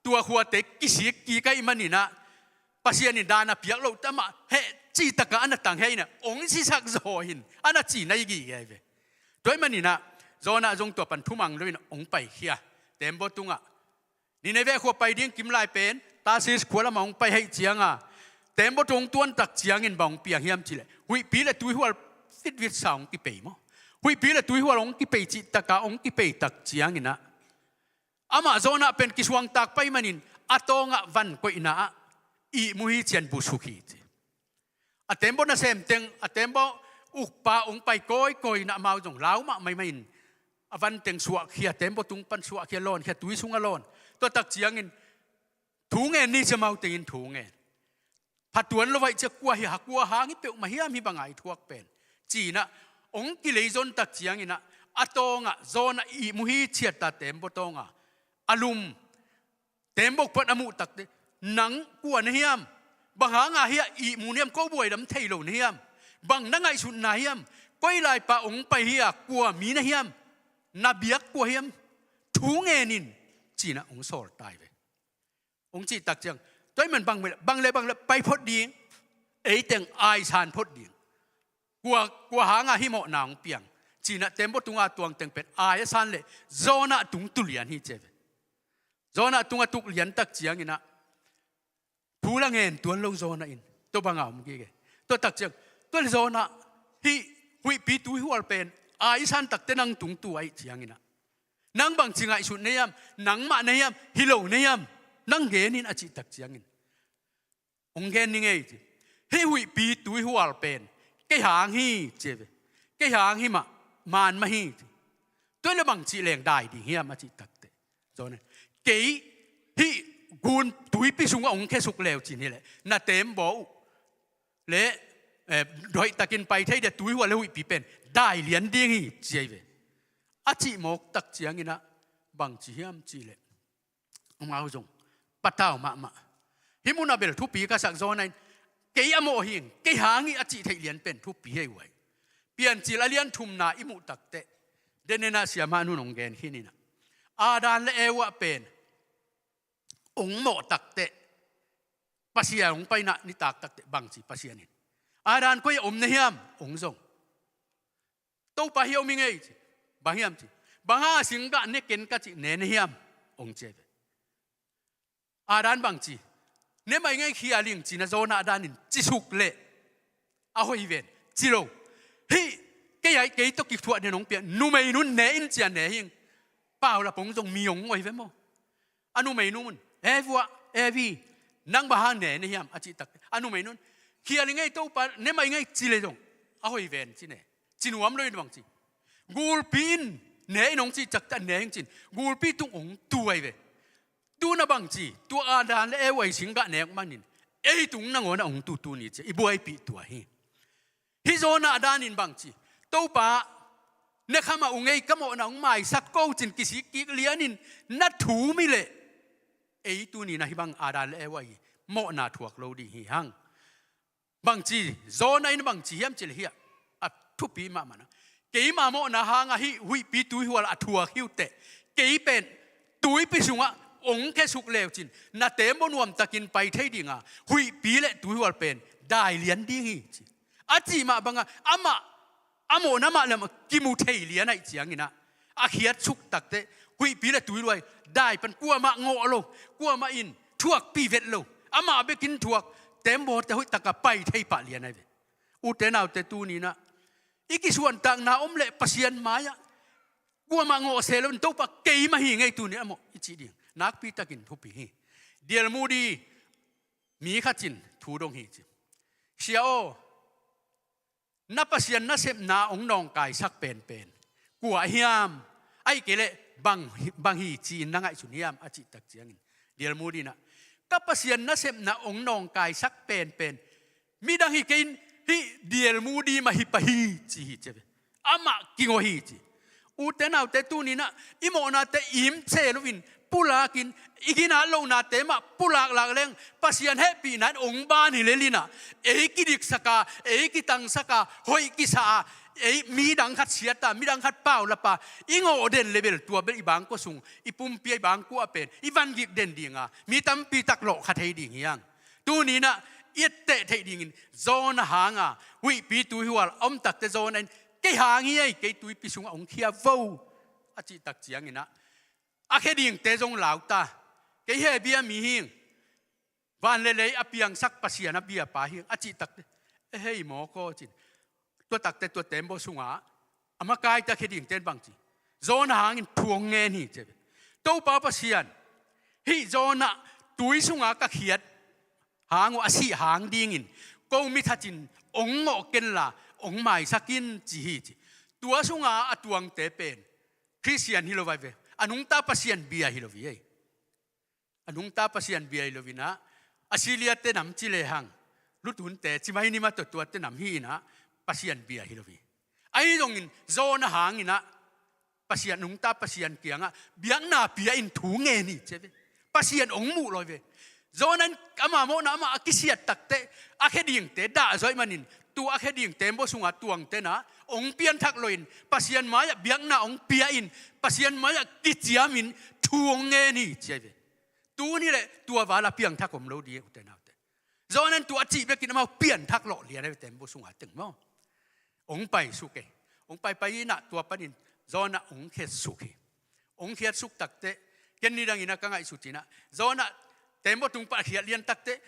tua khuate kisik kik ahih manin ah, Pasian in daan a piak loh teh amah heh cih takin a na tang heh in ah, hong sisak zaw hi in, a na ci nai gige ahi ve. Tua ahih manin ah Jonah zong tua pan thu mang lo in hong paikhia, tembaw tungah. Nineveh khua pai ding kim lai pen Tarsis khua lamah hong pai ahih ciangin, tembaw tung hong tuan tak ciangin bang hong piang hiam cih leh, huihpi le tuihual vitvit sa hong kipei maw. Huihpi le tuihual hong kipei cih takin hong kipei tak ciangin ah, amah Jonah pen kisuangtak pai manin a tawngah van koihna ah ihmu hi ci-in busuk hi ci. A tembaw nasem teng, a tembaw ukpa hong pai kawikawi in ah, amau zong lau mahmah mah in, a van teng suahkhia, tembaw tung pan suahkhia, lawnkhia, tui sungah lawn. Tua tak ciangin thu ngen ni ci, amau tengin thu ngen. Pha tuan lo ahih ciang, kua hi a, kua hang hi peuhmah hiam hih bangin i thuak pen, ci-in ah hong kileizon tak ciangin ah, a tawngah Jonah ihmu hi ciat a, tembaw tawngah a lum, tembaw pan a muh takteh, nang kua na hiam? Bang hangin hih a ihmu na hiam? Ko buaidam thei lo na hiam? Bang na ngaihsutna hiam? Koi laipa hong pai hi a, kua mi na hiam? Na biak kua hiam? Thu ngen in, ci-in ah hong sawl ta hi ve. Hong cih tak ciang, tua ahih man bang le bang le bang le pai phot ding, ei teng ai san phot ding. Kua, kua hangin hih mawhna hong piang, ci-in ah tembaw tunga tuang teng pen ai a san leh Jonah tung tu lian hi ci hi ve. Jonah tung a tuk lian tak ciangin ah, thu la ngen tuan lo Jonah in, tua bangin om gige. Tua tak ciang, tua leh Jonah, hih huihpi tuihual pen ai i san takteh nang tung tu ahih ciangin ah, nang bangci ngaihsut na hiam? Nangmah na hiam? Hi lo na hiam? Nang gen in, a cih tak ciangin, hong gen ning ei ci. Hih huihpi tuihual pen kei hang hi ci hi ve. Kei hang hi mah, man mah hi ci. Tua leh bangci leng dai ding hiam, a cih takteh, Jonah, kei hih gun tuipi sungah hong khesuk leu cin hi leh, na tembaw uh le, eh, hoihtakin pai thei dia tuihual le huihpi pen dai lian ding hi ci hi ve. A cih mawk tak ciangin ah, bangci hiam cih leh, amau zong patau mahmah. Hih munah bel thupi ka sak, Jonah in kei a mawh hi, kei hang hi a cih theih lian pen thupi hi ei uh ei. Piancil a lian thumna i muh takteh, den in ah siamah nun hong gen khin in ah, Adam le Eva pen hong mawh takteh, Pasian hong paina nitak takteh bangci Pasian in, Adam koi ah om na hiam? Hong zong. Topa, hih om ing ei ci. Bang hiam ci. Bang hang a singgah ne ken ka cih, ne na hiam? Hong ci ei ve. Adam bangci, ne mah ing ei, khial ing ci-in ah Jonah Adam in ci suk leh a hoih ven, ci lo. Hih kei a, kei tawh kithuah den hong pia, numei nun ne in ci-a ne hi ing. Paulap hong zong, mi hong oi ve maw. A numei nun, Eva, Evi, nang bang hang ne na hiam a cih takteh, a numei nun, khial ing ei Topa, ne mah ing ei ci leh zong a hoih ven ci ne. Ci nuam lo in bangci, gulpi in ne in hong cih takteh ne hi ing ci-in gulpi tung hong tu ei ve. Tu-in ah bangci, tua Adam le Eva i singgah nek manin ei tung nangawn ah hong tu tuni ci-a i buaipih tua hi. Hih Jonah Adam in bangci, Topa, ne kha mah ung ei, ka mawhna hong maisak ko ci-in kisik kik lianin na thum hi leh, ei tuni-in ah hih bang Adam le Eva i mawhna thuak lo ding hi hang. Bangci, Jonah in bangci hiam cih leh, hiah a thupi mahmah na, keima mawhna hangah hih huihpi tuihual a thuak hi uh teh, kei pen tuipi sungah hong khesuk leu cin, na teembaw nuamtakin pai thei ding a, huihpi le tuihual pen dai lian ding hi ci. A cih mah bangah amah a mawhna mah lam a kimu thei lian ahih ciangin ah, a khiatsuk takteh huihpi le tuihual dai pan kuamah ngawh lo, kuamah in thuakpih vet lo, amah bekin thuak, teembawte hoihtak a pai thei pah lian ahi ve. Ute naute, tuni-in ah i kisuantakna om leh Pasian mai-ah kuamah ngawh se loin, Topa, keimah hi ing ei tuni-in ah maw i cih ding nakpitakin thupi hi. D L Moody mi khat in thu dong hi ci. Sia aw, na Pasian nasepna hong nawngkaisak penpen kua hiam? Ahih kei leh bang, bang hi ci-in na ngaihsun hiam a cih tak ciangin, D L Moody in ah, ka Pasian nasepna hong nawngkaisak penpen midang hi kei in, hih D L Moody mah hi pah hi ci hi ci ve. Amah kingawh hi ci. Ute naute, tuni-in ah i mawhnate im se loin, pulakin, i ginat lohnate mah pulak lak leng, Pasian hehpihna in hong ban hi lel in ah, ei kidiksak a, ei kitangsak a, hoih kisa a, ei midang khat siat a, midang khat paulap a i ngawh den leh bel, tua bel i bangkua sung, i pumpi ah, i bangkua pen i vangik den ding a, mi tampi tak lawhkha thei ding hi hang. Tuni-in ah i etteh theih dingin, Jonah hang a huihpi tuihual a om takteh Jonah in, kei hang hi ei, kei tuipi sungah hong khia vo a cih tak ciangin ah, a khe dingte zong lau ta, kei heh bia mi hi ing, van le lei a piangsak Pasian a biapa hi ing a cih takteh, e hei mawk aw cin, tua takteh tua teembaw sungah a makaite, a khe dingte in bangci, Jonah hangin thu hong ngen hi ci ve. Topa Pasian, hih Jonah tui sungah ka khiat hang uh a sih hang dingin ko mithat in hong ngawh ken la, hong maisak in ci hi ci. Tua sungah a tuangte pen Khristian hi lo ahi ve. A nungta Pasian bia hi lo hi ei. A nungta Pasian bia hi lo in ah, Assyria-te nam ci lehang, lutunte ci mai ni maw, tua tuate nam hi in ah, Pasian bia hi lo hi. Ahi zongin Jonah hangin ah Pasian, nungta Pasian kiangah biakna pia in thu ngen hi ci ve. Pasian hong muh lo hi ve. Jonah in ama mawhna amah a kisiat takteh, a khe dingte dah zawh ahih manin, tua a khe ding teembaw sungah tuangte in ah hong pianthak lo in, Pasian mai-ah biakna hong pia in, Pasian mai-ah kiciamin thu hong ngen hi ci ahi ve. Tuni leh tua val a piangthak om lo ding, ute naute. Jonah in tua a cih bekin amau pianthak lawh lian ahi ve, teembaw sungah teng maw. Hong paisuk ei. Hong paipai in ah tua panin Jonah hong khiatsuk hi. Hong khiatsuk takteh, ken nidangin ah ka ngaihsut in ah, Jonah teembaw tung pan a khiat lian takteh,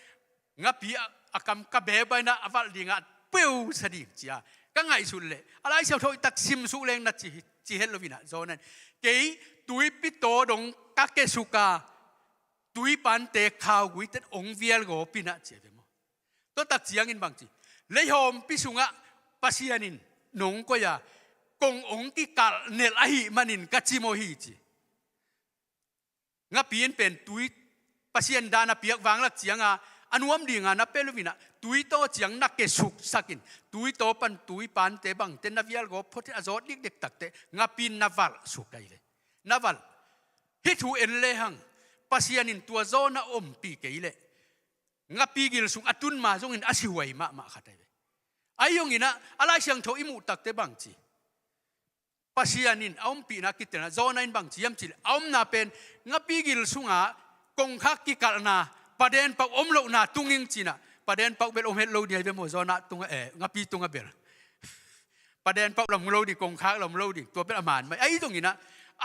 ngapi a, a kam ka beba in ah a valh dingah peusa ding ci-a ka ngaihsut leh, a Lai Siangtho hoihtak simsuk leng na ci, ci het lo in ah, Jonah in, kei tuipi taw dong ka kesuk a, tuipante khauguite in hong vialgawp in ah ci ahi ve maw. Tua tak ciangin bangci, leihawmpi sungah Pasian in nong koih a, kong hong kikalh nelh ahih manin ka cimawh hi ci. Ngapi in pen tui, Pasian dan a piak vanglak cianga a nuam dinga na pia lo in ah, tui taw ciang na kesuksak in, tui taw pan tuipante bangte na vialgawp phot in, a zawt dikdek takteh ngapi in na valhsuk ahi ve. Na valh. Hih thu en lehang, Pasian in tua Jonah ompih kei leh, ngapi gil sung a tun ma zongin a sihuai mahmah khat ahi ve. Ahi zongin ah, a Lai Siangtho i muh takte bang ci? Pasian in a ompihna kitelna, Jonah in bang ci hiam cih leh, a omna pen ngapi gil sungah kongkhak kikalhna, paden pauh om lohna tung ing ci-in ah, paden pauh bel om het lo ding ahi ve maw, Jonah tungah, eh, ngapi tungah bel. Paden pauh lam lo ding, kongkhak lam lo ding, tua bel a man mai. Ahi zongin ah,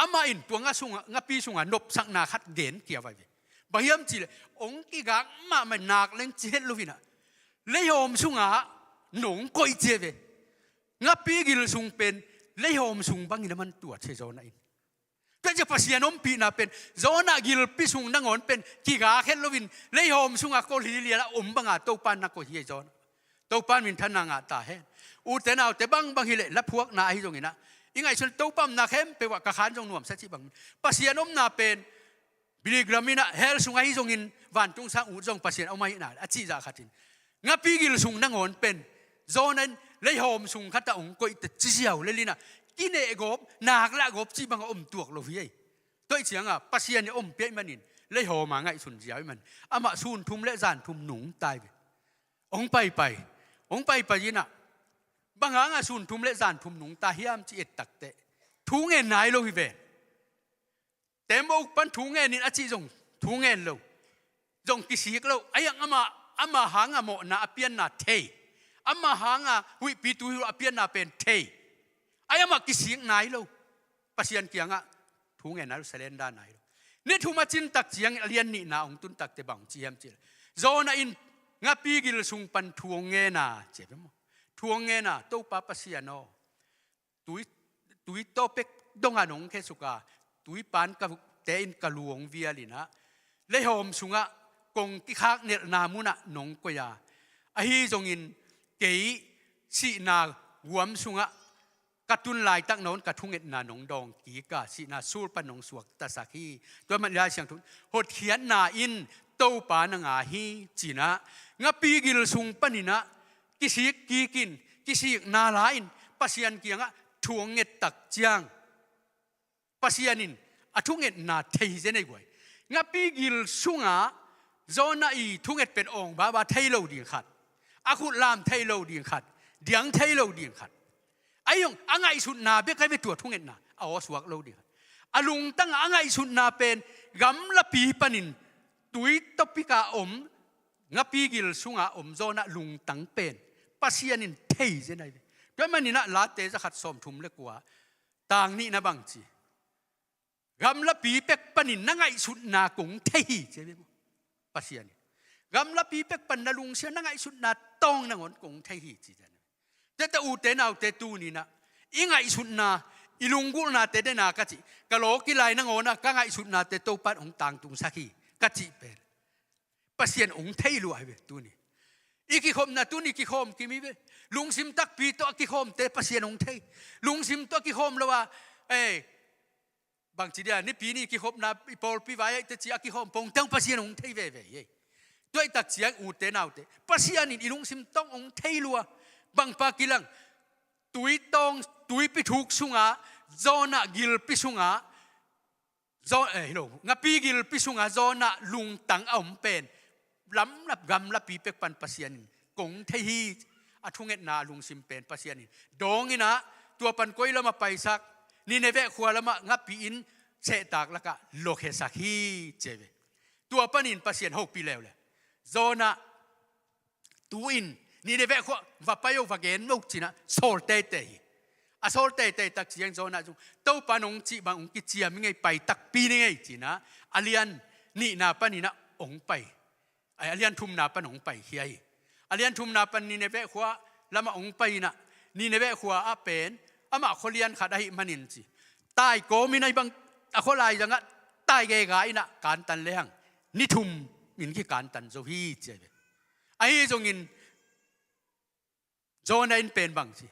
amah in tua nga sungah, ngapi sungah nopsakna khat gen kia vai ve. Bang hiam cih leh, hong kigak mahmah, nak leng ci het lo-in ah, leihawm sungah nong koih ci hi ve. Ngapi gil sung pen leihawm sung bangin a man tuat hi Jonah in. Tua ciang Pasian ompihna pen Jonah gilpi sung nangawn pen kigak het lo-in leihawm sungah kol hi lian a om banga Topa in na koih hi Jonah. Topa in minthanna ngah ta hen. Ute naute, bangbang hi leh laphuakna ahi zongin ah, i ngaihsun Topa omna khempeuh ah ka khan zong nuamsa cih bang, Pasian omna pen Billy Graham in ah hell sung ahi zongin vantung sang ut zong Pasian a om ahihna a cih zah khat in, ngapi gil sung nangawn pen Jonah in leihawm sung khatah hong koih ta ci ziau lel in ah, kineh gawp, nak lah gawp cih bangah om tuak lo hi ei. Tua ahih ciangah Pasian in a ompih ahih manin, leihawm a ngaihsun ziau ahih manin, amah sun thum le zan thum nungta hi ve. Hong paipai, hong paipai in ah, bang hangah sun thum le zan thum nungta hiam cih et takteh, thu ngen nai lo hi ve. Tembaw uk pan thu ngen in a cih zong thu ngen lo. Zong kisik lo. Ahi zongin amah, amah hanga mawhna a pianna thei, amah hanga huihpi tuihuih a pianna pen thei. Ahi zongin amah kisik nai lo. Pasian kiangah thu ngen nai lo, surrender nai lo. Ni thum a cin tak ciangin a lian nihna hong tun takteh bang ci hiam cih leh, Jonah in ngapi gil sung pan thu hong ngen a, ci hi ve maw. Thu hong ngen a, Topa Pasian aw, tui, tui tawh pek dongah nong khesuk a, tui pan ka vukte in ka lu hong vial in ah, leihawm sungah kong kikhak nelhna munah nong koih a, ahi zongin kei sihna guam sungah ka tun laitak nong, ka thungetna nong dawng kik a, sihna sul pan nong suaktasak hi. Tua man Lai Siangtho in, hotkhiatna in Topa na ngai hi, ci-in ah, ngapi gil sung panin ah kisik kik in, kisik nalai in Pasian kiangah thu hong nget tak ciang, Pasian in a thungetna thei zen ei guai. Ngapi gil sungah Jonah i thunget pen awng baba thei lo ding khat, a khut lam thei lo ding khat, diang thei lo ding khat. Ahi zongin a ngaihsutna bek ahi ve tua thungetna, a aw suak lo ding khat. A lungtangah a ngaihsutna pen gamlapi panin tui tawh pek a om, ngapi gil sungah om Jonah lungtang pen Pasian in thei zen ahi ve. Tua ahih manin ah Late zakhat sawmthum le kua, tang nihna bang ci? Gamlapi pek panin na ngaihsutna kong thei hi, ci hi ve maw. Pasian in gamlapi pek pan na lungsim, na ngaihsutna tawng nangawn kong thei hi, ci zen. Tua ahih ciangin ute naute, tuni-in ah i ngaihsutna, i lunggulhnate den a ka cih, ka lawki lai nangawn ah ka ngaihsutnate Topa in hong tangtungsak hi ka cih pen Pasian hong thei lua hi ve tuni. I kikhopna, tuni kikhawm kim hi ve. Lungsim takpi tawh a kikhawmte Pasian hong thei. Lungsim tawh a kikhawm lo a, eh, bangci dia, Nipi ni kikhopna i pawlpi vai ah teci a kikhawm pongteng Pasian hong thei veve hi. Tua ahih tak ciang ute naute, Pasian in i lungsim tawng hong thei lua. Bang pa kilang, tui tawng, tuipi thuk sungah, Jonah gilpi sungah, Zo-, eh, hi lo, ngapi gilpi sungah Jonah lungtang a om pen lamlap gamlapi pek pan Pasian in kong thei hi, a thungetna a lungsim pen Pasian in dawng in ah, tua pan koi lamah paisak, Nineveh khua lamah ngapi in sehtak lakah luakhiasak hi, ci hi ve. Tua panin Pasian hopih leuleu. Jonah, tu-in Nineveh khua va pai o, va gen o, ci-in ah sawl teitei hi. A sawl teitei tak ciang Jonah zong, Topa nong cih bang hong kiciam ing ei, pai takpi ning ei, ci-in ah a lian nihna panin ah hong pai. Ai, a lian thumna pan hong paikhia hi. A lian thumna pan Nineveh khua lamah hong pai in ah, Nineveh khua ah pen amah khua lian khat ahih manin ci, tai kawm in ah, hih bang a khua laizangah tai gega in ah kantan lehang ni thum in kikantan zo hi, ci hi ve. Ahi zongin Jonah in pen bang ci,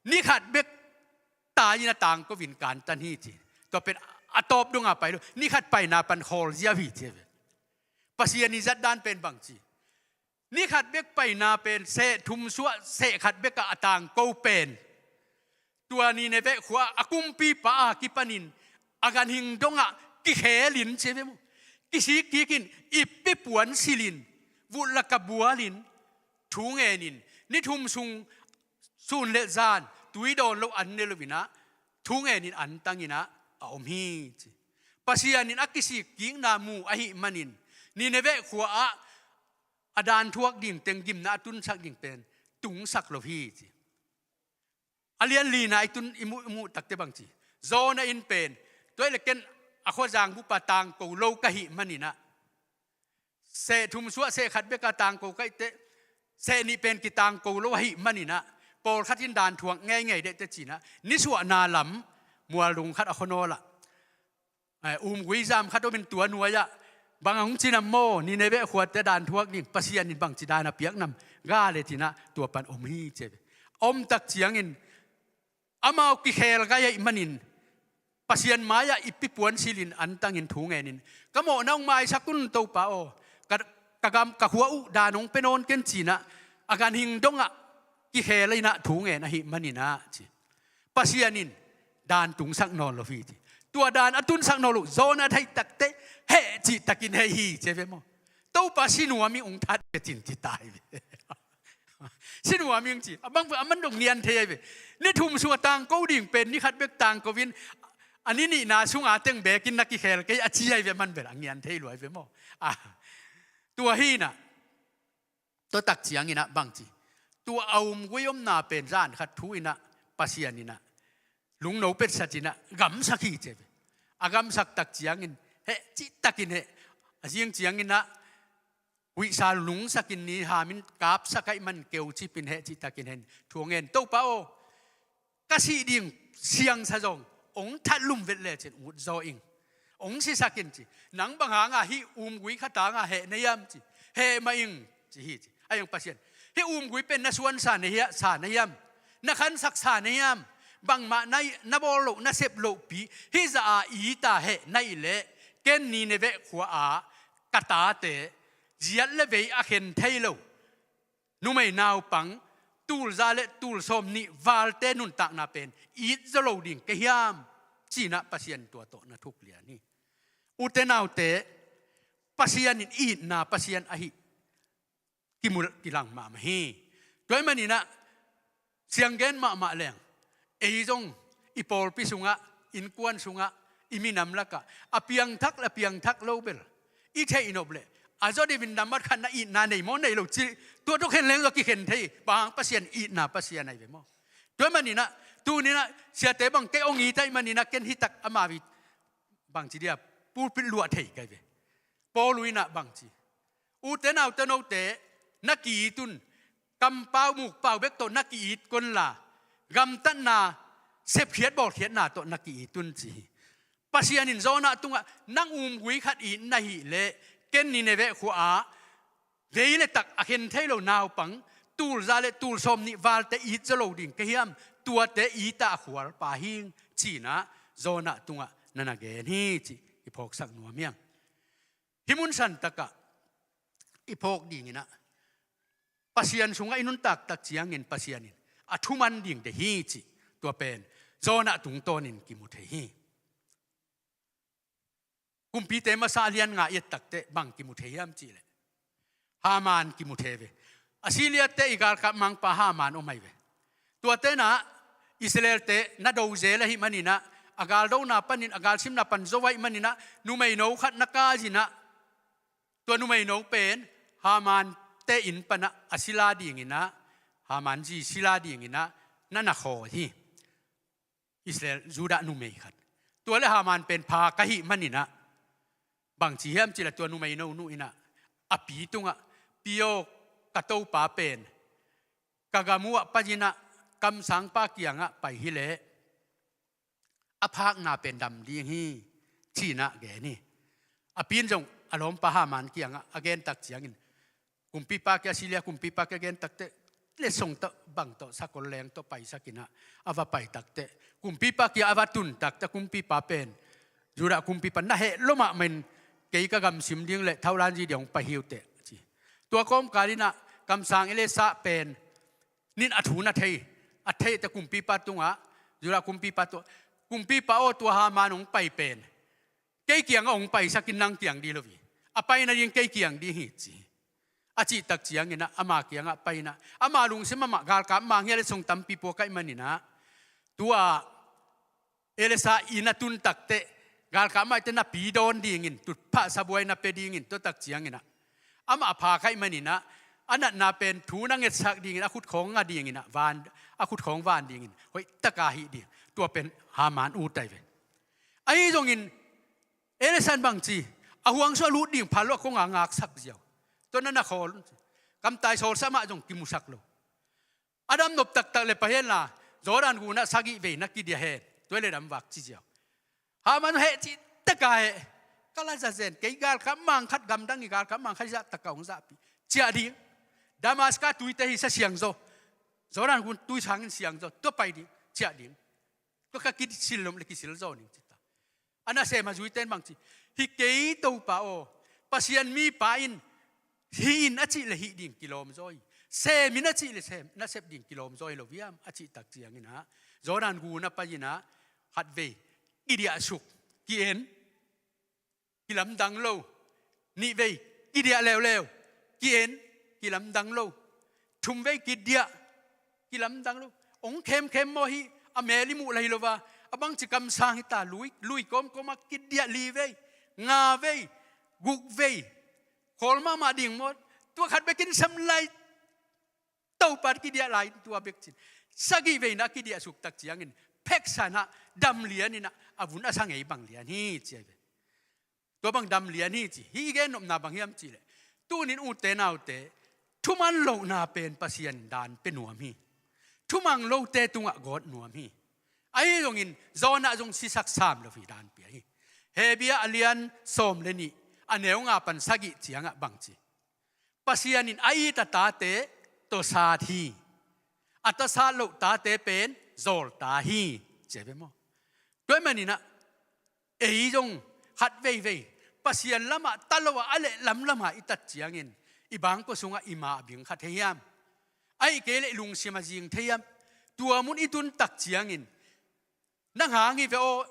ni khat bek tai in a tangko in kantan hi, ci. Tua pen a tawp dong a pai lo, ni khat paina pan khawl ziau hi, ci hi ve. Pasian i zatdan pen bang ci, ni khat bek paina pen seh thum suah, seh khat bek ah a tangko pen, tua Nineveh khua a kumpipa a kipanin a ganhing dongah kikhel in, ci hi ve maw. Kisik kik in, ippi puan silh in, vut laka bualin, thu ngenin, ni thum sung sun le zan tui dawn lo an ne loinah, thu ngenin an tanginah a om hi ci. Pasian in a kisik kikna mu ahih manin, Nineveh khua ah a danthuak ding teng, gimna a tunsak ding pen tungsak lo hi ci. A lian lina i tun i muh, i muh takte bang ci. Jonah in pen, tua le ken a khuazang bupa tangko lo ka hih maninah, seh thum suah seh khat beka tangko ka hih teh, seh nih pen kitangko lo ahih maninah, pawlkhat in danthuak ngeingei deh teh cinah, nisuahna lam mualung khat a khuanawl ah, eh, umgui zam khat om in, tua nuai-ah bang a hong ci nam maw, Nineveh khuate danthuak ding Pasian in bangci dan a piak nam ga le cinah, tua pan om hi ci ve. Om tak ciangin amau kikhel gai ahih manin, Pasian mai-ah i pipuan silin an tangin thu ngenin, ka mawhna hong maisak un Topa aw, ka, ka gam ka khua uh dan hong pia nawn ken cinah, a ganhing dongah kikhel inah thu ngen ahih maninah ci. Pasian in dan tungsak nawn lo hi ci. Tua dan a tunsak nawn lo Jonah a theih takteh, heh cih takin heh hi ci ve maw. Topa, si nuam ing, hong that ve cin ci ta hi ve. Si nuam ing ci. A bang a man dong nian thei ahi ve. Ni thum sung a tangko ding pen ni khat bek tangko in, a ni nihna sunga teng bekin na kikhel kei a ci ahi ve, man bel a nian thei lua ahi ve maw. Ah, tua hinah, tua tak cianginah bangci, tua a umgui omna pen zan khat thu inah Pasian inah lungno petsatinah gamsak hi ci ve. A gamsak tak ciangin heh cih takin heh. A zing cianginah huihsa lungsakin ni hamin kapsak ahih man keucipin heh cih takin hen thu ngen, Topa aw, ka sih ding siangsa zong hong that lum vet lecin utzaw ing. Hong sisakin ci. Nang bang hanga hih umgui khat hanga heh na hiam ci. Heh mah ing ci hi ci. A hiang Pasian, hih umgui pen na suansa na hia, sa na hiam? Na khansak sa na hiam? Bangmah na, na bawl loh, na sep lohpi hih zah a it a heh na hih leh, ken Nineveh khua-ah ka tate, ziat le vei a khen thei lo numei naupang tulza le tulsawm nih valte nuntakna pen it zaw lo ding ka hiam? Cinah Pasian tua tawh na thuk lian hi. Ute naute, Pasian in itna Pasian ahi kimul kilang mahmah hi. Tua ahih maninah sianggen mahmah leng, ei zong i pawlpi sungah, innkuan sungah, i minam lakah a piangthak le a piangthak lo bel i theih nop leh, a zaw deuhin nambat khat na itna nei maw nei lo ci, tua tawh khen leng zong kikhen thei. Bang hang? Pasian itna Pasian ahi ve maw. Tua ahih maninah tuninah siate bang kei hong it ahih maninah ken hitak amau it bangci dia pulpit luah thei ka hi ve. Paul uh inah bangci, ute naute note na ki-it un, kampau mukpau bek tawh na ki-it kon la, gamtatna sepkhiat bawlkhiatna tawh na ki-it un ci hi. Pasian in Jonah tungah nang umgui khat it na hih leh, ken Nineveh khua-ah vei le tak a khen thei lo naupang tulza le tulsawm nih valte it zaw lo ding ka hiam? Tuate it a khualpa hing cinah Jonah tungah na na gen hi cih i phawksak nuam hiang. Hih mun santakah i phawk dinginah Pasian sungah i nuntak tak ciangin Pasian in a thuman ding deih hi cih tua pen Jonah tungtawnin kimu thei hi. Kumpite masa a lian nga i et takteh bang kimu thei hiam cihleh, Haman kimu thei ve. Assyriate i galkap mangpa Haman om ahi ve. Tuate inah Israelte na do zel ahih maninah, a galdona panin, a galsimna pan zo ahih maninah, numeino khat na kaizinah, tua numeino pen Hamante inn panah a sila dinginah, Haman zi sila dinginah na na khawi hi. Israel, Judah numei khat. Tua le Haman pen pha ka hih maninah, bangci hiam cihleh tua numeino nu inah a pi tungah, pi aw, ka topa pen ka gam uhah pai-inah kamsangpa kiangah pai hileh a phakna pen dam ding hi, cinah gen hi. A pi in zong a lawmpa Haman kiangah a gen tak ciangin, kumpipa kiang, Assyria kumpipa kiang a gen takteh, letsong tawh bang tawh sakol leng tawh paisakinah a va pai takteh, kumpipa kiang a va tun takteh, kumpipa pen, Judah kumpipa, na heh lua mahmah in, kei ka gam sim ding le thaulan zi ding hong pai hi uh teh ci. Tua kawmkal inah kamsang Elisha pen nin a thu na thei, a theih teh kumpipa tungah, Judah kumpipa tungah, kumpipa aw, tua Haman hong pai pen kei kiangah hong paisakin, nang kiang ding lo hi. A pai nading kei kiang ding hi ci. A cih tak ciangin ah, ama kiangah pai-in ah, ama lungsim amah galkap mang hi a le song tampi pua kaih manin ah, tua Elisha inn a tun takteh galkap mah i te napi dawn dingin, tutphah sabuai na pia dingin, tua tak ciangin ah, amah a pha kaih manin ah, a natna pen thu na ngetsak dingin a khutkhawng nga dingin ah, van, a khutkhawng van dingin hoih taka hih ding, tua pen Haman ut ai ve. Ahi zongin Elisha in bang ci, a huang sung a lut ding phal lo a kong a ngaksak ziau. Tua na na khawl, kamtai sawlsa mah zong kimusak lo. A dam nop taktak le pah hen la, Jordan gun ah sagih vei na kidiah hen, tua le dam vak ci ziau. Haman heh cih taka heh, ka la zazen, kei galkap mang khat, gamdang i galkap mang khat i zah taka hong zahpih, ciah ding. Damaska tuite hi sa siangzaw, Jordan gun tui sangin siangzaw, tua pai ding, ciah ding. Tua ka kisil lom le kisil zaw ning ci ta. A nasem a zuite in bang ci, hi kei Topa aw, Pasian mipa in hih in a cih le hih ding kilawm zaw hi, sem in a cih le sem, na sep ding kilawm zaw hi lo hiam a cih tak ciangin ah, Jordan gun a pai-in ah, khatvei kidiahsuk, ki-en, kilamdang lo. Nihvei kidiah leuleu, ki-en, kilamdang lo. Thumvei kidiah, kilamdang lo. Hong khemkhem maw hi, a mel i muh la hi lo va, a bangci kamsang hi ta, lui, lui kawmkawm a kidiah, livei, ngavei, gukvei, khawl mahmah ding maw. Tua khat bekin sam lai, Topa kidiah lai in tua bek cin. Sagih veina kidiahsuk tak ciangin, pheksa in ah, dam lian in ah, a vun a sa ngei bang lian hi ci ai ve. Tua bang dam lian hi ci. Hih i gen nopna bang hiam cih leh, tunin ute naute, thuman lohna pen Pasian dan pia nuam hi. Thumang lote tungah gawt nuam hi. Ahi zongin Jonah zong sisak sam lo hi dan pia hi. Hebru a lian sawm le nih, a neu nga pan sagih ciangah bang ci, Pasian in a it a tate tawsat hi. A tawsat loh tate pen zawlta hi, ci ai ve maw. Tua ahih manin ah, ei zong khat veivei Pasian lamah ta lo a, a lehlam lamah i tat ciangin, i bangkua sungah i mah a bing kha thei hiam? Ahih kei leh lungsim a zing thei hiam? Tua mun i tun tak ciangin, nang hang hi ve aw,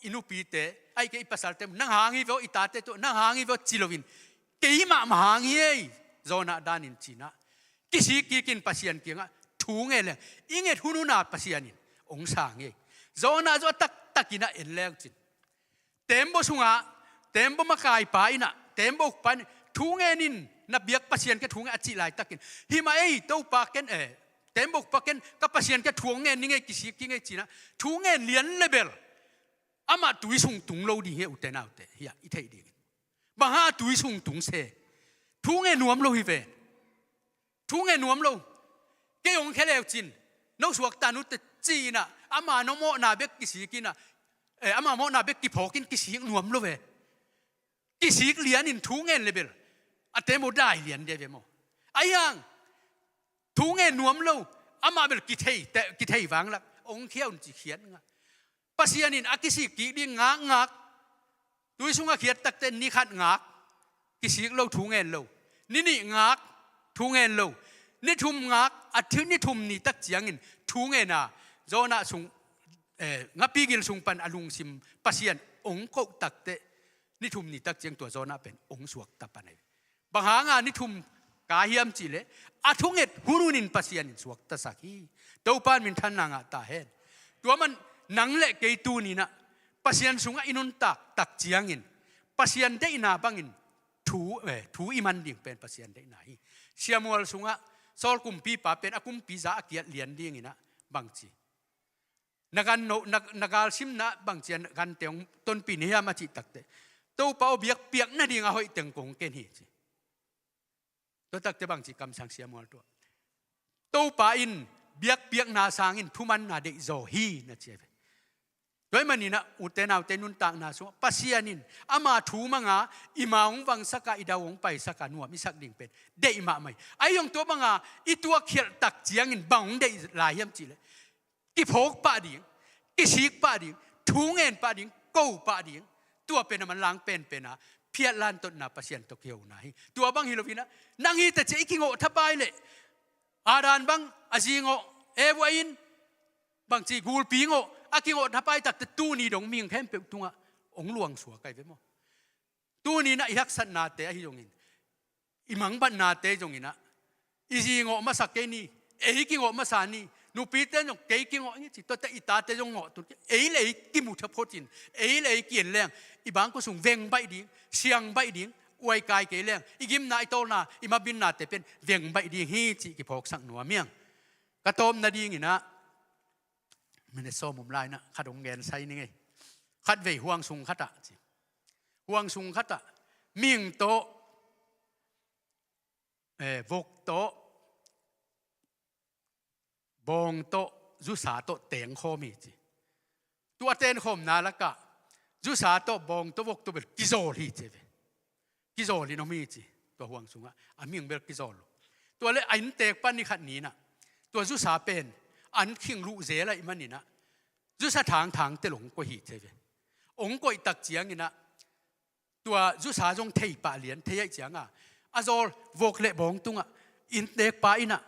i nupite, ahih kei i pasalte, nang hang hi ve aw, i tate tawh, nang hang hi ve aw, ci loin, keimah mah hang hi ei, Jonah danin ci-in ah, kisik kikin Pasian kiangah thu ngen leng, i nget hun hun ah Pasian in hong sang hi ei. Jonah zong a taktakin ah en leng cin, tembaw sungah, tembaw makaipa in ah, tembaw ukpa in, thu ngen in, na biak Pasian kiang thu ngen a cih laitakin, hi mah ei, Topa ken, eh, tembaw ukpa ken, ka Pasian kiang thu hong ngen ning ei, kisik kik ing ei ci-in ah, thu ngen lian le bel, amah tui sung tung lo ding hi, ute naute, hi-ah i theih dingin. Bang hang a tui sung tung se? Thu ngen nuam lo hi ve. Thu ngen nuam lo. Kei hong khia leu cin, no suakta nu teh ci-in ah, ama no mawhna bek kisik in ah, eh, ama mawhna bek kiphawk in, kisik nuam lo ve. Kisik lianin thu ngen le bel, a tembaw dai lian dia ve maw. Ahi hang thu ngen nuam lo, amah bel kithei, te, kithei vanglak, hong khia un ci khiat nga. Pasian in a kisik kik ding ngakngak, tui sungah khiat takteh ni khat ngak, kisik lo, thu ngen lo. Ni nih ngak, thu ngen lo. Ni thum ngak, a thi-, ni thum ni tak ciangin thu ngen a, Jonah sung, eh, ngapi gil sung pan a lungsim Pasian hong koh takteh, ni thum ni tak ciang tua Jonah pen hong suakta pan ahi. Bang hanga ni thum ka hiam cih leh, a thunget hun hunin Pasian in suaktasak hi. Topa in minthanna ngah ta hen. Tua man nang le kei tuni-in ah, Pasian sungah i nuntak tak ciangin, Pasian deihna bangin thu, eh, thu i man ding pen Pasian deihna hi. Siamual sungah Saul kumpipa pen a kumpi za a kiat lian dingin ah bang ci, na gan no, na, na galsimna bang ci-a na gante hong tonpih ni hiam a cih takteh, Topa aw, biakpiak nading a hoih teng kong ken hi, ci. Tua takteh bang ci kamsang Siamual tua, Topa in biakpiakna sangin thumanna deihzaw hi, na ci ai ve. Tua ahih manin ah, ute naute nuntakna sungah Pasian in ama thu manga i ma hong vangsak a, i dau hong paisak a, nuam i sak ding pen deih mahmah hi. Ahi zong tua banga i tuakkhialh tak ciangin bang hong deih lai hiam cih leh, kiphawk pah ding, kisik pah ding, thu ngen pah ding, ko pah ding. Tua pen a manlang penpen a, phiat lantotna, Pasian tawh kihona hi. Tua bang hi loin ah, nang hi ta ci-a i kingawh thapai leh, Adam bang a zi ngawh, Eva in bang ci, gulpi ngawh, a kingawh thapai takteh tuni dong mihing khempeuh tungah hong luangsuak ai ve maw. Tuni-in ah i haksatnate ahi zongin, i mangbatnate zong inah, i zi ngawh masa kei ni, ei kingawh masa ni, nupite zong kei kingawh ni ci, tuate i tate zong ngawh tun kei, ei le ei kimu thaphotin, ei le ei ki-en leng, i bangkua sung veng baih ding, siang baih ding, uaikai kei leng, i gimna, i tawlna, i mabinnate pen veng baih ding hi cih kiphawksak nuam hiang. Ka tawp nading inah, minute sawm um lai inah, khat hong gen sai ni ngei. Khat vei huang sung khatah ci. Huang sung khatah, ming tawh, eh, vok tawh, bawng tawh, zusa tawh tengkhawm hi ci. Tua a tengkhawmna lakah zusa tawh, bawng tawh, vok tawh bel kizawl hi ci ve. Kizawl in om hi ci. Tua huang sungah a ming bel kizawl lo. Tua le a inntek pan ni khat ni inah, tua zusa pen an khing luh zel ahih man inah, zusa thang, thang tel hong koih hi ci ve. Hong koih tak ciang inah, tua zusa zong thei pah lian, thei ahih cianga a zawl, vok le bawng tungah inntekpa inah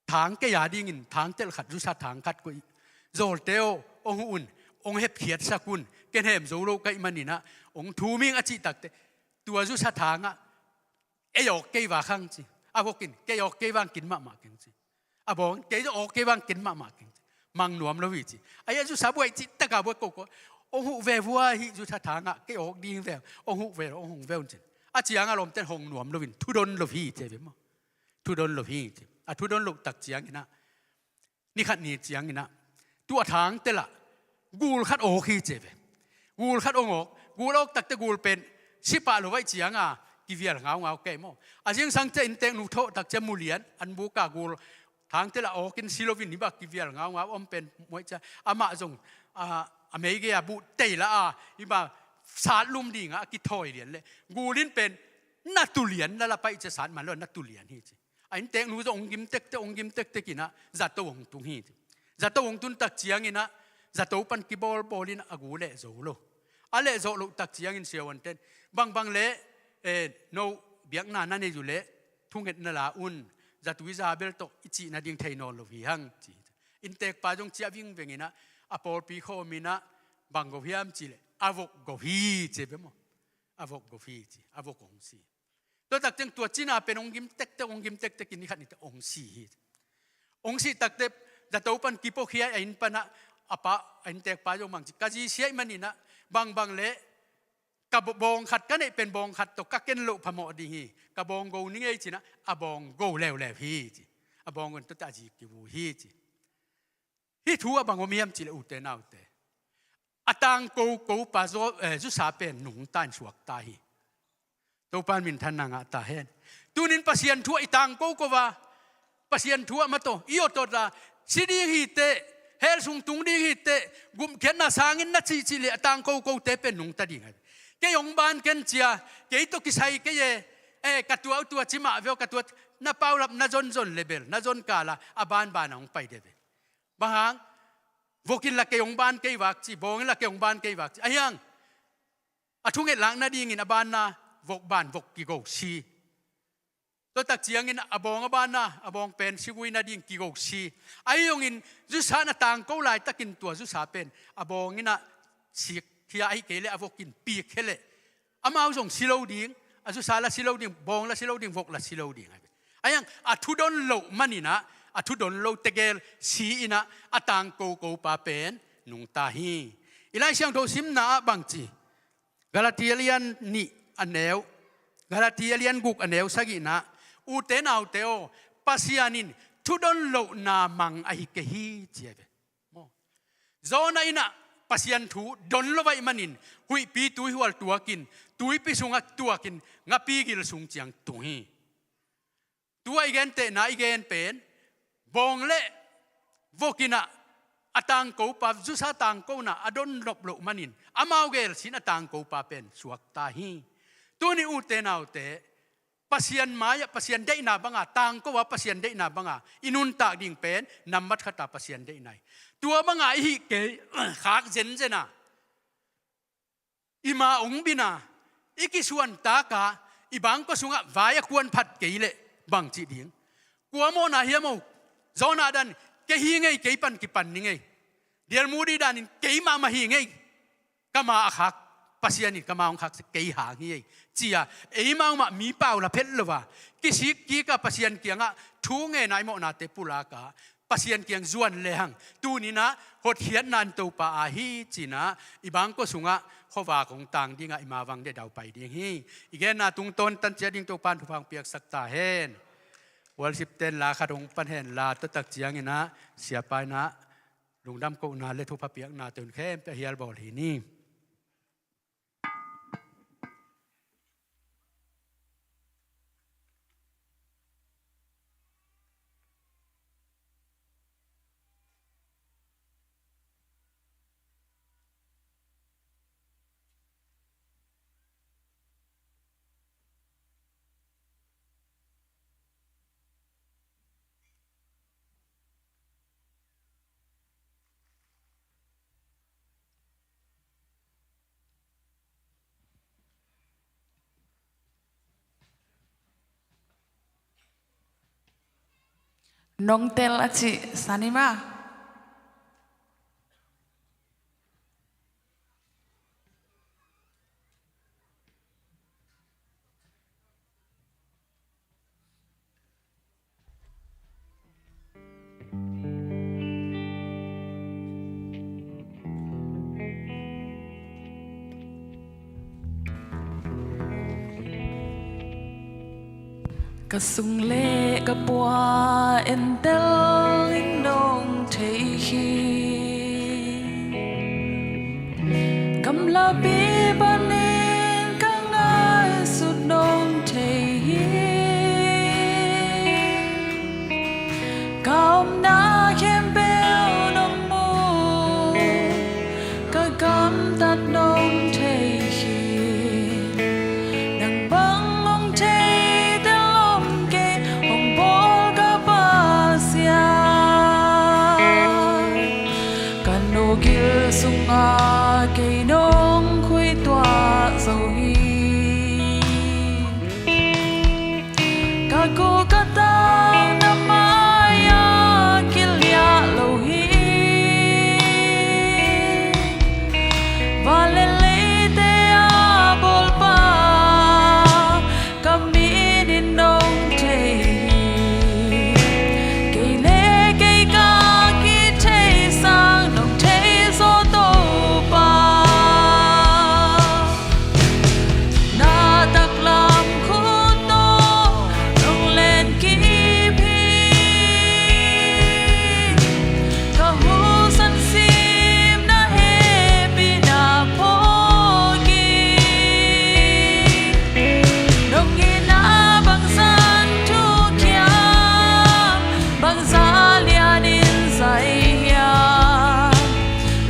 thang kei a dingin thang tel khat, zusa thang khat koih. Zawlte aw, hong huh un, hong hepkhiatsak un, ken hem zo lo ka hih man inah hong thum ing a cih takteh, tua zusa thangah, ei awk kei vak hang ci. A vok in, kei awk kei vang kin mahmah keng ci. A bawng in, kei zong awk kei vang kin mahmah keng ci. Mang nuam lo hi ci. Ahi a zusa buai cih taka buai koko. Hong huh ve vua, hih zusa thangah kei awk ding ve. Hong huh ve, hong hong ve un ci. A ciangah lawmten hong nuam loin, thudon lo hi ci ve maw. Thudon lo hi ci. A thudon loh tak ciang inah, ni khat ni ciang inah, tua thang telah gul khat awk hi ci ve. Gul khat hong awk, gul awk takteh gul pen si pah lo ahih cianga kivial ngaungau kei maw. A zingsang ciah innteknu thawh tak ciah mu lian, an buka gul thang telah awk in si loin, hibah kivial ngaungau om pen muaih ciah, amah zong, a, a meigei a buh tei la a, hibah satlum dingah a kithawi lian le, gul in pen na tu lian, na la paih ciah sat man lo, na tu lian hi ci. A innteknu zong hong gim tektek, hong gim tektek inah zato hong tung hi. Zato hong tun tak ciang inah, zato pan kibawlbawl inah a gu leh zo lo. A lehzawh loh tak ciangin siavuanten, bangbang le, eh, no biakna na nei uh leh, thungetna la un, zatui zabel tawh i cih nading thei nawn lo hi hang ci. Inntekpa zong ciah vingveng inah, a pawlpi khawm inah, bang go hiam cih leh, a vok go hi ci ve maw. A vok go hi ci, a vok hong si. Tua tak ciang tua cina pen hong gim tektek, hong gim tektek in ni khat ni teh hong si hi. Hong sih takteh zato pan kipuakhia a inn panah a pa, a inntekpa zong bang ci, ka zi si ahih man inah, bangbang le ka bawng khat ka neih pen bawng khat tawh ka ken loh phamawh ding hi. Ka bawng go ni ngei ci inah, a bawng go leuleu hi ci. A bawng go in tua teh a zi kivu hi ci. Hih thu a bang om hiam cih leh ute naute, a tangko ko pa zo, eh, zusa pen nungta in suakta hi. Topa in minthanna ngah ta hen. Tunin Pasian thu ah i tangko ko a, Pasian thu ah mataw i awtawt a, si ding hi teh, hell sung tung ding hi teh, gupkhiatna sangin na cihcih leh a tangko kote pen nungta ding hi. Kei hong ban ken cia, kei tawh kisai kei e, eh, ka tua uh tua ci mah veu, ka tua, na paulap na zonzon le bel, na zon kala a banban a hong pai de ve. Bang hang, vok in la kei hong ban kei vak ci, bawng in la kei hong ban kei vak ci. Ahi hang, a thunget lak nadingin a banna, vok ban, vok kigo si. Tua tak ciangin a bawng a banna, a bawng pen si vui nading kigo si. Ahi zongin zusa in a tangko laitakin tua zusa pen a bawng in a sikkhia ahih kei leh a vok in pikkhia leh amau zong si lo ding, a zusa la si lo ding, bawng la si lo ding, vok la si lo ding. Ahi hang, a thudon loh man in a, a thudon lo tegel si in a, a tangko ko pa pen nungta hi. I Lai Siangtho simna ah bang ci, Galatia lian nih a neu, Galatia lian guk a neu sagihna, ute naute aw, Pasian in thudon lohna mang ahi kei hi ci a ve. Maw. Jonah in a Pasian thu don lo ahih manin huihpi tuihual tuakin, tuipi sungah tuakin, ngapi gil sung ciang tung hi. Tua i gentehna i gen pen, bawng le vok in a, a tangko pa, zusa tangkona a don nop loh manin, amau gel sin a tangko pa pen suakta hi. Tuni ute naute, Pasian mai-ah Pasian deihna banga, tangko a Pasian deihna banga i nuntak ding pen nambat khata Pasian deihna hi. Tua banga i hih kei khak zenzen a, i ma ong bin a, i kisuantak a, i bangkua sungah vai a kuan phat kei leh bang cih ding? Kua mawhna hiam aw? Jonah dan, kei hi ngei, kei pan kipan ni ngei. Dial Moody danin kei mahmah hi ngei, ka ma a khak. Pasian in ka ma hong khaksak kei hang hi ei, ci-a eimau mah mi pau la phet lo a, kisik kik a Pasian kiangah thu ngen a i mawhnate pulak a, Pasian kiang zuan lehang tuni-in ah hotkhiatna in Topa aa hi ci-in ah i bangkua sungah khuavak hong tang ding a, i mavang dehdau pai ding hi. I genna tungtawn tan ciat ding Topa in thupha hong piaksak ta hen. Worship te'n la khat hong pan hen la, tua tak ciangin ah siapa in ah lungdam kohna le thupha piakna tawh khempeuh a hial bawl hi ni. Nong tel a cih san hi mah. Ka sung le ka pua entel in nong thei hi. Gamlapi panin ka ngaihsut nong thei hi. Ka omna khempeuh nong mu, ka gamtat nong thei hi. Nang bang hong thei tel om kei, hong bawl ka Pasian. Ka nu gil sungah kei nong khuituah zo hi. Ka gu ka tang na mai-ah kiliah lo hi. Van le leite a bawlpa, ka mit in nong thei hi. Kei le kei ka kithei sang nong thei zaw Topa. Na taklam khut tawh nong len kip hi. Ka husan sim na hehpihna phawk hi. Nong itna bangzah thukhia, bangzah lianin zai hiam.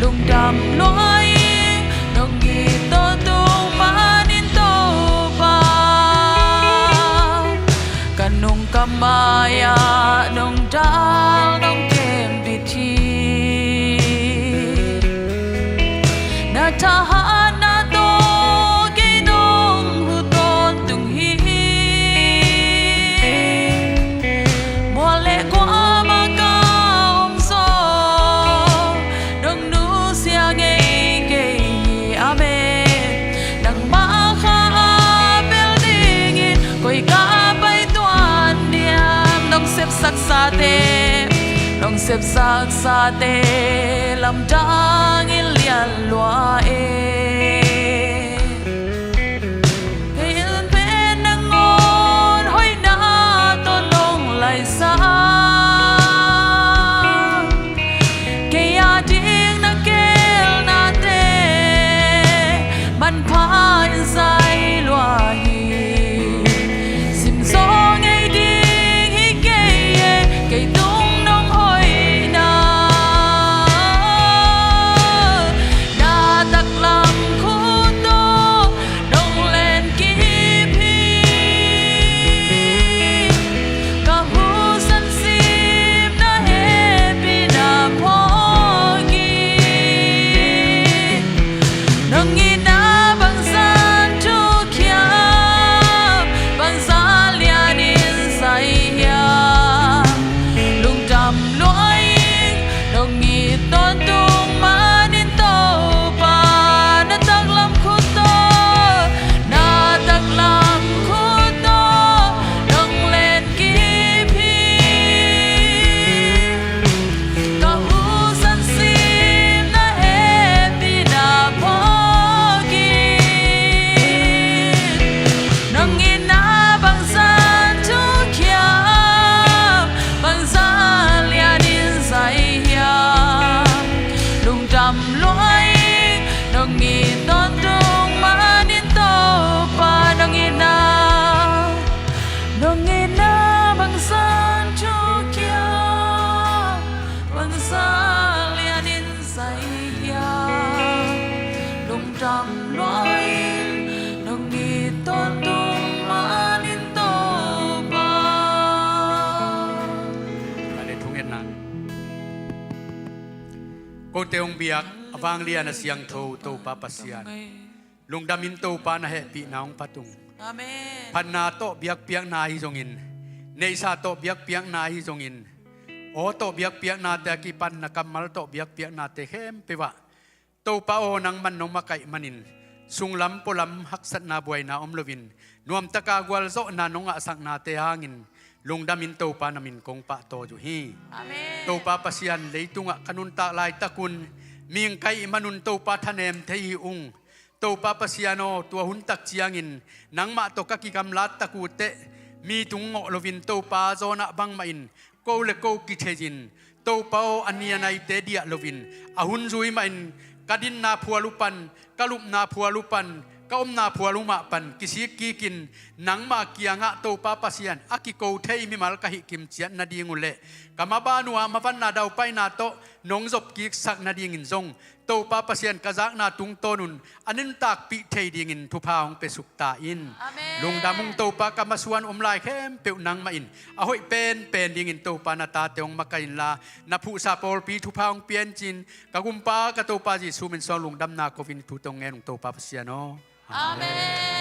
Lungdam lua ing, nong it tawh tung manin Topa. Ka nung ka mai-ah nong dal nong kembit hi. Na thahatna tawh kei nong hu tawntung hi. Mual le kuamah ka om zong nong nusia ngei kei hi. Amen. Nangmah kha a pel dingin koi ka pai tuan diam? Nong sepsaksate, nong sepsaksate lamdang in lian lua e. Kei in pen nangawn hoihna tawh nong laisan, kei ading na gelnate manpha in zai lua hi. Sim zaw ngei ding hi kei e, kei tung nong hoihna. Na taklam khu Biak a vanglian a siangtho Topa Pasian, lungdamin Topa na hehpihna hong phat ung. Amen. Phatna tawh biakpiakna ahi zongin, neihsa tawh biakpiakna ahi zongin, aw tawh biakpiaknate a kipan na kammal tawh biakpiaknate khempeuh ah Topa aw, nangman nong makaih manin sunglam pualam haksatna buaina om loin nuamtaka gualzawhna nong ngahsaknate hangin lungdamin Topa na min kong pahtawi uh hi. Amen. Topa Pasian, leitungah ka nuntak laitakun mihing ka ih manun Topa thanem thei hi ung. Topa Pasian aw, tua huntak ciangin nangmah tawh ka kigamlat tak uh teh mi tung ngawh loin Topa zawnah bangmahin ko le ko kitheihin, Topa aw, a ni a naite diah loin a hun zui mahin ka dinna phual uh pan, ka lupna phual uh pan, ka omna phual uh mah pan kisik kikin nangmah kiangah Topa Pasian a kiko thei mimal ka hih kimciat nading uh le ka maban uh ah mavanna daupaina tawh nong zop kiksak nadingin zong Topa Pasian, ka zakna tungtawnun a nuntakpih thei dingin thupha hong piasuk ta in. Amen. Lungdam ung Topa, ka masuan om lai khempeuh nangmah in a hoih penpen dingin Topa na tate hong makaih inla, na phuhsa pawlpi thupha hong pia in ci-in ka gumpa ka Topa Jesu min suang lungdamna ko-in thute hong ngen ung Topa Pasian aw. Amen.